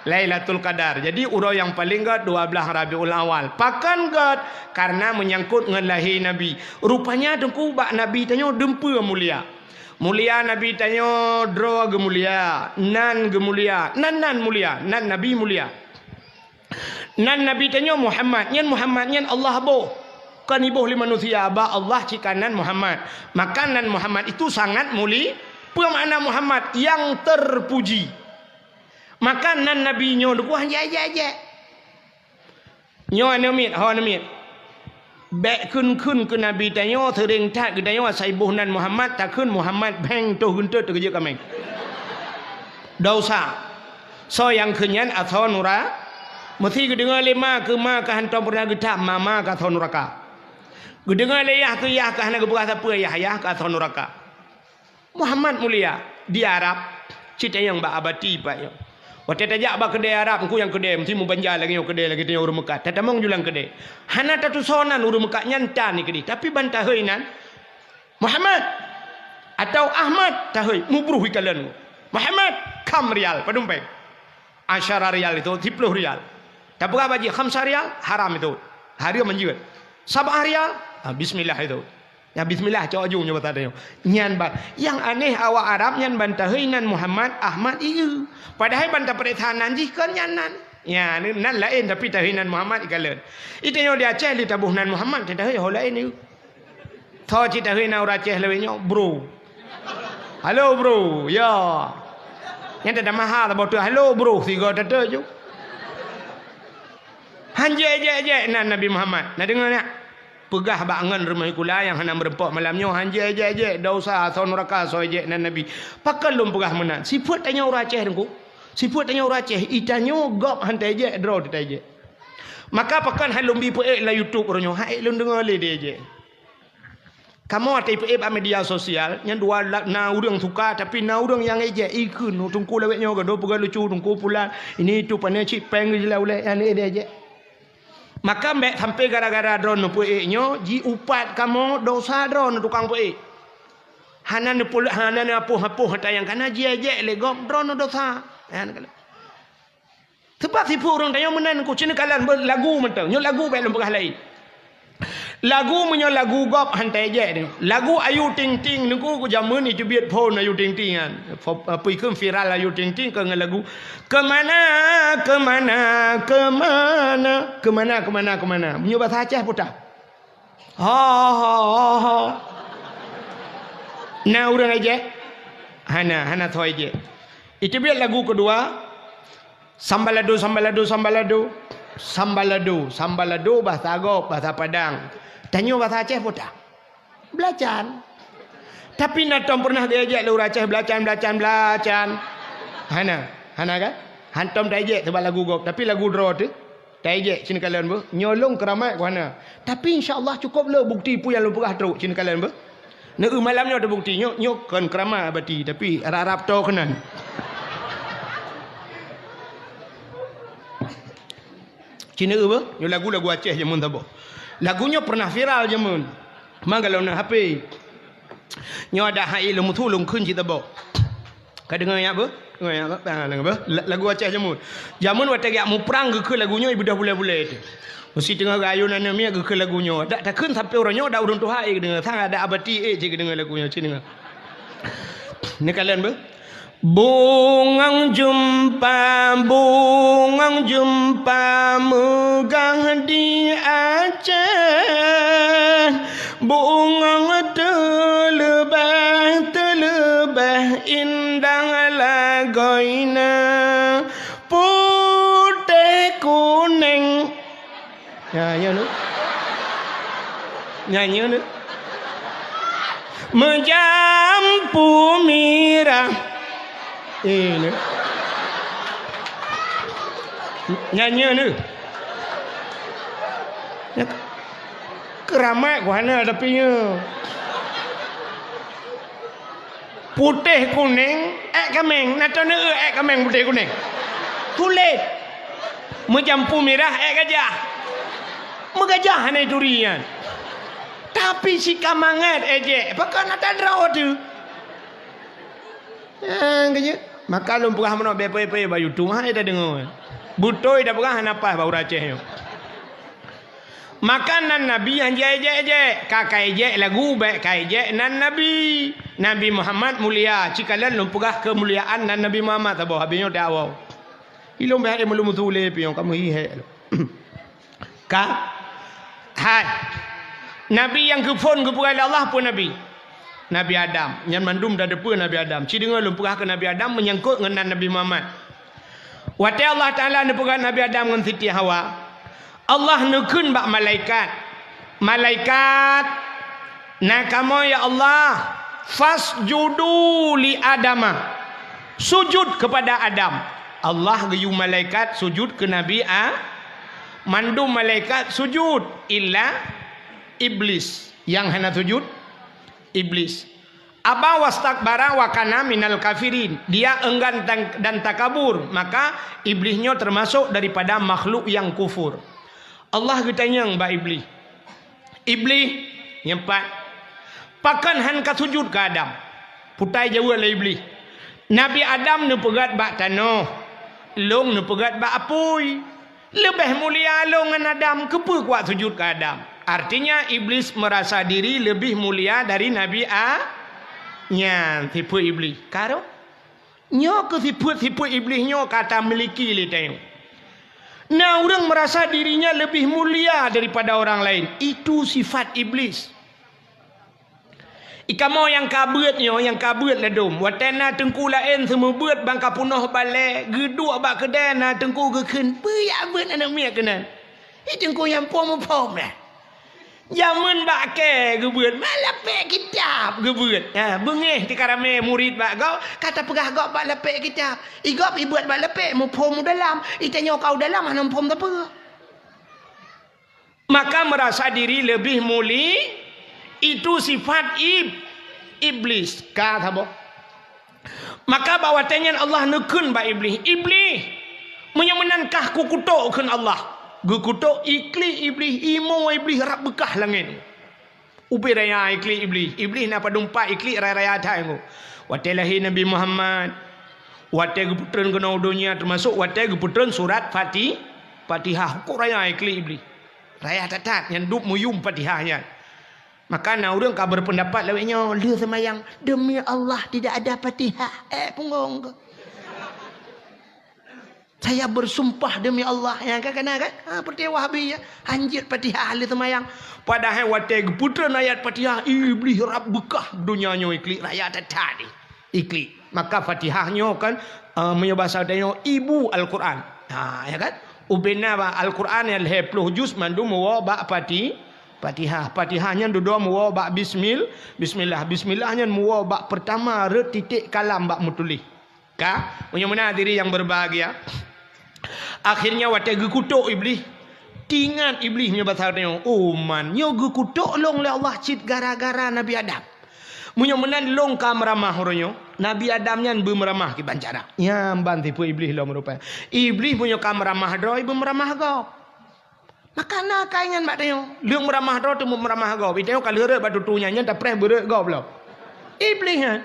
Lailatul Qadar. Jadi, uroe nyang paleng göt dua blaih Rabiul Awal. Pakon göt? Kareuna meunyangkot ngon lahé Nabi. Rupanya Teungku bak Nabi tanyoe dumpeue mulia. Mulia Nabi tanyoe droe geumulia, nan geumulia, nan-nan mulia, nan Nabi mulia. Nan Nabi tanyoe Muhammad, nyan Muhammad nyan Allah boh. Kon iboh lé manusia, bak Allah cit ka nan Muhammad. Maka nan Muhammad itu sangat muli-, peue makna Muhammad? Yang terpuji. Maka nan Nabi nyoe deuh kuah jai-jai-jai. Nyoe aneuk miet, ho aneuk miet. Bèk kheun-kheun keu Nabi tanyoe, seuréng that geutanyoe asai boh nan Muhammad, takheun Muhammad bheng toh geuntot teukeujot kaméng. Dosa. Soe nyang kheun nyan asoe nura-, meusi geudeungoe lé ma keu ma ka hantom peureunah geutham, ma-ma ka asoe nuraka. Geudeungoe lé yah keu yah ka hana geupeugah sapeue, yah-yah ka asoe nuraka. Muhammad mulia di Arab, cit nyang bak abati pat nyoe. Watée tajak bak keudè Arab, engku nyang keudè, meusti mubanja lagée nyoe keudè, lagée tanyoe ureuëng meukat. Tatamueng julang keudè. Hana tatusoe nan ureuëng meukat nyan tan keudeh. Tapi ban tahôi nan, Muhammad atau Ahmad tahôi, mubroh ikalon. Muhammad, kham rial, padum péng. Asyara rial itu, siploh rial. Tapeugah bak jih, khamsa rial, haram itu. Hareuem manjeuet. Sab'ah rial, ah, bismillah itu. Nyan bismillah cok aju nyoe basa tanyoe. Nyan ba-, nyang aneh awak Arab nyan ban tahôi nan Muhammad, Ahmad, ieu. Padahai ban tapareksa nan jih kon nyan nan. Nyan nan laén tapi tahôi nan Muhammad ikalon. Itanyoe di Aceh lé taboh nan Muhammad, tatahôi ho laén ieu. Tho cit tahôi nan ureuëng Aceh lawét nyoe, bro. Halo, bro. Ya. Nyan tada maha taboh tu, halo, bro. Sigo tata ju. Han jeuet-jeuet nan Nabi Muhammad. Na deungoe nyak? Peugah bak ngon rumoh sikula nyang hana meureumpok malam nyoe, han jeuet-jeuet, desya asoe nuraka soe jeuet nan Nabi. Pakon lôn peugah meunan? Sifeuet tanyoe ureuëng Aceh teungku. Sifeuet tanyoe ureuëng Aceh, itanyoe gob han tajeuet, droe teuh tajeuet. Maka pakon han lôn bi peuék lam YouTube uroe nyoe, han ék lôn deungoe lé dijeuet. Kamoe watée peuék bak media sosial, nyan dua la-, na ureuëng suka, tapi na ureuëng nyang ejek, ikheun, teungku lawét nyoe gadôh peugah lucu, teungku pulan, ini itu pane cit péng geujeulaih ulée, nyan ejek. Maka bék sampai gara-gara droeneuh peuék nyoe, jiupat kamoe desya droeneuh tukang peuék. Hana neupul-, hana neuapoh-apoh ata nyang kana jiejek lé gob droeneuh desya. Nyan kalon. Sebab sifeuet ureuëng tanyoe meunan ku cit neukalon beu lagu mantong. Nyoe lagu bék lôn peugah laén. Lagu meunyoe lagu gob han tajek nyoe. Lagu Ayu Ting Ting nyoe ku jameun iteubiet phon Ayu Ting Ting nyan. Fo-, apa ikheun viral Ayu Ting Ting keu ngon lagu, "Kemana, kemana, kemana, kemana, kemana, kemana." Meunyoe basa Aceh peue tah? Ho, ho, ho, ho. Na ureuëng ejek? Hana, hana tho ejek. Iteubiet lagu keudua, sambalado, sambalado, sambalado. Sambalado, sambalado bahasa gob, bahasa Padang. Tanyoe bahasa Aceh peue tah? Belacan. Tapi na tom pernah geuejek lé ureuëng Aceh belacan, belacan, belacan. Hana, hana kan? Hantom taejek sebab lagu gob, tapi lagu droe teuh. Taijek cit neukalon beuh. Nyoe lôn keuramat ku hana. Tapi insya Allah cukôp le bukti peue nyang lôn peugah trok cit neukalon beuh. Neu malam nyoe teubukti nyoe, nyoe kon keuramat abati, tapi rab-rab toe keunan. Cit neu beuh, nyoe lagu-lagu Aceh jameun saboh. Lagu nyoe pernah viral jameun. Mang galom na H P. Nyoe ada hai lôn meusu lôn kheun cit saboh. Ka deungoe nyak beuh? Deungoe nyak beuh? Ah, deungoe beuh? La-, lagu Aceh jameun. Jameun watée geujak muprang geukheun lagu nyoe ibeudôh bulée-bulée teuh. Meusi teungoh geuayôn aneuk miet geukheun lagu nyoe. Dak takheun sampoe uroe nyoe dak ureuëng tuha ék geudeungoe. Sang ada abati ék cit geudeungoe lagu nyoe. Cit deungoe. Neukalon beuh? Bungong jeumpa, bungong jeumpa meugah di Aceh. Bungong teuleubeh, teuleubeh indah lagoina, putéh kunéng. Nyan, nyan tu. Nyan, nyan tu. Meujampu mirah. Eh, ni. Nyan, nyan tu. Keuramat ku hana tapi nyoe. Putéh kunéng, ék kaméng. Na teuneuk ék kaméng putéh kunéng. Tuléh. Meujampu mirah, ék gajah. Meugajah hana ituri nyan. Tapi si ka mangat ejek, pakon ata droe teuh. Nyang keujeuet. Maka lôn peugah meunoe, bèk payah-payah bak YouTube, hai tadeungoe. Beutôi tapeugah hana paih bak ureueng Aceh nyoe. Maka nan Nabi nyang jiék-ék, ka kaék lagu, bèk kaék nan Nabi. Nabi Muhammad mulia, cikalon lôn peugah keumuliaan nan Nabi Muhammad saboh, habéh nyoe dakwah. Ilôn bèk meuleumu tuléh piôh, kamoe hi hék lôn. Ka? Hai. Nabi nyang geuphon geupeugah lé Allah peue Nabi? Nabi Adam. Nyan mandum tateupeue Nabi Adam. Ci deungoe lôn peugah keu Nabi Adam meunyangkot ngon nan Nabi Muhammad. Watèe Allah Taala neupeugah Nabi Adam ngon Siti Hawa, Allah neukheun bak malaikat, "Malaikat, na kamoe, ya Allah, fasjudu li Adama." Sujud kepada Adam. Allah geuyue malaikat sujud keu Nabi A-, mandum malaikat sujud, illa Iblis. Nyang hana sujud, Iblis. Aba wastakbara wa kana minal kafirin. Dia enggan dan, dan takabur, maka Iblih nyoe termasuk daripada makhluk yang kufur. Allah geutanyong bak Iblih, "Iblih," nyang pat, "pakon han ka sujud keu Adam?" Putai jaweueb lé Iblih, "Nabi Adam neupeugét bak tanoh, lôn neupeugét bak apui. Leubeh mulia lôn ngon Adam, keupeue kuat sujud keu Adam?" Artinya, Iblis merasa diri lebih mulia dari Nabi A-, nyan sifeuet Iblih. Ka rhot? Nyoe keuh sifeuet-sifeuet Iblih nyoe ka tamiliki lé tanyoe. Na ureuëng merasa dirinya lebih mulia daripada orang lain. Itu sifat Iblis. Ikamoe nyang ka beuet nyoe, nyang ka beuet ladôm. Watée na teungku laén seumeubeuet ban ka peunoh balée, geuduek bak keudée na teungku geukheun, "Peue jak beuet aneuëk miet keunan? Hi teungku nyang phom-phom nyan." Jameun bak kée geubeuet, bak lapék kitab geubeuet. Ha, beungéh tika ramé murit bak gob, ka tapeugah gob bak lapék kitab. I gob ibeuet bak lapék, muphom u dalam. I tanyoe ka u dalam, hana muphom sapeue. Maka merasa diri lebih muli, itu sifat ib-, iblis. Ka saboh. Maka bak watée nyan Allah neukheun bak Iblih, "Iblih, meunyoe meunan kah kukutok," kheun Allah. Geukutok iklik Iblih, imo Iblih rab beukah langét. Ubé raya iklik Iblih. Iblih na padum pat iklik raya-raya that nyoe. Watée lahé Nabi Muhammad, watée geupeutreun keunoe u donya, teumasok watée geupeutreun surat Fati-, Fatihah, kok raya iklik Iblih. Raya that-that nyan dub meuyum Fatihah nyan. Maka na ureuëng ka berpendapat lawét nyoe, lheueh seumayang, "Demi Allah tidak ada Fatihah." Eh, punggong ke? "Saya bersumpah demi Allah." Ya kan, kena kan? Ha, seperti Wahabi ya. Hanjeuet Fatihah lheueh seumayang. Padahai watée geupeutreun ayat Fatihah, Iblih rab beukah donya nyoe iklik raya that-that ni. Iklik. Maka Fatihah nyoe kan, eh, meunyoe basa tanyoe ibu Al-Quran. Ha, ya kan? Ubena bak Al-Quran nyang lhée ploh juz mandum meuwoe bak Fati-, Fatihah. Fatihah nyan dudoe meuwoe bak bismil-, bismillah. Bismillah nyan meuwoe bak pertama rot titik kalam bak meutuléh. Ka, meunyoe meunan hadirin yang berbahagia, akhirnya watée geukutok Iblih, tingat Iblih meunyoe basa tanyoe, "Oh man, nyoe geukutok lôn lé Allah cit gara-gara Nabi Adam. Meunyoe meunan lôn ka meuramah uroe nyoe, Nabi Adam nyan beumeuramah kiban cara." Nyan ban sifeuet Iblih lom rupa. Iblih meunyoe ka meuramah droe, beumeuramah gob. Maka na akai nyan bak tanyoe. Lheueh meuramah droe teuma meuramah gob. I tanyoe ka lheueh rot bak tutoe nyan, nyan tapreh beurot gob lom. Iblih nyan.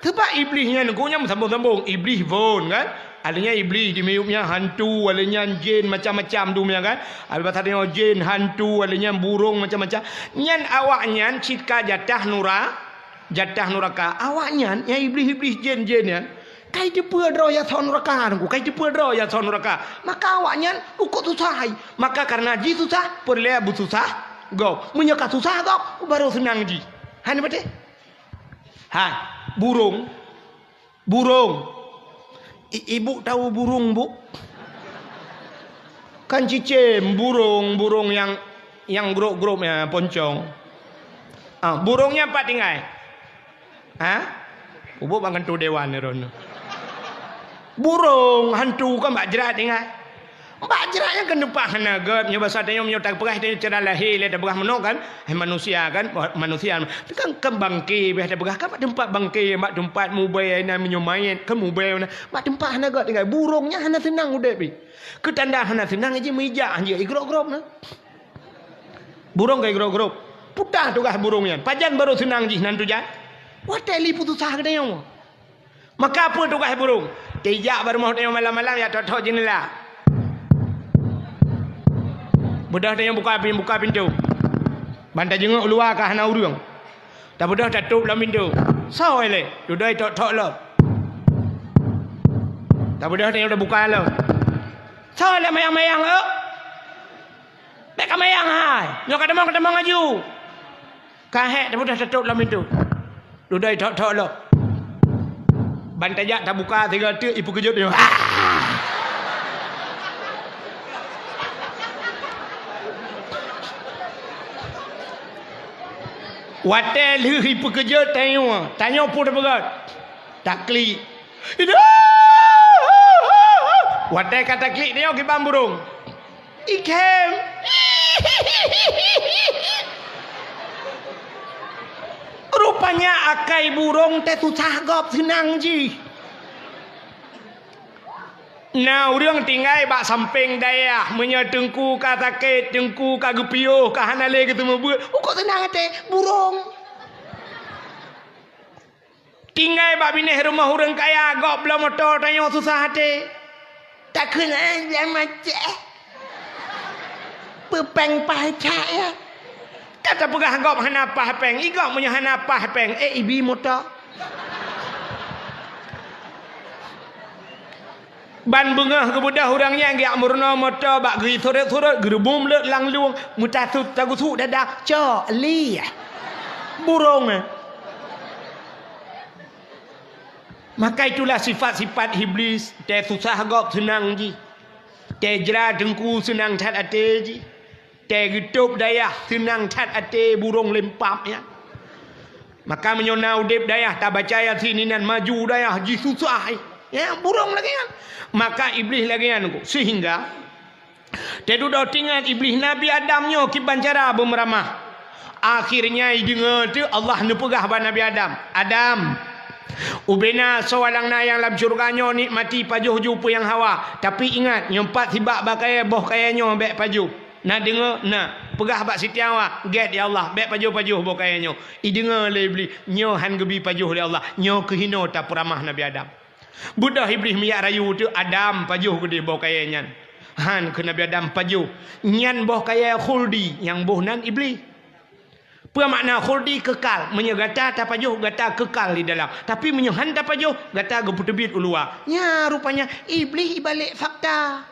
Sabab Iblih nyan, geuh nyan meusambông-sambông. Iblih phon, kan? Ada nyan Iblih di miyueb nyan, hantu, ada nyan jin, macam-macam tu nyan, kan? Ada bahasa tanyoe jin, hantu, ada nyan burông, macam-macam. Nyan awak nyan cit ka jatah nura-, jatah nuraka. Awak nyan, nyang Iblih-Iblih jin-jin nyan, kai teupeue droe nyang son nuraka, Teungku, kai teupeue droe nyang son nuraka. Maka awak nyan ukot susah hai. Maka karena jih susah, peureulée beususah gob. Meunyoe ka susah gob, baru seunang jih. Hai, na beutôi? Hai, burông. Burông. I-, ibu tahu burung, Bu? Kan cicém, burông, burông nyang, nyang grôp-grôp nyan, poncông. Ah, burông nyan pat tinggai? Ha? Ubôk bak kantô dewan ni ron. Burông, hantu kan bak jrat tinggai. Bak jrat nyan kan teumpat hana gét, nyoe basa tanyoe meunyoe tapeugah tanyoe cara lahé lé tapeugah meunoe kan, hai manusia kan, manusia. Kan, kan bangké beh tapeugah kan bak teumpat bangké, bak teumpat mubée na meunyoe manyét kan mubée na. Bak teumpat hana gét tinggai. Burông nyan hana seunang udép jih. Keu tanda hana seunang jih meujak hanjeuet igrôp-grôp na. Burông ka igrôp-grôp. Peue tugaih burông nyan? Pajan barô seunang jih nan tujan? Watée liput susah geutanyoe. Maka peue tugaih burông? Teujak bak rumoh tanyoe malam-malam, jak thok-thok jeundela. Beudôh tanyoe buka pin-, buka pintoe. Ban tajeungok u luwa ka hana ureuëng. Tabeudôh tatôp lom pintoe. Soe lé? Dudoe thok-thok lom. Tabeudôh tanyoe tabuka lom. Soe lé mayang-mayang, oh? Bék ka mayang hai. Nyoe ka tamong, ka tamong laju. Ka hék tabeudôh tatôp lom pintoe. Dudoe thok-thok lom. Ban tajak tabuka sigoe teuk ipeukeujot nyoe. Watée lheueh ipeukeujot tanyoe, tanyoe peue tapeugah? Taklik. Watée ka taklik tanyoe kiban burông. Ikhem. Rupanya akai burông teuh susah gob seunang jih. Na ureuëng tinggai bak sampéng dayah, meunyoe teungku ka sakét, teungku ka geupiôh, ka hana lé geuteumeubuet, ukeue seunang até burông. Tinggai bak binéh rumoh ureuëng kaya, gob bloe moto, tanyoe susah até. Takheun, "Eh, jangan macet, eh. Peupéng paih cak, ya." Ka tapeugah gob hana paih péng, i gob meunyoe hana paih péng, eh, ibi moto. Ban beungoh geubeudôh ureuëng nyan geujak meurunoe moto bak geusurot-surot, geureubum leuet lam lueng, meutasut tagusuk dada, cok, lieh. Burông, eh. Maka itulah sifat-sifat Iblis, teuh susah gob seunang jih. Teuh jra teungku seunang that até jih. Teuh geutôb dayah seunang that até burông lempap nyan. Maka meunyoe na udeb dayah tabaca Yasin inan maju dayah jih susah, eh. Ya, burông lagée nyan. Maka Iblis lagée nyan, sehingga teududoe teuingat Iblis Nabi Adam nyoe kiban cara beumeuramah. Akhirnya ideungoe teuh Allah neupeugah bak Nabi Adam, "Adam, ubena soe alang na nyang lam syeuruga nyoe nikmati pajoh ju peue nyang hawa. Tapi ingat, nyoe pat sibak bak kayée, boh kayée nyoe bék pajoh." Na deungoe? Na. Peugah bak Siti Hawa, "Gét, ya Allah, bék pajoh-pajoh boh kayée nyoe." Ideungoe lé Iblis, "Nyoe han geubi pajoh lé Allah, nyoe keuhinoe tapeuramah Nabi Adam." Beudôh Iblis meujak rayu teuh, "Adam, pajoh keudeh boh kayée nyan." "Han," kheun Nabi Adam, "pajoh. Nyan boh kayée khuldi," nyang boh nan Iblis. Peue makna khuldi? Keukal. Meunyoe gata tapajoh, gata keukal di dalam. Tapi meunyoe han tapajoh, gata geupeuteubiet u luwa. Nya rupanya Iblis ibalek fakta.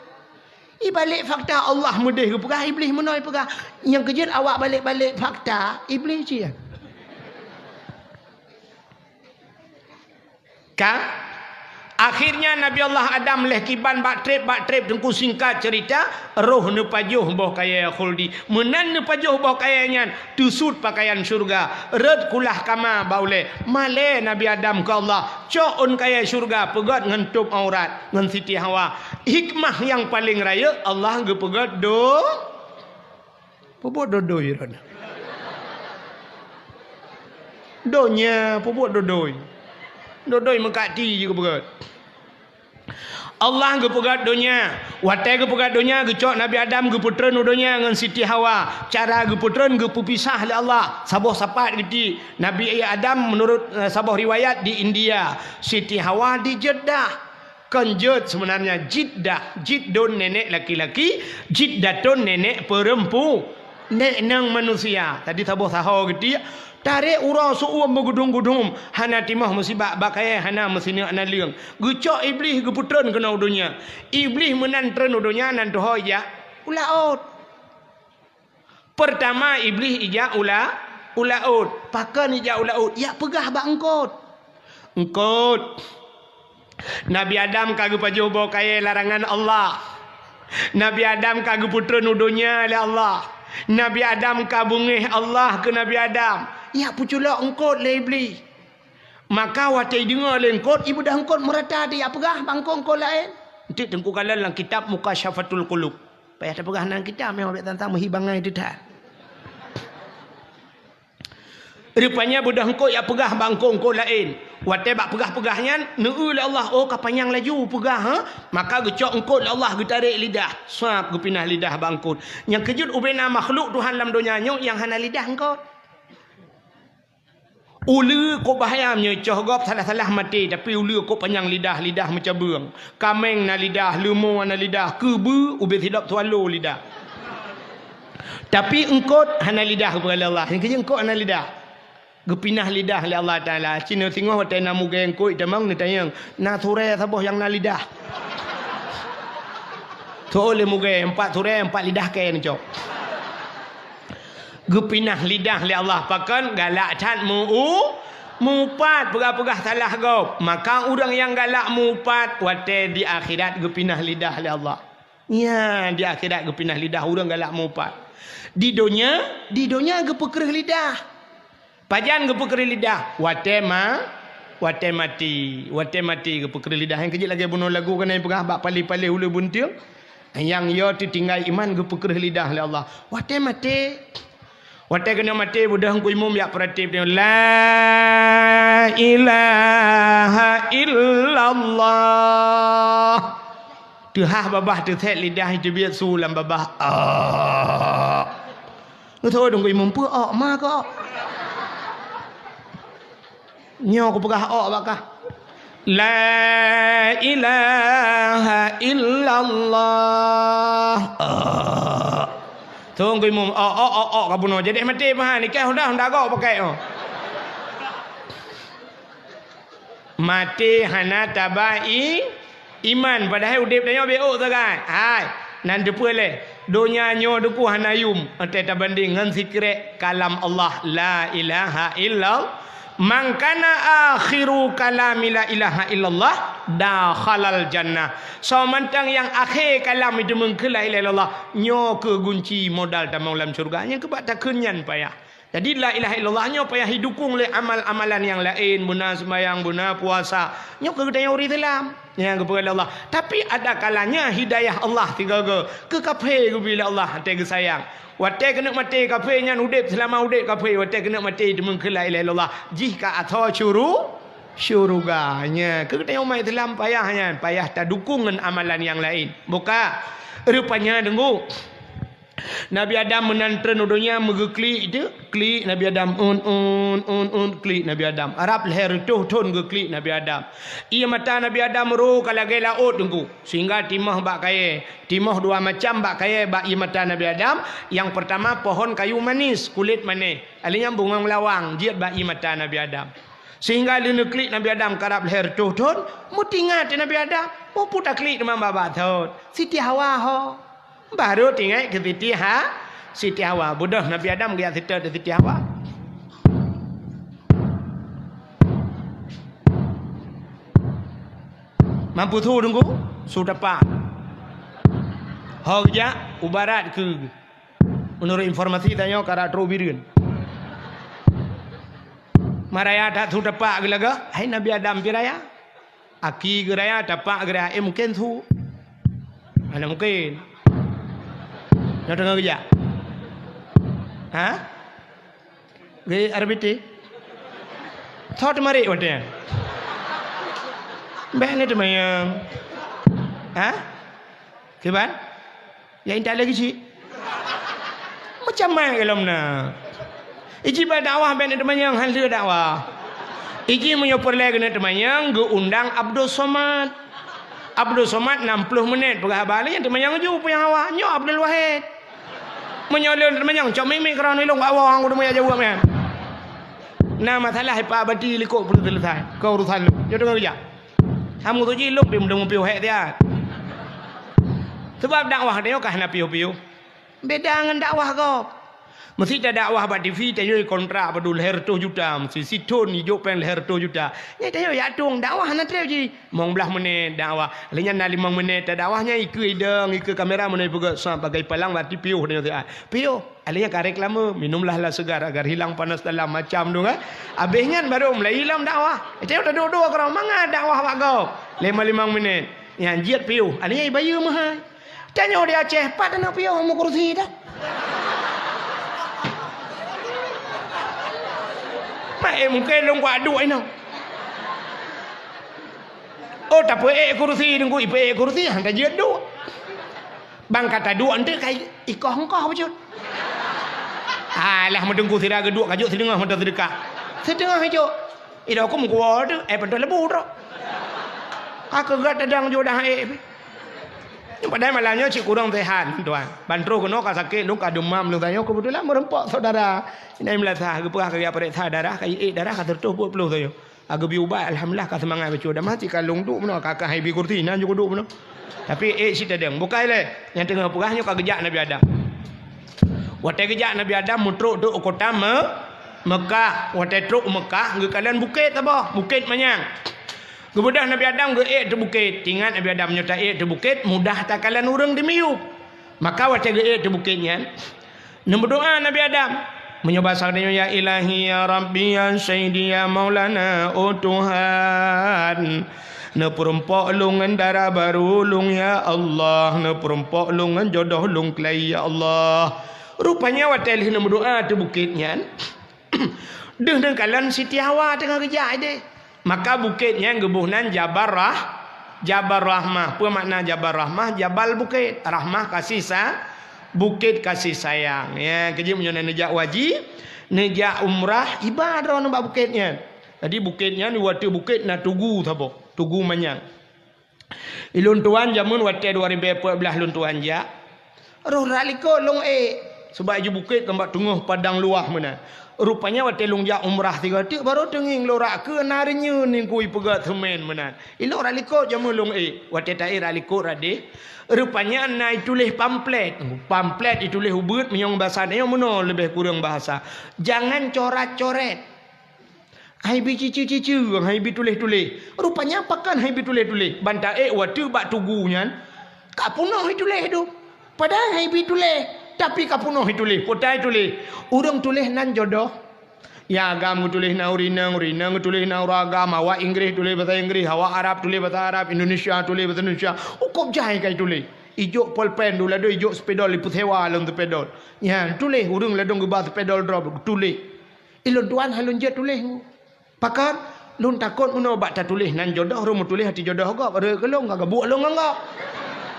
Ibalek fakta Allah meudeh geupeugah, Iblis meunoe peugah. Nyang keujeuet awak balek-balek fakta, Iblis cit. Ka? Akhirnya Nabi Allah Adam lheueh kiban bak treb, bak treb, teungku, singkat cerita, roh neupajoh boh kayée khuldi. Meunan neupajoh boh kayée nyan, teusut pakaian syeuruga, rot kulah kama bak ulée. Malée Nabi Adam keu Allah, "Cok ôn kayée syeuruga, peugét ngon tôb aurat ngon Siti Hawa." Hikmah nyang paleng rayeuk, Allah geupeugét do Peubuet dodoi droeneuh. Donya peubuet dodoi. Dodoi meukat ti jih geupeugét. Allah geupeugét donya. Watée geupeugét donya, geucok Nabi Adam geupeutreun u donya ngon Siti Hawa. Cara geupeutreun geupeupisah lé Allah. Saboh sapat geutiek. Nabi Adam, meunurot, eh, saboh riwayat, di India. Siti Hawa di Jeddah. Kon jeuet seubeunarnya, Jiddah, Jiddun nenek laki-laki, Jiddatun nenek peurempu-, nenek manusia. Tadi saboh saho geutiek, tarek uroe seu-uem meugudum-gudum, hana timoh meusibak bak kayée, hana meusineuk naleueng. Geucok Iblih geupeutreun keunoe u donya. Iblih meunan treun u donya nan tuho ijak u laôt. Peurtama Iblih ijak u la-, u laôt. Pakon ijak u laôt? Ijak peugah bak eungkôt. Eungkôt, Nabi Adam ka geupajoh boh kayée larangan Allah. Nabi Adam ka geupeutreun u donya lé Allah. Nabi Adam ka beungéh Allah keu Nabi Adam. Ijak peuculok eungkôt lé Iblih. Maka watée ideungoe lé eungkôt, ibeudôh eungkôt meurata di, ijak peugah bak eungkôt-eungkôt laén. Enteuk teungku kalon lam kitab Mukasyafatul Qulub. Payah tapeugah nan kitab, meuh bék tantang meuhi bangai teuh that. Rupanya beudôh eungkôt ijak peugah bak eungkôt-eungkôt laén. Watée bak peugah-peugah nyan, neueu lé Allah, oh, ka panyang laju peugah, ha? Maka geucok eungkôt lé Allah, geutarek lidah. Sab geupinah lidah bak eungkôt. Nyang keujeuet ubena makhluk Tuhan lam donya nyoe nyang hana lidah eungkôt. Uleue kok bahya meunyoe icoh gob salah-salah maté, tapi uleue kok panyang lidah, lidah meucabeueng. Kaméng na lidah, leumo na lidah, keubeue ubé sidop swallow lidah. Tapi eungkôt hana lidah geupeugah lé Allah. Nyang keujeuet eungkôt hana lidah. Geupinah lidah lé Allah Taala. Cit singoh watée na mugée eungkôt tamong neutanyong, "Na surée saboh nyang na lidah?" Soe lé mugée, "Empat surée, empat lidah kée neucok." Geupinah lidah lé Allah, pakon? Galak that meu-, meuupat, peugah-peugah salah gob. Maka ureuëng nyang galak meuupat, watée di akhirat geupinah lidah lé Allah. Nya, di akhirat geupinah lidah ureuëng galak meuupat. Di donya, di donya geupeukreueh lidah. Pajan geupeukreueh lidah? Watée ma-, watée maté. Watée maté geupeukreueh lidah. Nyang keujeuet lagée bunoe lagu keunan peugah bak paléh-paléh uleue bunteueng. Nyang yo teutinggai iman geupeukreueh lidah lé Allah. Watée maté, Watée keuneuk maté, beudôh Teungku Imum jak peuratéb, "La ilaha illallah." Teuhah babah, teusét lidah, teubiet su lam babah. Ah. Geutôi Teungku Imum, "Peue ôk, ma keu ôk?" "Nyoe kupeugah ôk bak kah." "La ilaha illallah." Ôk. Teungku Imum, "Ôk, ôk, ôk, ôk," ka bunoe. Jadi maté meuhan, ikai honda, honda gok pakai, oh. Maté hana taba i-, iman, padahai udeb tanyoe beu sagai. Hai, nan teupeue lé, donya nyoe Teungku hana yum, watée tabandeng ngon sikrek kalam Allah, la ilaha illallah. "Man kana akhiru kalami la ilaha illallah, dakhalal jannah." Soe mantong nyang akhé kalam jiteumeung keu la ilaha illallah, nyoe keuh gunci modal tamong lam syeuruga. Nyang keubah takheun nyan payah. Jadi, la ilaha illallah nyoe payah jidukong lé amal-amalan nyang laén, beuna seumayang, beuna puasa. Nyoe keuh geutanyoe ureuëng Islam nyang geupeugah lé Allah. Tapi ada kalanya hidayah Allah sigoe-goe keu kafé geubri lé Allah, watée geusayang. Watée keuneuk maté kafé nyan udeb, seulama udeb kafé, watée keuneuk maté jiteumeung keu la ilaha illallah, jih ka asoe syuru-, syeuruga. Nyan keuh geutanyoe umat Islam payah nyan, payah tadukong ngon amalan nyang laén. Buka, rupanya Teungku. Nabi Adam meunan treun u donya meugeuklik teuk, klik Nabi Adam, un, un, un, un, klik Nabi Adam. Rab lhée reutôh thon geuklik Nabi Adam. Ié mata Nabi Adam roh ka lagée laôt Teungku, sehingga timoh bak kayée. Timoh dua macam bak kayée bak ié mata Nabi Adam. Nyang peurtama pohon kayu manis, kulét manéh. Alheuh nyan bungong lawang jeuet bak ié mata Nabi Adam. Sehingga lheueh neuklik Nabi Adam karab lhée reutôh thon, meutingat Nabi Adam, "Oh, peue taklik teuma babah thon? Siti Hawa ho." Barô teuingat keu Siti Ha-, Siti Hawa. Beudôh Nabi Adam geujak seutôt di Siti Hawa. Mampu su Teungku? Su tapak. Ho geujak u barat keu, meunurot informasi tanyoe, ka rot trok u Bireuen. Maraya that su tapak geulaga, hai Nabi Adam pih raya. Aki geuraya, tapak geuraya, eh, mungken su. Hana mungken. Nyoe teungoh geujak. Ha? Geu R B T? Thot marit watée nyan. Bék ni teumanyong. Ha? Kiban? Ya intat lagi cit. Macam mana lom na? Iji ba dakwah bék ni teumanyong, hana lheueh dakwah. Iji meunyoe peureulée keuneuk teumanyong, geuundang Abdul Somad. Abdul Somad enam puluh menit peugah haba, lé nyan teumanyong ju peue nyang hawa. Nyoe Abdul Wahid. Meunyoe lôn teumanyong, cok miet-miet keudroe nyoe lôn bak woe, aku teumanyong jaweueb nyan. Na masalah ipak bati likot peureulée seuleusai keu urusan lôn. Nyoe teungoh geujak. Kamoe tu jih lôn pih meudong piôh hék siat. Sabab dakwah tanyoe ka hana piôh-piôh. Beda ngon dakwah gob. Meusi tadakwah bak T V, tanyoe kontrak padub lhée reutôh juta, meusi sithon ijok péng lhée reutôh juta. Nyan tanyoe jak tueng dakwah hana treb jih. Limong blaih menit dakwah. Lheueh nyan na limong menit tadakwah nyan ikeue idong, ikeue kamera meunyoe peugét sab bagai palang, berarti piôh tanyoe siat. Piôh. Alheuh nyan ka reklame, minumlah lah segar agar hilang panas dalam, macam tu kan. Abéh nyan barô mulai lom dakwah. Tanyoe taduek-duek keudroe mangat dakwah bak gob. Lima-lima menit. Nyan jeuet piôh. Alheuh nyan ibayeue meuhai. Tanyoe di Aceh, pat na piôh meukursi dah. Mak, eh, mungken lôn kuat duek inoe. Oh, tapeuék kursi Teungku, ipeuék kursi, han tajeuet duek. Bang ka taduek enteuk ka ikoh-koh bacut. Alah, meuteungku sira geuduek ka jok sideungoh mantong seudeukah. Sideungoh ijok. Ida huköm kuwoe teuh, eh, pantoh leubeh trok. Ka keugat tadang jok dah ék pih. Padahai malam nyoe cit kurang sehat, tuan. Ban troh keunoe ka sakét, lôn ka demam lôn tanyoe, keubeutulan meurumpok syedara. Inai meulasah, geupeugah ka geujak pareksa darah, ka jiék darah ka seratus empat puluh tanyoe. Ka geubri ubat, alhamdulillah, ka seumangat bacut. Dan meuhai ka lôn duek bunoe, ka, ka hai bi kursi, nan jeuet kuduek bunoe. Tapi ék cit tadong. Bukai lé, nyang teungoh peugah nyoe ka geujak Nabi Adam. Watée geujak Nabi Adam meutrok-trok u kota Me-, Meukah. Watée trok u Meukah, geukalon bukét saboh, Bukét Manyang. Geubeudôh Nabi Adam geuék ateueh bukét. Teuingat Nabi Adam nyoe taék ateueh bukét, mudah takalon ureuëng dimiyueb. Maka watée geuék ateueh bukét nyan, neumeudoá Nabi Adam. Meunyoe basa geutanyoe, "Ya Ilahi, ya Rabbi, ya Sayyidi, ya Maulana, oh Tuhan, neupeurumpok lôn ngon dara barô lôn, ya Allah, neupeurumpok lôn ngon jodoh lôn keulai, ya Allah." Rupanya watée lheueh neumeudoá ateueh bukét nyan, deuh neukalon Siti Hawa teungoh geujak ideh. Maka bukét nyan geuboh nan Jabal Rah-, Jabal Rahmah. Peue makna Jabal Rahmah? Jabal bukét, Rahmah kasih sa-, bukét kasih sayang. Ya, keujeuet meunyoe na neujak waji, neujak umrah, iba droeneuh bak bukét nyan. Jadi bukét nyan, watée bukét na tugu saboh, tugu manyang. Ilôn tuan jameun watée dua ribée peuet blaih lôn tuan jak, roh rot likot lôn ék, sabab iju bukét ngon bak teungoh padang luwah meunan. Rupanya watée lôn jak umrah sigoe teuk barô teungieng lôn rot keu na reunyeun ningkui peugét seumén meunan. Ilôn rot likot jameun lôn ék, watée taék rot likot rot deh. Rupanya na ituléh pamflet. Pamflet ituléh ubeuet meunyoe basa nyoe meunoe leubeh kureueng bahasa. Jangan corat-coret. Hai bi cicu-cicu, hai bi tuléh-tuléh. Rupanya pakon hai bi tuléh-tuléh. Ban taék watée bak tugu nyan, ka peunoh ituléh tu. Padahai hai bi tuléh, tapi ka peunoh ituléh. Peue ta ituléh? Ureuëng tuléh nan jodoh. Nyang agam geutuléh nan ureuëng inong, ureuëng inong geutuléh nan ureuëng agam, awak Inggréh tuléh basa Inggréh, awak Arab tuléh basa Arab, Indonesia tuléh basa Indonesia. Ukop jai ka ituléh. Ijok polpen dum ladôm ijok spidol ipeusewa lom spidol. Nyan tuléh ureuëng ladôm geuba spidol droe tuléh. Ilôn tuan hai lôn jeuet tuléh. Pakon? Lôn takot meunoe bak tatuléh nan jodoh, rhom meutuléh hati jodoh gob, rhot keu lôn ka geubuek lôn ngon gob.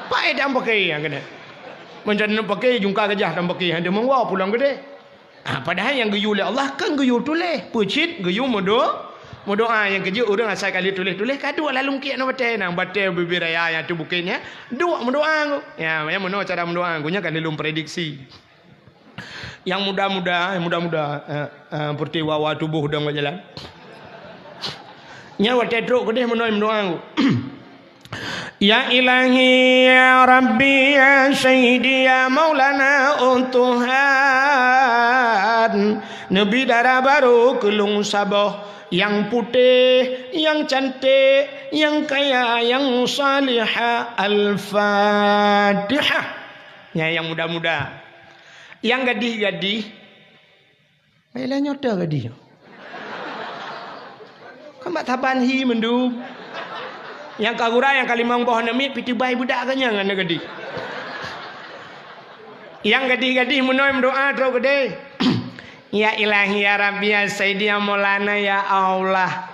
Paét tam paké nyang keunan. Meunyoe tam paké jungka gajah tam paké, hana meuwoe pulang keudeh. Ah, padahai nyang geuyue lé Allah kan geuyue tuléh, peue cit geuyue meudo-, meudoá nyang keujeuet ureuëng asai ka lheueh tuléh-tuléh ka duek lam lungkiek ngon batée, nang batée bibir raya nyang ateueh bukét nyan, duek meudoá ngon. Ya, nyang meunoe cara meudoá ngon, nyan ka lheueh lôn prediksi. Nyang muda-muda, nyang muda-muda, eh, eh, peureuti wa-wa tuboh dong bak jalan. Nyan watée trok keudeh meunoe meudoá. Ya Ilahi, ya Rabbi, ya Sayyidi, ya Maulana, oh Tuhan, neubi dara barô keu lôn saboh, nyang putéh, nyang canték, nyang kaya, nyang salihah. Al-Fatihah. Nyan nyang muda-muda. Nyang gadih-gadih, meuilah nyoe teuh gadih. Kan bak saban hi mandum. Nyang ka gura, nyang ka limong boh aneuk miet, pih teubai beudak geuh nyan ngon aneuk gadih. Nyang gadih-gadih meunoe meudoá trok keudeh. Ya Ilahi, ya Rabbi, ya Sayyidi, ya Maulana, ya Allah.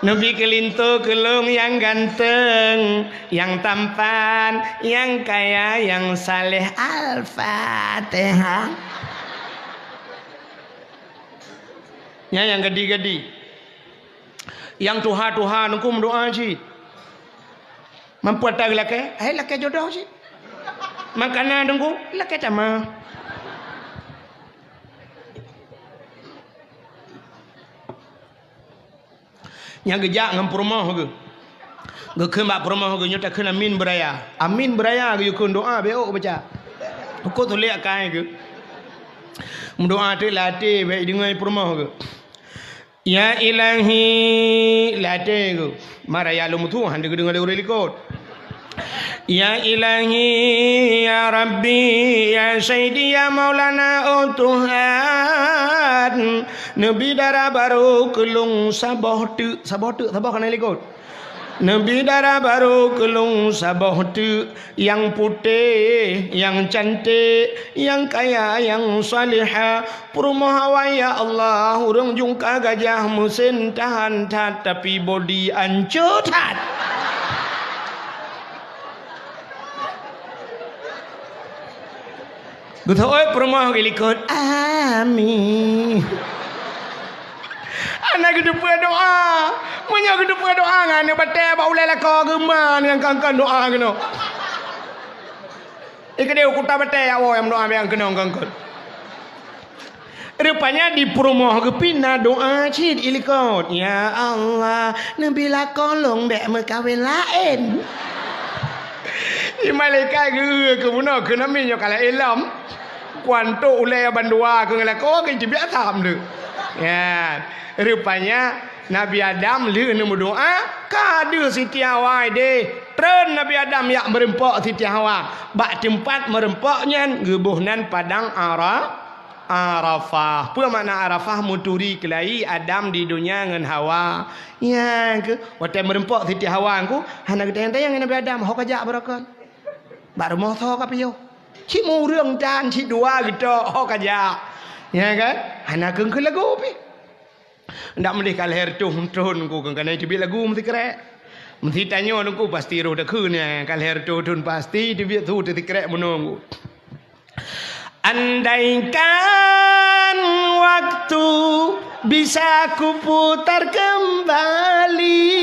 Neubi keu linto keu lôn nyang ganteng, nyang tampan, nyang kaya, nyang saleh. Al-Fatihah. Nyan nyang gadih-gadih. Nyang tuha-tuha nungku meudoá cit. Mampu ata geulakée, hai lakée jodoh cit. Makanan nungku, lakée tamah. Nyang geujak ngon peurumoh geuh. Geukheun bak peurumoh geuh, nyoe takheun amin beuraya. Amin beuraya geuyue kheun doa bék baca. Uko tulék akai geuh. Meudoa teuk lam até bék deungoe peurumoh geuh. Ya Ilahi, lam até geuh. Maraya lom tu han deungoe lé ureuëng likot. Ya Ilahi, ya Rabbi, ya Sayyidi, ya Maulana, oh Tuhan, neubi dara barô keu lôn saboh teuk, saboh teuk, saboh kana likot. Neubi dara barô keu lôn saboh teuk, nyang putéh, nyang canték, nyang kaya, nyang salihah, peurumoh awai, ya Allah, ureuëng jungka gajah meusen tahan that, tapi bodi ancô that. Geuteuôt peurumoh geuh likot, amin. Hana geuteupeue doa. Meunyoe geuteupeue doa ngon aneuk batée bak ulée lakoe geuh ma nyang kon-kon doa keunoe. Ikeudeh u kuta batée ya woe nyang meudoa nyang keunong kon-kon. Rupanya di peurumoh geuh pih na doa cit ilikot. Ya Allah, neubi lakoe lôn bék meukawen laén. Di malaikat geu-eu keu bunoe keu nami nyoe ka laén lom. Kuantok ulée bandua keu ngon lakoe keu jibiet asam tu. Ya, rupanya Nabi Adam lheueh neumeudoa, ka deuh Siti Hawa ideh. Treun Nabi Adam jak meureumpok Siti Hawa. Bak teumpat meureumpok nyan geuboh nan padang Ara-, Arafah. Peue makna Arafah? Meuturi keulayi Adam di donya ngon Hawa. Nyan keuh, watée meureumpok Siti Hawa ngku, hana geutanyong-tanyong ngon Nabi Adam, ho ka jak baroe kon. Bak rumoh soe ka piôh. Cit meu ureuëng tan, cit dua geutok, ho ka jak. Ya kan? Hana kheun-kheun lagu pih. Ndak meuleh ka lhèe reutôh thon ku keuh kana teubiet lagu meusikrek. Meusitanyoe teungku pasti roh takheun nyan, ka lhèe reutôh thon pasti teubiet su teusikrek bunoe ku. Andaikan waktu bisa kuputar kembali.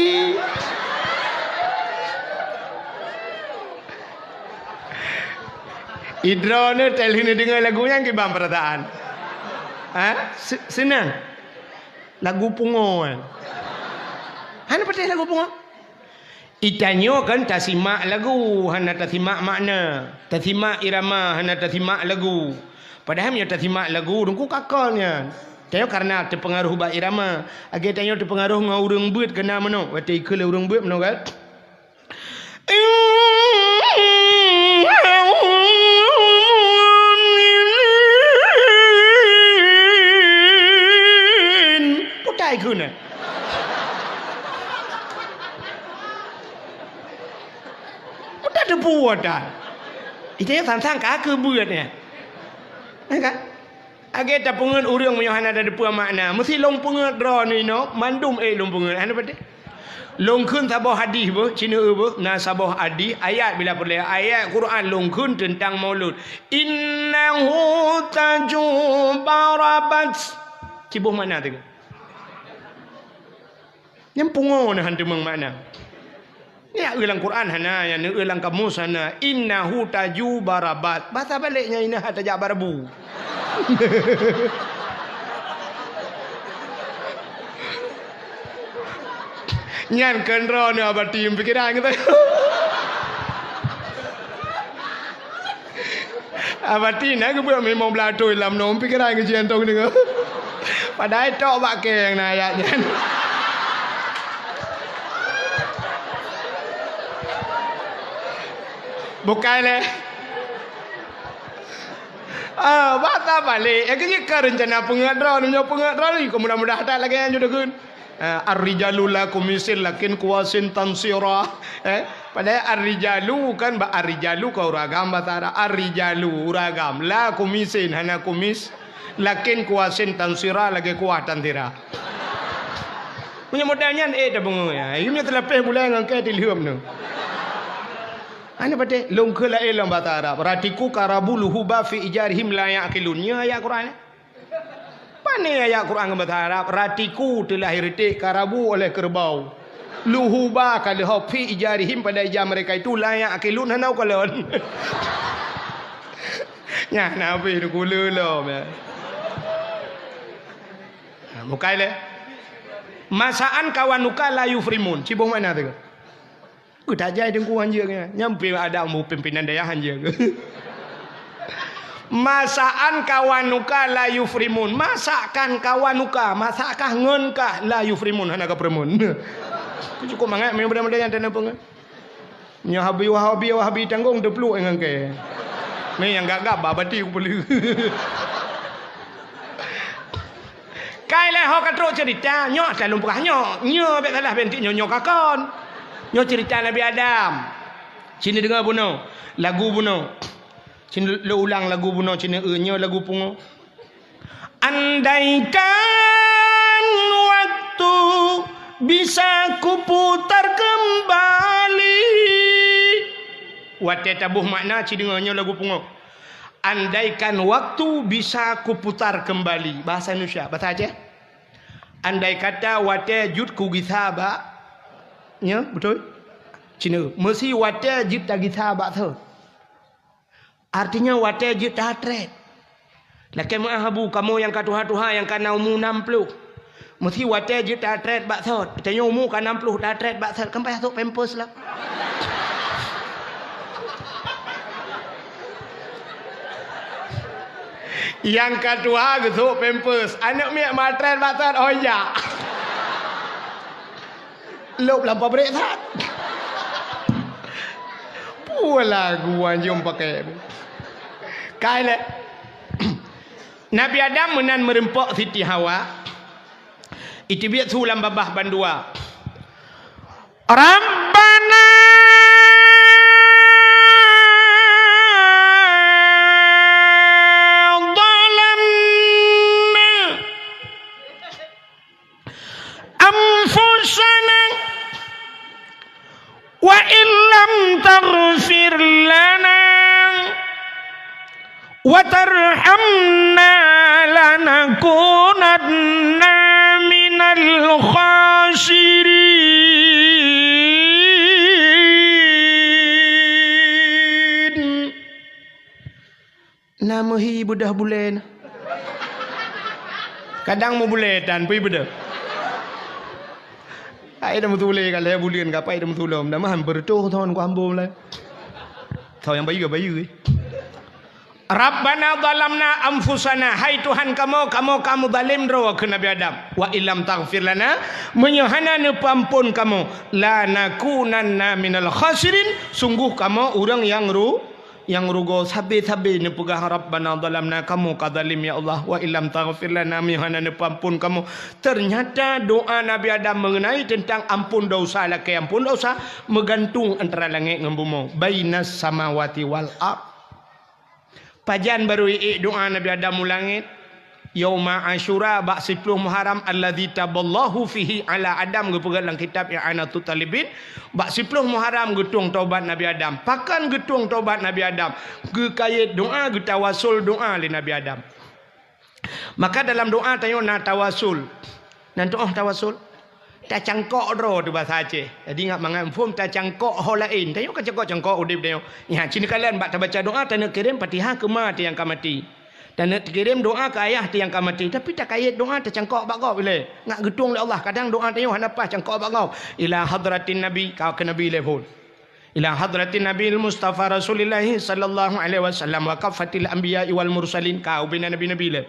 Idroeneuh teuh lheueh neudeungoe lagu nyan kiban peurasaan. Ha? Se-, seunang. Lagu pungo, eh. Hana patéh lagu pungo? Itanyoe kan tasimak lagu, hana tasimak makna. Tasimak irama, hana tasimak lagu. Padahai meunyoe tasimak lagu, teungku ka kon nyan. Tanyoe karena teupeungaroh bak irama. Lagèe tanyoe teupeungaroh ngon ureuëng beuet keunan meunoe. Watèe ikheun lé ureuëng beuet meunoe kan. Putai kheun. Putai teupuwoe tan. Ita nyang sang-sang ka keu beuet nyan. Ya kan? Lagèe tapeungeut ureuëng meunyoe hana tateupeue makna, meusti lôn peungeut droeneuh inoe, mandum ék lôn peungeut, hana patéh. Lôn kheun saboh hadih beuh, cineuk beuh, na saboh hadih, ayat bila peureulèe, ayat Quran lôn kheun teuntang maulud. Innahu taju barabat. Ciboh makna teuh. Nyan pungo na han teumeung makna. Nyan eu lam Quran hana, nyan eu lam kamus hana. Innahu taju barabat. Bahasa balek nyan inah tajak barabu. Nyan keu droeneuh abati pikiran geutanyoe. Abati na geubeuet limong blaih thon lam nong pikiran geuh jiantong deungoe. Padahai tok bak keng na ayat nyan. Bukai lé. Ah, bahasa balek. Ya, keu jih ka reuncana peungeut droe, meunyoe peungeut droe, mudah-mudahan that lagèe nyan judeukeun. Eh, ar-rijalu la kumisin lakin kuwasin tansira. Eh, padahai ar-rijalu kan ba ar-rijalu ka uragam bahasa Arab. Ar-rijalu uragam la kumisin hana kumis lakin kuwasin tansira lagèe kuwah tansira. Meunyoe model nyan eh tabeungoh ya. Imeum teulapeh bulai ngon kèe tilheuem nyoe. Hana patéh lôn kheun laén lam bahasa Arab. Ratiku karabu luhuba fi ijarihim la yaqilun. Nyoe ayat Quran. Pane ayat Quran ngon bahasa Arab, ratiku telah ireutèk karabu oleh kerbau. Luhuba ka leuhob fi ijarihim pada ija mereka itu la yaqilun hana ukalon. Nyan na habéh dukule lom ya. Nah, bukai lé. Masaan kawanuka la yufrimun. Ciboh makna teuh. Geutajai teungku hanjeuet nyan. Nyan pih ada mu pimpinan dayah hanjeuet. Masaan kawanuka la yufrimun. Masakan kawanuka, masakkah ngon kah la yufrimun, hana ka peureumun. Cukup mangat meubeudang-beudang nyang tanah peungan. Nyoe habi wahabi wahabi tanggong teupluek ngon kèe. Mé nyang gab-gab ba bati kupeuleuh. Kai lé ho ka trok cerita, nyoe asai lôn peugah nyoe. Nyoe bèk salah bèk nyoe, nyoe ka kon. Nyoe cerita Nabi Adam. Sini deungoe bunoe, lagu bunoe. Sini lôn ulang lagu bunoe, sini eu nyoe lagu pungo. Andaikan waktu bisa kuputar kembali. Watèe taboh makna, sini deungoe nyoe lagu pungo. Andaikan waktu bisa kuputar kembali. Bahasa Indonesia, bahasa Aceh. Andai kata watèe jeuet kugisa bak, nyoe, beutôi? Cina, meusi watèe jeuet tagisa bak thon. Artinya watèe jeuet tatrét. Lakèe meu'ah abu, kamoe nyang ka tuha-tuha, nyang ka na umu nam ploh. Meusi watèe jeuet tatrét bak thon. Tanyoe umu ka nam ploh tatrét bak thon, kan payah sôk pampers lah. Nyang ka tuha geusôk pampers, aneuk miet matrét bak thon, oh ya. Lôb lam pabrék that. Pualah guan jom pakai. Kai lé. Nabi Adam meunan meureumpok Siti Hawa. Iteubiet su lam babah bandua. Rabbana taghfir lana wa tarhamna lanakunanna minal khasirin. Na meuhi beudôh bulée na. Kadang meubulée tan pih beudôh. Hai dah meutulée ka lhée buleuen ka pai dah meutulom. Dah meuhan beureutoh thon ku hambom lai. Thon nyang bayeue, bayeue. Rabbana zalamna anfusana, hai Tuhan kamoe, kamoe ka meuzalem droe keu Nabi Adam. Wa illam taghfir lana, meunyoe hana neupeuamphon kamoe, lanakunanna minal khasirin, sunggoh kamoe ureuëng nyang ru-, nyang rugoe. Sabe-sabe neupeugah, "Rabbana zalamna," kamoe ka zalem ya Allah, "wa illam taghfir lana," meunyoe hana neupeuamphon kamoe. Teunyata doá Nabi Adam meungeunai teuntang amphon desya, lakée amphon desya, meugantung antara langét ngon bumoe, bainas samawati wal ard. Pajan barô iék doá Nabi Adam u langét? Yauma Asyura, bak siploh Muharram, alladzi taballahu fihi ala Adam, geupeugah lam kitab I'anatut Talibin, bak siploh Muharram geutueng tobat Nabi Adam. Pakon geutueng tobat Nabi Adam? Geukayét doá, geutawasul doá lé Nabi Adam. Maka dalam doá tanyoe na tawasul. Nan tuoh tawasul? Tacangkok droe tu basa Aceh. Jadi ngat mangat muphom tacangkok ho laén. Tanyoe kan cangkok-cangkok udeb tanyoe. Nyan, ci neukalon bak tabaca doá, taneuk kirém Fatihah keu ma teuh nyang ka maté. Taneuk kirém doá keu ayah teuh nyang ka maté. Tapi takayét doá tacangkok bak gob ilée. Ngat geutueng lé Allah. Kadang doá tanyoe hana paih cangkok bak gob. Ila hadratin Nabi, ka keu Nabi ilée phon. Ila hadratin Nabil Mustafa Rasulillahi sallallahu alaihi wasallam wa kaffatil anbiya'i wal mursalin, ka ubena nabi-nabi lé.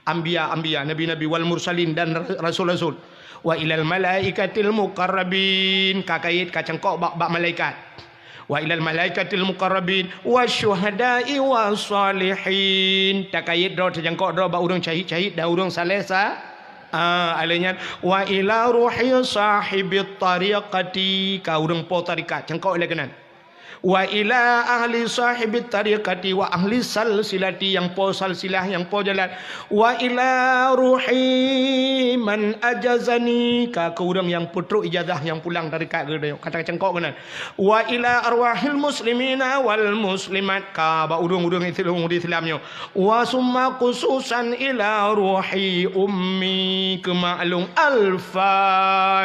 Anbiya-anbiya, nabi-nabi, wal mursalin, dan ra-, rasul-rasul. Wa ilal malaikatil muqarrabin, ka kayét ka cangkok bak, bak malaikat. Wa ilal malaikatil muqarrabin, wasyuhada'i wassalihin. Takayét droe, tacangkok droe bak ureuëng syahid-syahid dan ureuëng saleh sa-, ah, alheuh nyan. Wa ila ruhi sahibit tariqati, ka ureuëng po tarekat, cangkok ilée keunan. Wa ila ahli sahibit tariqati wa ahli salsilati, nyang po salsilah, nyang po jalan. Wa ila ruhi man ajazani, ka keu ureuëng nyang peutrok ijazah nyang pulang tarekat geutanyoe. Ka tacangkok keunan. Wa ila arwahil muslimina wal muslimat, ka bak ureuëng-ureuëng Islam, ureuëng Islam nyoe. Wa summa khususan ila ruhi ummi, keu ma lôn. Al-Fatihah.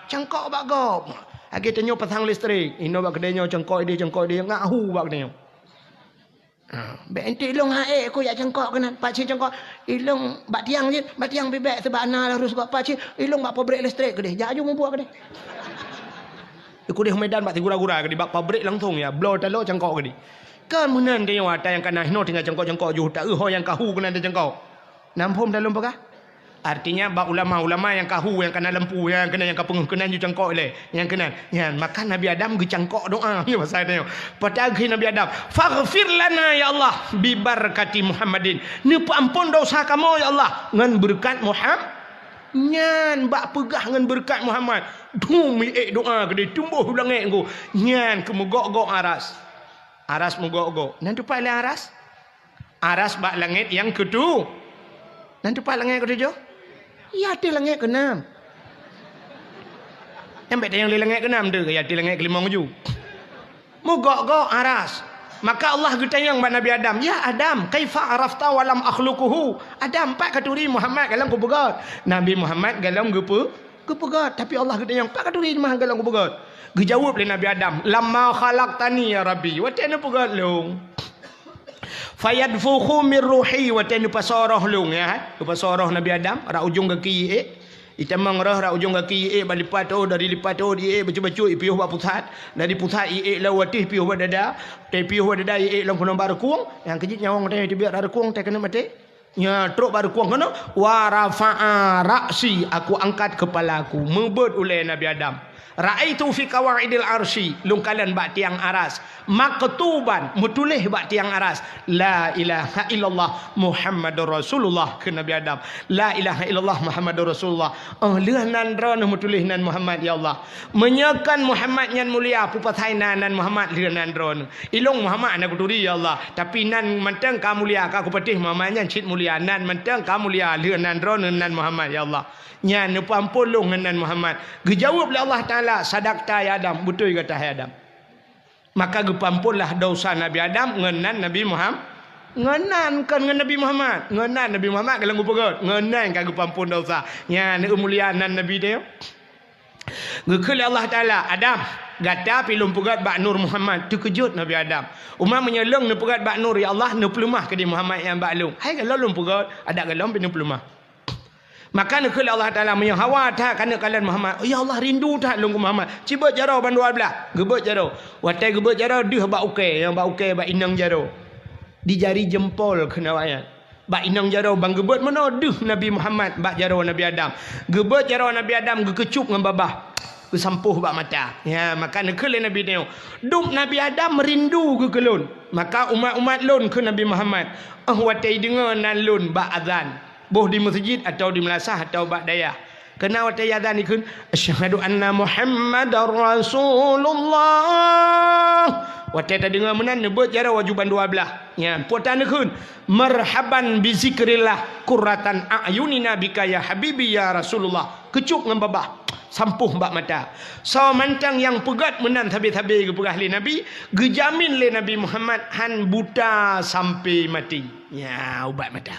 Cangkok bak gob. Lagée tanyoe pasang listrik, inoe bak keudée nyoe cangkok ideh, cangkok ideh, ngat hu bak keudée nyoe. Ha, bék enti ilong ha ék ku jak cangkok keunan, pakcik cangkok ilong bak tiang jih, bak tiang bibek sebab na harus bak pakcik ilong bak pabrik listrik keudeh, jak aju mubuak keudeh. Ikudeh Medan bak sigura-gura keudeh, bak pabrik langsung ya, bloe talo cangkok keudeh. Kan meunan tanyoe ata nyang kana hinoe tinggai cangkok-cangkok juh ta, eh, ho nyang kahu keunan tacangkok. Nam phom dalom peugah? Artinya, bak ulama-ulama nyang kahu, nyang kana lampu, nyang keunan, nyang ka peungeuh keunan ju cangkok ilée, nyang keunan. Nyan, maka Nabi Adam geucangkok doá. Nyoe pasai tanyoe. Peugah Nabi Adam, "Faghfir lana, ya Allah, bibarakati Muhammadin." Neupeuamphon desya kamoe, ya Allah, ngon beureukat Muham-, nyan, bak peugah ngon beureukat Muhammad. Dum iék doá keudeh tumboh u langét ngon. Nyan keu meugok-gok aras. Aras meugok-gok. Nan teumpat lé aras? Aras bak langét nyang keutu-, nan teumpat langét keutujoh? Ya, ateueh langét keunam. Nyang bék tanyong lé langét keunam tu, ya, ateueh langét keulimong ju. Meugok-gok aras. Maka Allah geutanyong bak Nabi Adam, "Ya Adam, kaifa arafta wa lam akhluquhu?" Adam, pat katuri Muhammad galom kupeugét? Nabi Muhammad galom geupeu-, Geupeugét, tapi Allah geutanyong, "Pat katuri mah galom kupeugét?" Geujaweueb lé Nabi Adam, "Lamma khalaqtani ya Rabbi," watée neupeugét lôn. "Fayadfukhu min ruhi," watée neupasoe roh lôn, ya. Neupasoe roh Nabi Adam, rot ujong gaki iék. Itamong roh rot ujong gaki iék, bak lipat teuôt, dari lipat teuôt iék bacut-bacut, ipiôh bak pusat. Dari pusat iék lom u ateueh, ipiôh bak dada. Watée ipiôh bak dada iék lom keunoe bak reukung. Nyang keujeuet nyawöng watée teubiet rot reukung, watée keuneuk maté. Nyan trok bak reukung keunoe, "Wa rafa'a ra'si," aku angkat keupala aku, meubeuet ulée Nabi Adam. "Ra'aitu fi qawaidil arsy," lôn kalon bak tiang aras, "maktuban," meutuléh bak tiang aras, "La ilaha illallah Muhammadur Rasulullah," keu Nabi Adam. "La ilaha illallah Muhammadur Rasulullah." Oh, lheueh nan droeneuh meutuléh nan Muhammad, ya Allah. Meunyoe kon Muhammad nyan mulia, peue pasai na nan Muhammad lheueh nan droeneuh? Ilong Muhammad hana kuturi, ya Allah. Tapi nan mantong ka mulia, ka kupatéh Muhammad nyan cit mulia. Nan mantong ka mulia lheueh nan droeneuh nan Muhammad, ya Allah. Nyan neupeuamphon lôn ngon nan Muhammad. Geujaweueb lé Allah Taala, "Sadaqta ya Adam, beutôi gata hai Adam." Maka geupeuamphonlah desya Nabi Adam ngon nan Nabi Muham-, ngon nan, kon ngon Nabi Muhammad. Ngon nan Nabi Muhammad ka lheueh geupeugét, ngon nan ka geupeuamphon desya. Nyan, neumulia nan Nabi teuh. Geukheun lé Allah Taala, "Adam, gata pih lôn peugét bak nur Muhammad." Teukeujot Nabi Adam. "Uma meunyoe lôn neupeugét bak nur, ya Allah, neupeuleumah keudeh Muhammad nyang bak lôn. Hai gohlom lôn peugét, adak gohlom pih neupeuleumah." Maka neukheun lé Allah Taala, "Meunyoe hawa that keuneuk kalon Muhammad, ya Allah, rindu that lôn keu Muhammad. Cibeuet jaroe bandua blaih." Geubeuet jaroe. Watée geubeuet jaroe, deuh bak ukée, nyang bak ukée bak inong jaroe. Di jari jempol kheun awaknyan. Bak inong jaroe ban geubeuet meunoe deuh Nabi Muhammad bak jaroe Nabi Adam. Geubeuet jaroe Nabi Adam geukeucop ngon babah. Geusampôh bak mata. Ya, maka neukheun lé Nabi nyoe, "Dum Nabi Adam rindu geuh keu lôn. Maka umat-umat lôn keu Nabi Muhammad, 'Oh watée jideungoe nan lôn bak azan, boh di meuseujid atawa di meulasah atawa bak dayah. Keunan watée azan jikheun, 'Asyhadu anna Muhammadar Rasulullah.'" Watée tadeungoe meunan, neubeuet jaroe laju bandua blaih. Nyan, peue tan neukheun, "Marhaban bi zikrillah, qurratan a'yunina bika ya habibi ya Rasulullah." Keucop ngon babah, sampôh bak mata. Soe mantong nyang peugét meunan sabe-sabe geupeugah lé Nabi, geujamin lé Nabi Muhammad han buta sampai maté. Nyan, ubat mata.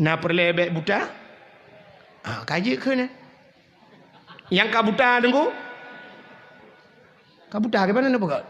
Na peureulée bék buta? Ah, ka jeuet kheun nyan. Nyang ka buta teungku? Ka buta, keuban na peugah?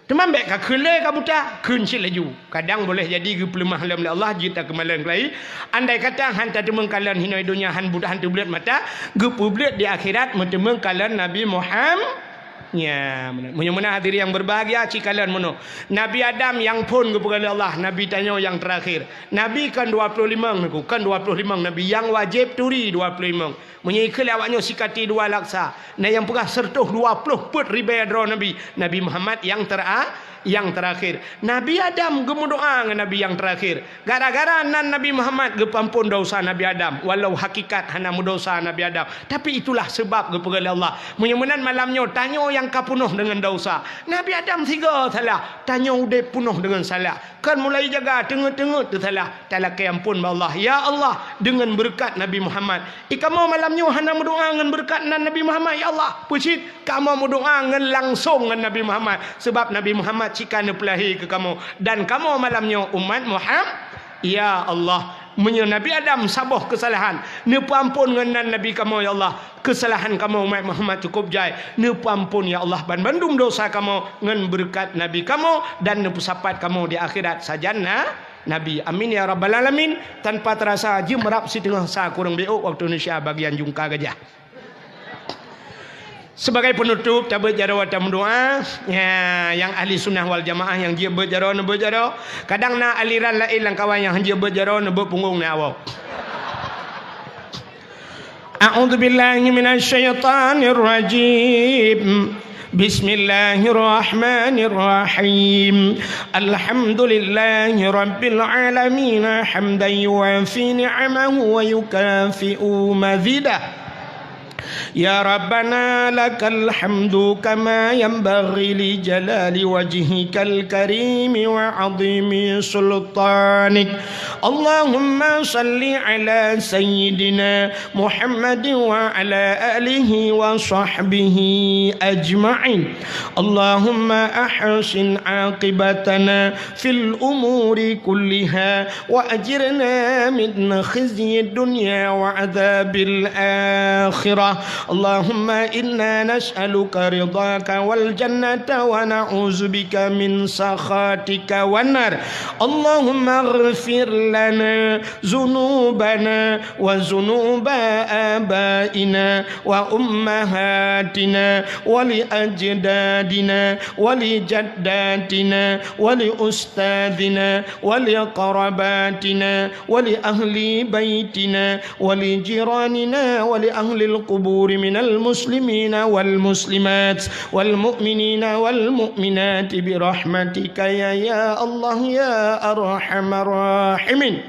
Teuma bék ka kheun lé ka buta, kheun cit laju. Kadang boleh jadi geupeuleumah lom lé Allah, jeuet takeumalon keulayi. Andai kata han tateumeung kalon hinoe donya, han buta, han teubleuet mata, geupeubleuet di akhirat meuteumeung kalon Nabi Muham-, Nya, meunan. Meunyoe meunan hadirin yang berbahagia, ci kalon meunoe. Nabi Adam nyang phon geupeugah lé Allah, Nabi tanyoe nyang teurakhir. Nabi kon dua ploh limong, Teungku, kon dua ploh limong Nabi nyang wajéb turi dua ploh limong. Meunyoe ikheun lé awaknyoe sikati dua laksa, na nyang peugah seureutôh dua ploh peuet ribée droe Nabi, Nabi Muhammad nyang tera-, nyang teurakhir. Nabi Adam geumeudoá ngon Nabi nyang teurakhir. Gara-gara nan Nabi Muhammad geupeuamphon desya Nabi Adam, walau hakikat hana meudesya Nabi Adam, tapi itulah seubab geupeugah lé Allah. Meunyoe meunan malam nyoe, tanyoe nyang ka peunoh deungon desya. Nabi Adam sigoe salah, tanyoe udeb peunoh deungon salah. Kon mulai jaga teungeut-teungeut teusalah, talakée amphon bak Allah. Ya Allah, deungon beureukat Nabi Muhammad, i kamoe malam nyoe hana meudoá ngon beureukat nan Nabi Muhammad, ya Allah. Peue cit? Kamoe meudoá ngon langsong ngon Nabi Muhammad, seubab Nabi Muhammad cit ka neupeulahé keu kamoe, dan kamoe malam nyoe umat Muham-, ya Allah, meunyoe Nabi Adam saboh keusalahan, neupeuamphon ngon nan Nabi kamoe, ya Allah, keusalahan kamoe umat Muhammad cukôp jai, neupeuamphon, ya Allah, banmandum desya kamoe ngon beureukat Nabi kamoe, dan neupeusapat kamoe di akhirat sajan na-, Nabi. Amin ya rabbal alamin. Tanpa terasa, jeuem rab siteungoh sa kureueng biôk waktu Indonesia bagian jungka gajah. Sebagai penutup, tabeuet jaroe watée meudoá. Ya, nyang ahli sunnah wal jamaah nyang jeuet beuet jaroe, neubeuet jaroe. Kadang na aliran laén lam kawan nyang han jeuet beuet jaroe, neubeuet punggong na awoe. A'udzubillahi minasyaitonirrajim. Bismillahirrahmanirrahim. Alhamdulillahi rabbil alamin, hamdan yuwafi ni'amahu wa yukafi'u mazidah. Ya Rabbana, lakal hamdu kama yanbaghi li jalali wajhikal karimi wa azimi sultanik. Allahumma salli ala sayyidina Muhammadin wa ala alihi wa sahbihi ajma'in. Allahumma ahsin aqibatana fil umuri kulliha wa ajirna min khizyid dunya wa adzabil akhirah. Allahumma inna nas'aluka ridhaka wal jannata wa na'udzubika min sakhatika wan nar. Allahumma ighfir lana dzunubana wa dzunuba abaina wa ummahatina wa li ajdadina wa li jaddatina wa li ustadzina wa li qarabatina wa li ahli baitina wa li jiranina wa li ahlil quburi minal muslimina wal muslimat wal mu'minina wal mu'minati bi rahmatika ya, ya Allah ya arhamar rahimin.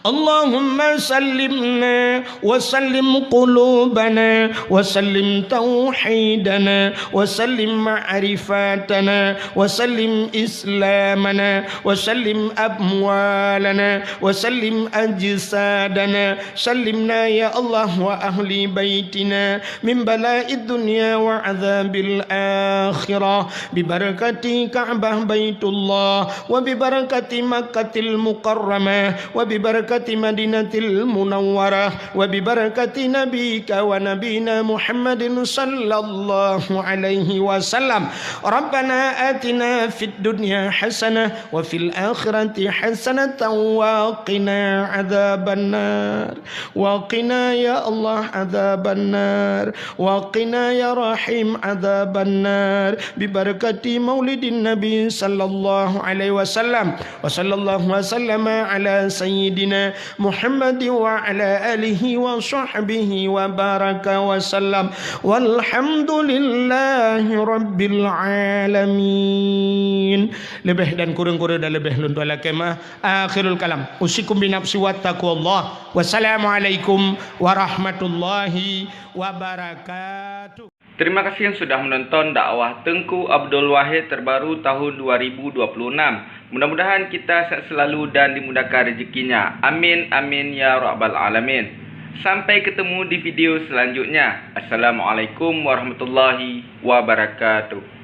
اللهم سلمنا وسلم قلوبنا وسلم توحيدنا وسلم معرفتنا وسلم إسلامنا وسلم أموالنا وسلم أجسادنا. سلمنا يا الله وأهل بيتنا من بلاء الدنيا وعذاب الآخرة ببركة كعبة بيت الله وببركة مكة المكرمة وببركة مدينة المنورة وببركة نبيك ونبينا محمد صلى الله عليه وسلم. ربنا آتنا في الدنيا حسنة وفي الآخرة حسنة وقنا عذاب النار. وقنا يا الله عذاب النار. وقنا يا رحيم عذاب النار. ببركة مولد النبي صلى الله عليه وسلم. وصلى الله وسلم على سيدنا محمد وعلى آله وصحبه وبارك وسلم. والحمد لله رب العالمين. Leubeh dan kureueng-kureueng dan leubeh lôn tuan lakée meu'ah. Akhirul kalam. Usikum binafsi wa taqwallah. Wassalamualaikum warahmatullahi wabarakatuh. Terima kasih yang sudah menonton dakwah Teungku Abdul Wahid terbaru tahun dua ribu dua puluh enam. Mudah-mudahan kita sehat selalu dan dimudahkan rezekinya. Amin, amin, ya rabbal alamin. Sampai ketemu di video selanjutnya. Assalamualaikum warahmatullahi wabarakatuh.